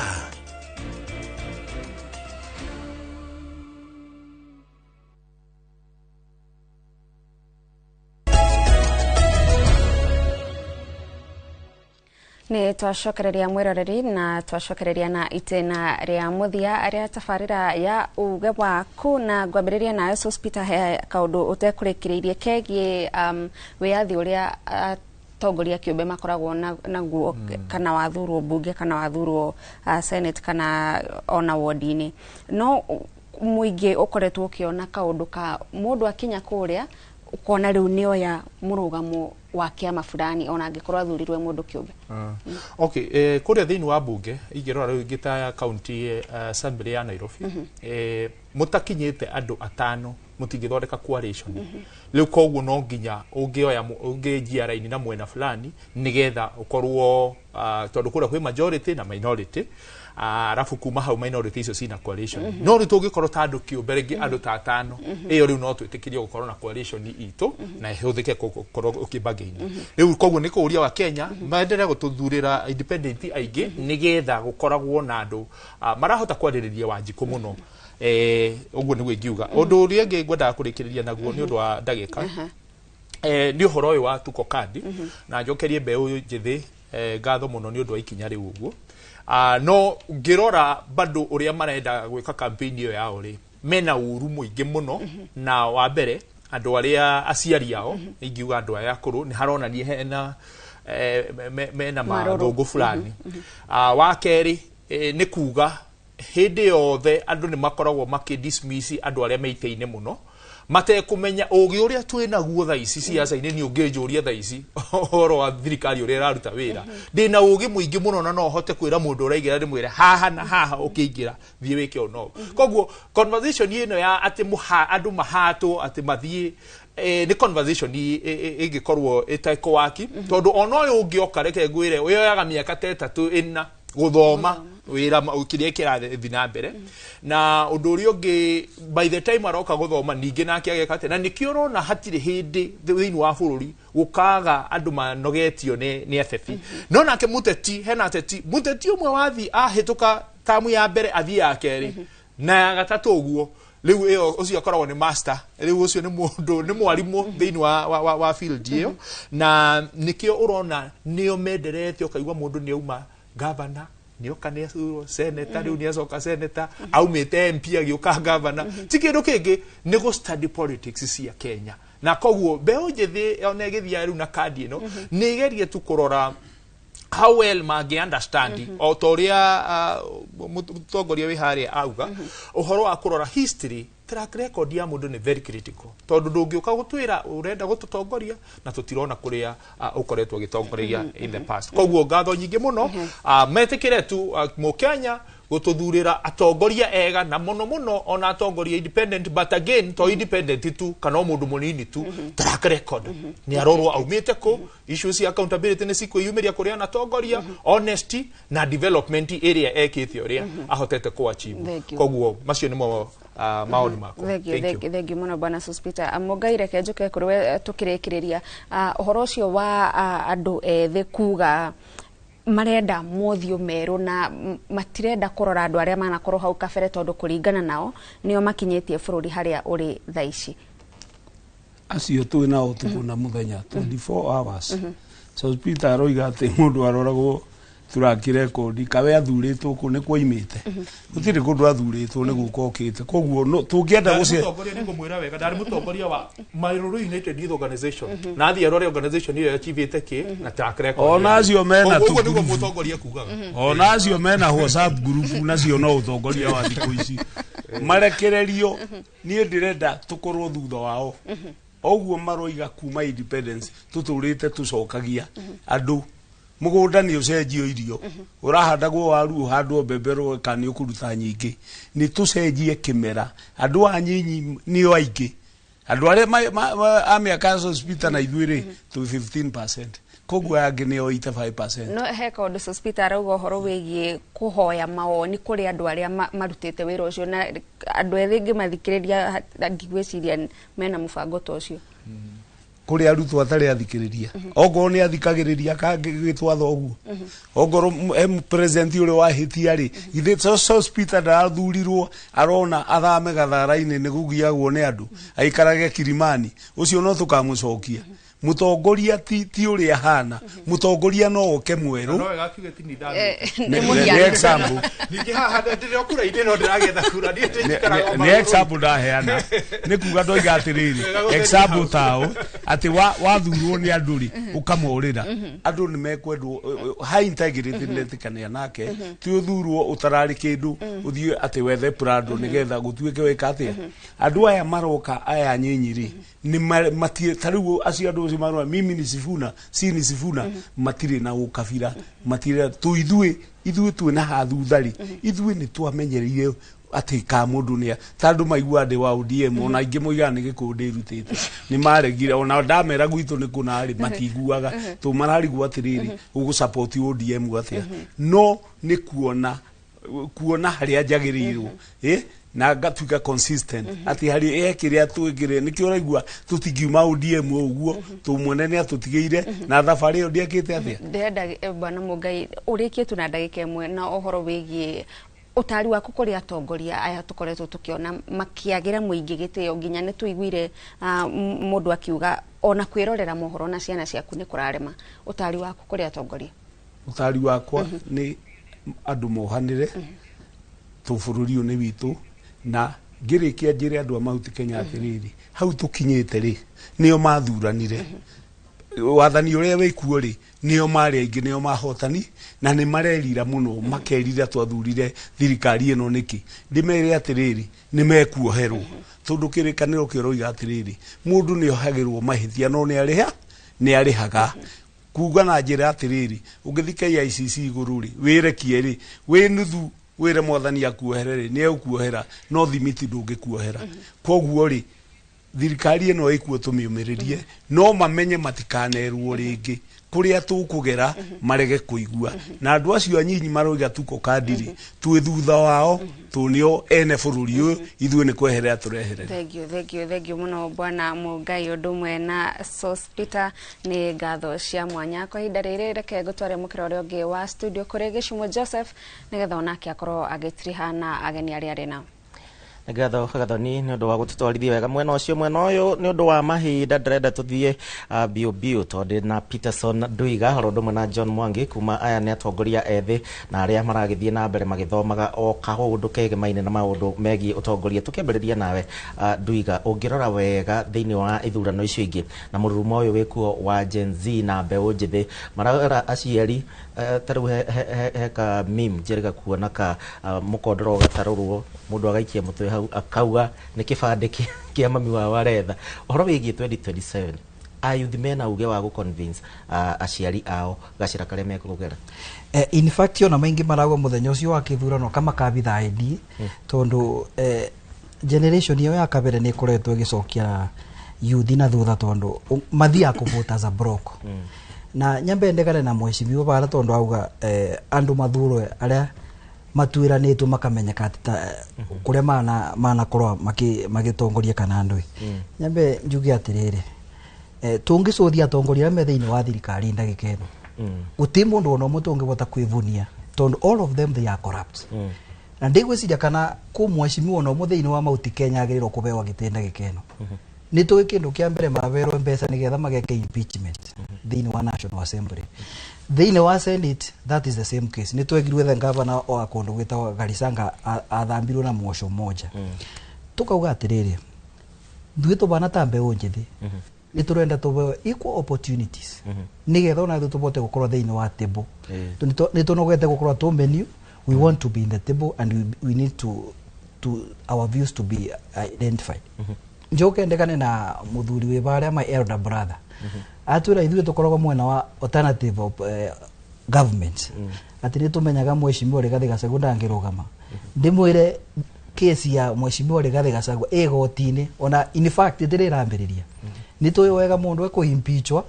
Nĩ twacokereria mwĩroreri na twacokereria na itĩna rĩa mũthia rĩa tabarĩra ya uge waku na ngwambĩrĩria nayo Sospeter he kaũndũ ũtekũrĩkĩrĩirie kegiĩ wĩyathi ũrĩa atongoria kĩũmbe makoragwo naguo kana wathurwo mbunge kana wathurwo senate kana ona ward-inĩ. No mũingĩ ũkoretwo ũkĩona kaũndũ ka mũndũ akinya kũrĩa ukona rĩu nĩoya mũrũgamo wa kĩama fulani ona angĩkorwo athurirwe mũndũ kĩũmbe. Okay, kũrĩa thĩinĩ wa bunge ingĩrora rĩu ingĩ ta county assembly ya Nairobi, mũtakinyĩte andũ 5 mũtingĩthondeka coalition. Rĩu koguo no nginya ũngĩoya ũngĩnjia raini na mwena fulani nĩgetha ũkorwo tondũ kũrĩa kwĩ majority na minority, arabu kuma hau minority icio cina coalition. No rĩu tũngĩkorwo ta andũ kĩũmbe rĩngĩ andũ ta 5 ĩyo rĩu no twĩtĩkĩrio gũkorwo na coalition itũ na ĩhũthĩke gũkorwo ũkĩbargain. Rĩu koguo nĩ kũũria wa Kenya maendelee gũtũthurĩra independent aingĩ nĩgetha gũkoragwo na andũ marahota kwarĩrĩria Wanjikũ mũno. Ũguo nĩguo ingiuga. Ũndũ ũrĩa ũngĩ ngwendaga kũrĩkĩrĩria naguo nĩ ũndũ wa ndagĩka nĩ ũhoro ũyũ wa Tuko Kandi, na njokerie mbeũ njĩthĩ ngatho mũno nĩ ũndũ wa ikinya rĩu ũguo. No ngĩrora bado ũrĩa marenda gwĩka campaign ĩyo yao rĩ, mena ũru mũingĩ mũno. Na wa mbere andũ arĩa aciari ao ingiuga andũ aya akũrũ nĩ haronania hena mena mathũngũ fulani. Wa kerĩ nĩ kuga hĩndĩ yothe andũ nĩ makoragwo makĩ dismiss andũ arĩa meitĩine mũno, Matekũmenya ũgĩ ũrĩa twĩ naguo thaa ici ciaca-inĩ. Niĩ ũngĩnjũria thaa ici ũhoro wa thirikari ũrĩa ĩraruta wĩra, ndĩna ũgĩ mũingĩ mũno na no hote kwĩra mũndũ ũraingĩra, ndĩmwĩre haha na haha ũkĩingĩra thiĩ wĩke ũũ no koguo conversation ĩno ya atĩ andũ mahatwo atĩ mathiĩ nĩ conversation ĩngĩkorwo ĩtekũwaki, tondũ ona ũyũ ũngĩoka, reke ngwĩre, ũyoyaga mĩaka ta 3 4 gũthoma wĩra kĩrĩa kĩrathiĩ na mbere. Na ũndũ ũrĩa ũngĩ, by the time aroka gũthoma ningĩ nake ageka atĩa? Na nĩkĩo ũrona hatirĩ hĩndĩ thĩinĩ wa bũrũri gũkaga andũ manogetio nĩ ateti. No nake mũteti, hena ateti, mũteti ũmwe wathi ahĩtũka tamu ya mbere, athiĩ ya kerĩ na ya gatatũ ũguo, rĩu ĩyo ũcio akoragwo nĩ master. Rĩu ũcio nĩ mũndũ, nĩ mwarimũ thĩinĩ wa field ĩyo, na nĩkĩo ũrona nĩo menderete. Ũkaigua mũndũ nĩ auma governor, nĩoka nĩ athurwo senator, rĩu nĩ acoka senator, aumĩte MP agĩũka governor. Ti kĩndũ kĩngĩ, nĩ gũ study politics cia Kenya. Na koguo mbeũ njĩthĩ ona ĩgĩthiaga rĩu na kandi ĩno, nĩ ĩgerie tu kũrora how well mangĩ understand, o ta ũrĩa mũtongoria wĩ harĩa auga, ũhoro wa kũrora history, track record ya mũndũ nĩ very critical, tondũ ndũngĩũka gũtwĩra ũrenda gũtũtongoria na tũtirona kũrĩa ũkoretwo ũgĩtongoria in the past. Koguo ngatho nyingĩ mũno, metĩkĩre tu mũkenya gũtũthurĩra atongoria ega, na mũno mũno ona atongoria independent. But again, to independent tu kana o mũndũ mũnini tu, track record nĩ arorwo aumĩte kũ, issues cia accountability nĩ cikwĩyumĩria kũrĩa anatongoria, honesty na development ĩrĩa ekĩte, ũrĩa ahotete kũ achieve. Thank you. Koguo macio nĩmo maoni makwa. Thank you. Thank thank you. you, thank you mũno, bwana Sospita. Mũngai, reke njũke kũrĩ we tũkĩrĩkĩrĩria ũhoro ũcio wa andũ ethĩ kuga marenda mothiũ merũ na matirenda kũrora andũ arĩa manakorwo hau kabere, tondũ kũringana nao nĩo makinyĩtie bũrũri harĩa ũrĩ thaa ici. Acio twĩ nao ũtukũ na mũthenya, 24 hours. Sospita aroiga atĩ mũndũ aroragwo track record, kawe athurĩtwo kũ nĩ kuoimĩte, gũtirĩ kũndũ athurĩtwo, nĩ gũka okĩte. Koguo tũngĩenda Ndarĩ gũce mũtongoria, nĩ ngũmwĩra wega, ndarĩ mũtongoria wa Maruru United Youth Organization, na athiĩ arore organization ĩyo achievĩte kĩ na track record. Ona acio mena Ũguo nĩguo tũgurubu. mũtongoria kugaga. Ona acio mena WhatsApp group, nacio no ũtongoria wa thikũ ici marekererio. Niĩ ndĩrenda tũkorwo thutha wao oguo maroiga. Kuma independence tũtũrĩte tũcokagia andũ mũgũnda nĩ ũcenjio, irio ũrahandagwo waru ũhandwo mbembe, rũe kana nĩ ũkũruta nyingĩ. Nĩ tũcenjie kĩmera. Andũ a nyinyi nĩo aingĩ, andũ arĩa a mĩaka ya Sospita na ithuĩ rĩ, tũ 15%, koguo aya angĩ nĩo 85%. No he kaũndũ Sospita arauga ũhoro wĩgiĩ kũhoya mawoni kũrĩ andũ arĩa marutĩte wĩra ũcio, na andũ ethĩ ngĩmathikĩrĩria ndigwĩciria mena mũbango ta ũcio. Kũrĩ arutwo atarĩ athikĩrĩria, ongorwo nĩ athikagĩrĩria kangĩgĩtwatha ũguo, ongorwo president ũrĩa wahĩtia rĩ, githĩ Sospita ndarathurirwo arona athame gathara-inĩ nĩ gũgiagwo nĩ andũ aikarage Kilimani? Ũcio no tũkamũcokia. Mũtongoria ti ũrĩa ahana, mũtongoria no oke mwerũ. No wega akiuge ti ni Nĩ example. Ningĩ haha ndĩrĩ o kura-inĩ, no ndĩragetha kura niĩ ndĩikaraga o Nĩ Marũrũ. example ndaheana, nĩ kuga ndoiga atĩrĩrĩ, example tao atĩ wathurwo nĩ andũ rĩ, ũkamorĩra andũ nĩ mekwendwo high integrity. Ndetĩkania nake, ti ũthurwo ũtararĩ kĩndũ, ũthiĩ atĩ wethe prado nĩgetha gũtuĩke weka atĩa. Andũ aya maroka aya nyinyi rĩ, nĩ matirĩ ta rĩu acio andũ acio marora mimi ni Sifuna, si ni Sifuna, matirĩ na ũkabira, matirĩ tu. Ithuĩ twĩ na hathutha rĩ, ithuĩ nĩ twamenyereire atĩ ka mũndũ nĩ ta andũ maigua ndĩ wa ODM, ona aingĩ moigaga nĩ gĩkũyũ ndĩrutĩte, nĩ maregire. Ona ndamera gwitũ nĩ kũna rĩ, matiguaga tũ mararigwo atĩrĩrĩ, ũgũ support ODM atĩa? No nĩ kuona harĩa njagĩrĩirwo na ngatuĩka consistent atĩ harĩ kĩrĩa twĩkĩre, nĩkĩo ũraigua tũtingiuma ODM ũguo tũmwene nĩ atũtigĩire na thabarĩ ĩyo ndiakĩte atĩa. Ndĩrenda bwana Mũngai ũrĩkie tu na ndagĩka 1 na ũhoro wĩgiĩ ũtari waku kũrĩ atongoria aya tũkoretwo tũkĩona makĩagĩra mũingĩ gĩtĩo, nginya nĩ tũiguire mũndũ akiuga ona kwĩrorera mohoro na ciana ciaku nĩ kũrarema. Ũtari waku kũrĩ atongoria? Ũtari wakwa nĩ andũ mohanĩre, tũ bũrũri ũyũ nĩ witũ. Na ngĩrĩkia njĩre andũ a Mount Kenya atĩrĩrĩ, hau tũkinyĩte rĩ, nĩo mathuranire. Wathani ũrĩa wĩkuo rĩ, nĩo marĩ aingĩ, nĩo mahotani, na nĩ marerira mũno, makerira twathurire thirikari ĩno nĩkĩ. Ndĩmere atĩrĩrĩ, nĩ mekuoherwo, tondũ kĩrĩkanĩro kĩroiga atĩrĩrĩ, mũndũ nĩ ohagĩrwo mahĩtia no nĩ arĩhaga. Kuga na njĩra atĩrĩrĩ, ũngĩthiĩ KICC igũrũ rĩ, wĩrekie rĩ, wĩ nuthu, wĩre mwathani akuohere rĩ, nĩ egũkuohera, no thimiti ndũngĩkuohera. Koguo rĩ, thirikari ĩno ĩkuo tũmĩũmĩrĩrie, no mamenye matikanerwo rĩngĩ kũrĩa tũkũgera marege kũigua. Na andũ acio anyinyi maroiga tuko kandiri, twĩ thutha wao, tũ nĩo ene bũrũri ũyũ, ithuĩ nĩ kweherera tũreherera. Thank you, thank you, thank you muno bwana Mugai ũndũ ũmwe na Sospeter, nĩ ngatho cia mwanya. Kwa ihinda rĩrĩ, reke ngũtware mũkĩra ũrĩa ũngĩ wa studio kũrĩ Gĩcumo Joseph, nĩgetha onake akorwo agĩtiriha na ageni arĩa arĩ nao. Ngatho Gathoni nĩ ũndũ wa gũtũtwarithia wega mwena ũcio. Mwena ũyũ, nĩ ũndũ wa mahinda, ndĩrenda tũthiĩ biũ biũ, tondũ na Peterson Nduiga oro ũndũ ũmwe na John Mwangi kuma aya nĩ atongoria ethĩ na arĩa maragĩthiĩ na mbere magĩthomaga o kaũndũ kegemaine na maũndũ megiĩ ũtongoria. Tũkĩambĩrĩria nawe, Nduiga, ũngĩrora wega thĩinĩ wa ithurano icio ingĩ na mũrurumo ũyũ wĩkuo wa Gen Z na mbeũ njĩthĩ marera aciari, ta rĩu he ka meme njĩrĩga kuona ka mũkondoro ũgatarũrwo, mũndũ agaikia mũtwe hau akauga nĩ kĩbandĩ kĩa mami wao aretha. Ũhoro wĩgiĩ 2027, ayuthi mena uge wa gũ-convince aciari ao gacĩra karĩa mekũgera? In fact, ona maingi marauga muthenya ucio wa kithurano kama kabitha ID, tondu generation iyo ya kabere ni ikoretwo igicokia yuthi na thutha, tondu mathiaga kũvota as a block. Na nyambe ndegane na mheshimiwa bara, tondu auga andu mathurwe aria matuiranĩtwo makamenyeka atĩ ta kũrĩa mana manakorwo magĩtongoria kana andũ. Nyambe njuge atĩrĩrĩ, tũngĩcũthia atongoria arĩa me thĩinĩ wa thirikari ndagĩka ĩno, gũtirĩ mũndũ ona ũmwe tũngĩhota kwĩvunia, tondũ all of them, they are corrupt. Na ndigwĩciria kana kũ mheshimiwa ona ũmwe thĩinĩ wa Mount Kenya agĩrĩirwo kũbewa gĩtĩ ndagĩka ĩno. Nĩ tũĩ kĩndũ kĩa mbere, maberwo mbeca nĩgetha mageke impeachment thĩinĩ wa National Assembly, thĩinĩ wa Senate, that is the same case. Nĩ twegirwe the governor wa kũndũ gwĩtagwo Garisanga athambirwo na mwosho moja. Tukauga atĩrĩrĩ, ithuĩ tũbana ta mbeũ njĩthĩ nĩ tũrenda tũbewe equal opportunities, nĩgetha ona ithuĩ tũbote gũkorwo thĩinĩ wa table. Nĩ tũnogete gũkorwo tũ menu. We want to be in the table and we need to our views to be identified. Njoke ndekane na muthuri wĩ barĩa, my elder brother, atwĩra ithuĩ tũkoragwo mwena wa alternative of government, atĩ nĩ tũmenyaga mheshimiwa Rigathĩ Gachagua ndangĩrũgama. Ndĩmwĩre kesi ya mheshimiwa Rigathĩ Gachagua ĩ goti-inĩ, ona in fact ĩtĩrĩ ĩrambĩrĩria. Nĩ tũĩ wega mũndũ ekũimpeachwo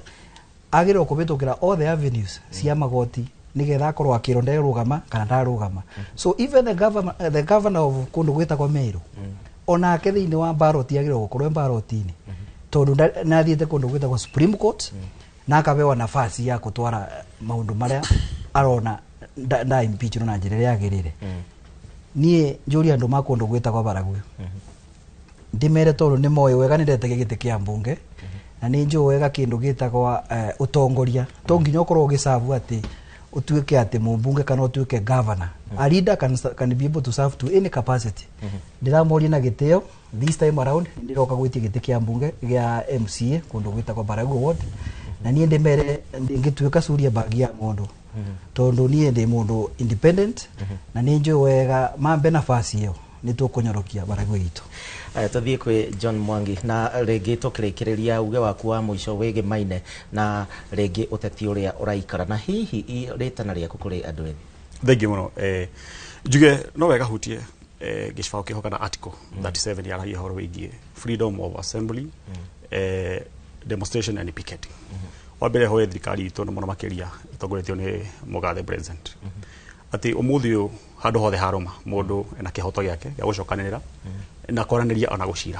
agĩrĩirwo kũhĩtũkĩra all the avenues cia magoti, nĩgetha akorwo akĩrwo nderũgama kana ndarũgama. So even the governor of kũndũ gwĩtagwo Meru, onake thĩinĩ wa ballot agĩrĩirwo gũkorwo e ballot-inĩ, tondũ nĩathiĩte kũndũ gwĩtagwo Supreme Court na akabewa nafasi ya gũtwara maũndũ marĩa arona nda impeachwo na njĩra ĩrĩa yagĩrĩire. Niĩ njũrie andũ ma kũndũ gwĩtagwo Baragwi, ndĩmere, tondũ nĩ moĩ wega nĩ ndetege gĩtĩ kĩa mbunge na nĩ njũĩ wega kĩndũ gĩtagwo ũtongoria, to nginya ũkorwo ũgĩcabu atĩ ũtuĩke atĩ mũmbunge kana ũtuĩke governor. A leader can be able to serve to any capacity. Ndĩramoria na gĩtĩo, this time around ndĩroka gwĩtia gĩtĩ kĩa mbunge gĩa MCA kũndũ gwĩtagwo Baragwi ward, na niĩ ndĩmere ndingĩtuĩka curia bagi ya mũndũ, tondũ niĩ ndĩ mũndũ independent na nĩ njũĩ wega mambe nafasi ĩyo nĩ tũkũnyorokia Baragwi itũ. Aya, tũthiĩ kwĩ John Mwangi, na rĩngĩ tũkĩrĩkĩrĩria, uge waku wa mũico wĩgĩmaine na rĩngĩ ũteti ũrĩa ũraikara, na hihi rĩtana rĩaku kũrĩ andũ ethĩ. Thengiũ mũno. Njuge no wega hutie gĩcibaũ kĩho kana article 37 yaragia ũhoro wĩgiĩ freedom of assembly, demonstration and picketing. Wa mbere, hoe thirikari itũ na mũno makĩria ĩtongoretio nĩ mũgathe president, atĩ ũmũthĩ ũyũ handũ hothe harũma mũndũ ena kĩhoto gĩake gĩa gũcokanĩrĩra na kwaranĩria ona gũcira.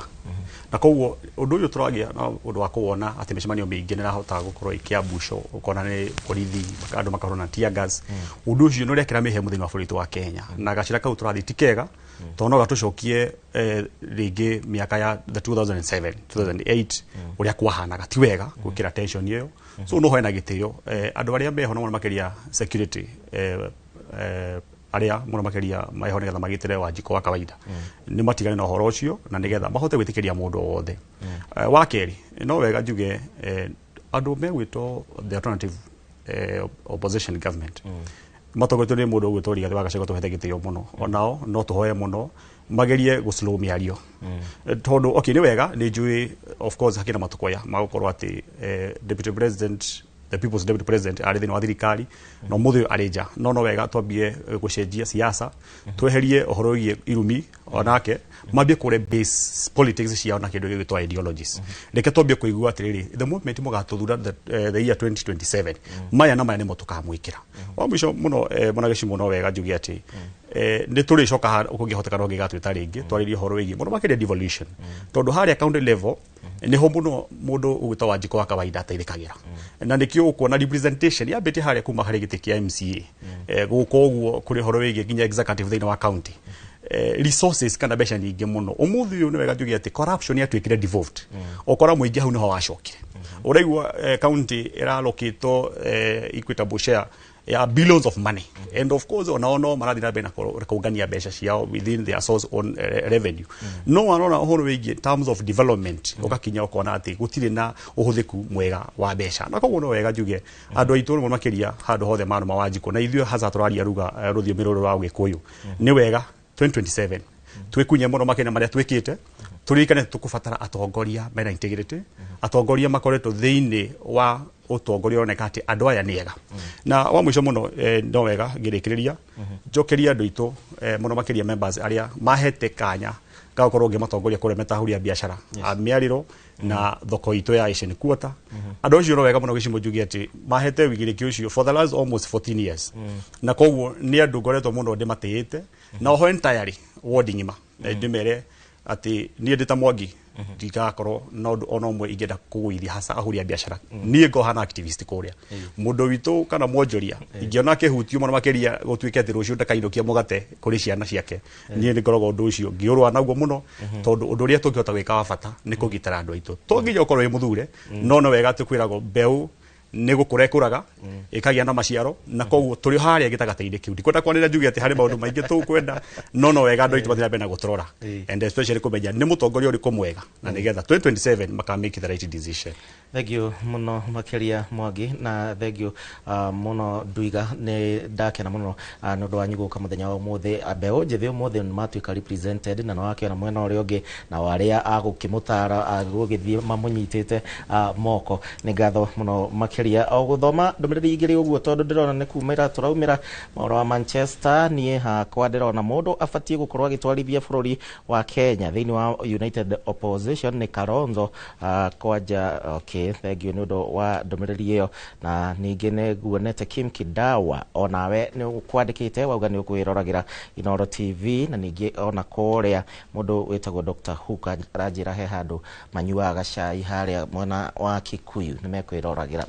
Na koguo ũndũ ũyũ tũragĩa na ũndũ wa kũwona atĩ mĩcemanio mĩingĩ nĩ ĩrahota gũkorwo ĩkĩambucwo, ũkona nĩ borithi, andũ makarwo na tear gas. Ũndũ ũcio nĩ ũrekĩra mĩhĩmũ thĩinĩ wa bũrũri witũ wa Kenya, na gacĩra kau tũrathiĩ ti kega, tondũ no gatũcokie rĩngĩ mĩaka ya the 2007 2008 ũrĩa kwahanaga. Ti wega gwĩkĩra tension ĩyo, so no hoe na gĩtĩo andũ arĩa meho, na mũno makĩria security, arĩa mũno makĩria meho nĩgetha magitĩre Wanjikũ wa kawaida, nĩ matigane na ũhoro ũcio na nĩgetha mahote gwĩtĩkĩria mũndũ o wothe. Wa kerĩ, no wega njuge Andũ megwĩtwo the alternative opposition government matongoretio nĩ mũndũ ũgwĩtwo Rigathĩ wa Gachagua, tũhete gĩtĩo mũno, onao no tũhoe mũno magerie gũ slow mĩario, tondũ okay, nĩ wega, nĩ njũĩ of course hakĩna matũkoya magũkorwo atĩ deputy president, the people's deputy president, arĩ thĩinĩ wa thirikari no mũthĩ ũyũ arĩ nja, no wega twambie gũcenjia siasa, tweherie ũhoro wĩgiĩ irumi, onake mambie kũre base politics ciao na kĩndũ gĩgwĩtwo ideologies. Reke twambie kũigua atĩrĩrĩ, the moment mũgatũthura the year 2027, maya na maya nĩmo tũkamwĩkĩra. Wa mũico mũno, mũnagĩci mũno, wega njuge atĩ nĩ tũrĩcoka kũngĩhoteka no ngĩgatwĩta rĩngĩ twarĩrie ũhoro wĩgiĩ mũno makĩria devolution, tondũ harĩa county level nĩho mũno mũndũ ũgwĩtwo Wanjikũ wa kawaida ateithĩkagĩra, na nĩkĩo ũkuona representation yambĩtie harĩa kuma harĩ gĩtĩ kĩa MCA, gũka ũguo kũrĩ ũhoro wĩgiĩ nginya executive thĩinĩ wa county, resources kana mbeca nyingĩ mũno. Ũmũthĩ ũyũ nĩ wega njuge atĩ corruption yatuĩkire devolved, ũkora mũingĩ hau nĩho wacokire. Ũraigua county ĩralokĩtwo equitable share ya billions of money, and of course onao no marathiĩ na mbere na kũngania mbeca ciao within their source on revenue, no warora ũhoro wĩgiĩ terms of development, ũgakinya ũkona atĩ gũtirĩ na ũhũthĩku mwega wa mbeca. Na koguo no wega njuge andũ aitũ rĩmwe makĩria handũ hothe marũma Wanjikũ na ithuĩ hasa tũraria ruga rũthiomi rũrũ rwa Ũgĩkũyũ, nĩ wega 2027 twĩkunye mũno makĩria marĩa twĩkĩte, tũririkane tũkũbatara atongoria mena integrity, atongoria makoretwo thĩinĩ wa ũtongoria ũroneka atĩ andũ aya nĩ ega. Na wa mũico mũno, no wega ngĩrĩkĩrĩria njokerie andũ aitũ, mũno makĩria members arĩa mahete kanya gagũkorwo ngĩmatongoria kũrĩa metahũria biacara a mĩarĩro na thoko itũ ya Asian Quarter. Andũ acio no wega mũno gĩcimo njuge atĩ mahete wĩigĩrĩki ũcio for the last almost 14 years, na koguo nĩ andũ ngoretwo mũno ndĩmatĩĩte, na oho entirely ward ng'ima ndĩmere atĩ niĩ ndĩ ta Mwangi ndigakorwo na ũndũ ona ũmwe ingĩenda kũgũithia hasa ahũri a biacara. Niĩ ngohana activist kũrĩa mũndũ witũ kana mwonjoria ingĩona akĩhutio mũno makĩria gũtuĩke atĩ rũciũ ndakainũkia mũgate kũrĩ ciana ciake, niĩ nĩ ngoragwo ũndũ ũcio ngĩũrũa naguo mũno, tondũ ũndũ ũrĩa tũngĩhota gwĩka wa bata nĩ kũgitĩra andũ aitũ. To nginya ũkorwo wĩ mũthure, no wega atĩ kwĩragwo mbeũ nĩ gũkũra ĩkũraga ĩkagĩa na maciaro, na koguo tũrĩ o harĩa gĩtagatĩ-inĩ kĩu. Ndikwenda kwanĩrĩra njuge atĩ harĩ maũndũ maingĩ tũkwenda, no wega andũ aitũ mathiĩ na mbere na gũtũrora and especially kũmenya nĩ mũtongoria ũrĩkũ mwega, na nĩgetha 2027 maka make the right decision. Thank you mũno makĩria Mwangi, na thank you mũno Nduiga. Nĩ ndakena mũno nĩ ũndũ wanyu gũka mũthenya wa ũmũthĩ. Mbeũ njĩthĩ ũmũthĩ nĩ matuĩka represented, na nĩ wakĩona mwena ũrĩa ũngĩ na arĩa agũkĩmũtara agũgĩthiĩ mamũnyitĩte moko. Nĩ ngatho mũno makĩria. O gũthoma ndũmĩrĩri igĩrĩ ũguo, tondũ ndĩrona nĩ kumĩra tũraumĩra mohoro wa Manchester. Niĩ hakwa ndĩrona mũndũ abatiĩ gũkorwo agĩtwarithia bũrũri wa Kenya thĩinĩ wa United Opposition nĩ Kalonzo kwanja. Okay, thank you nĩ ũndũ wa ndũmĩrĩri ĩyo. Na ningĩ nĩ nguonete Kim Kidawa, onawe nĩ ũkwandĩkĩte wauga nĩ ũkwĩroragĩra Inooro TV. Na ningĩ ona kũrĩa mũndũ wĩtagwo Dr. Hook aranjĩra he handũ manyuaga cai harĩa mwena wa Kikuyu, nĩ mekwĩroragĩra.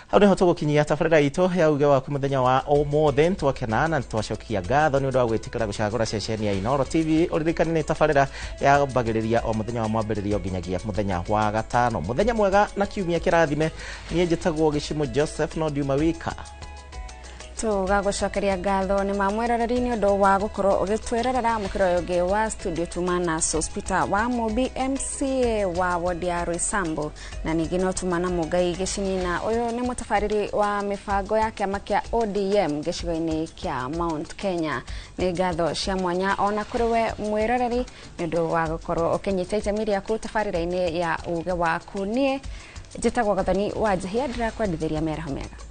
Hau niho tũgũkinyia tabarĩra itũ ya uge waku mũthenya wa ũmũthĩ. Twakena na twacokia ngatho nĩ ũndũ wa gwĩtĩkĩra gũcagũra ceceni ya Inooro TV. Ũririkane nĩ tabarĩra yambagĩrĩria o mũthenya wa mwambĩrĩrio nginyagia mũthenya wa gatano. Mũthenya mwega na kiumia kĩrathime. Niĩ njĩtagwo Gĩcimo Joseph, no ndiuma wika. Tũgagũcokeria ngatho nĩ mamwĩroreri nĩ ũndũ wa gũkorwo ũgĩtwĩrorera. Mũkĩra ũyũ ũngĩ wa studio tuma na Sospita wa Mũmbi, MCA wa wodi ya Roysambu, na ningĩ no tuma na Mũngai Gĩcini, na ũyũ nĩ mũtabarĩri wa mĩbango ya kĩama kĩa ODM gĩcigo-inĩ kĩa Mount Kenya. Nĩ ngatho cia mwanya ona kũrĩ we mwĩroreri nĩ ũndũ wa gũkorwo ũkĩnyita itemi rĩaku tabarĩra-inĩ ya uge waku. Niĩ njĩtagwo Gathoni wa Njihia, ndĩrakwendithĩria mĩaraho mĩega.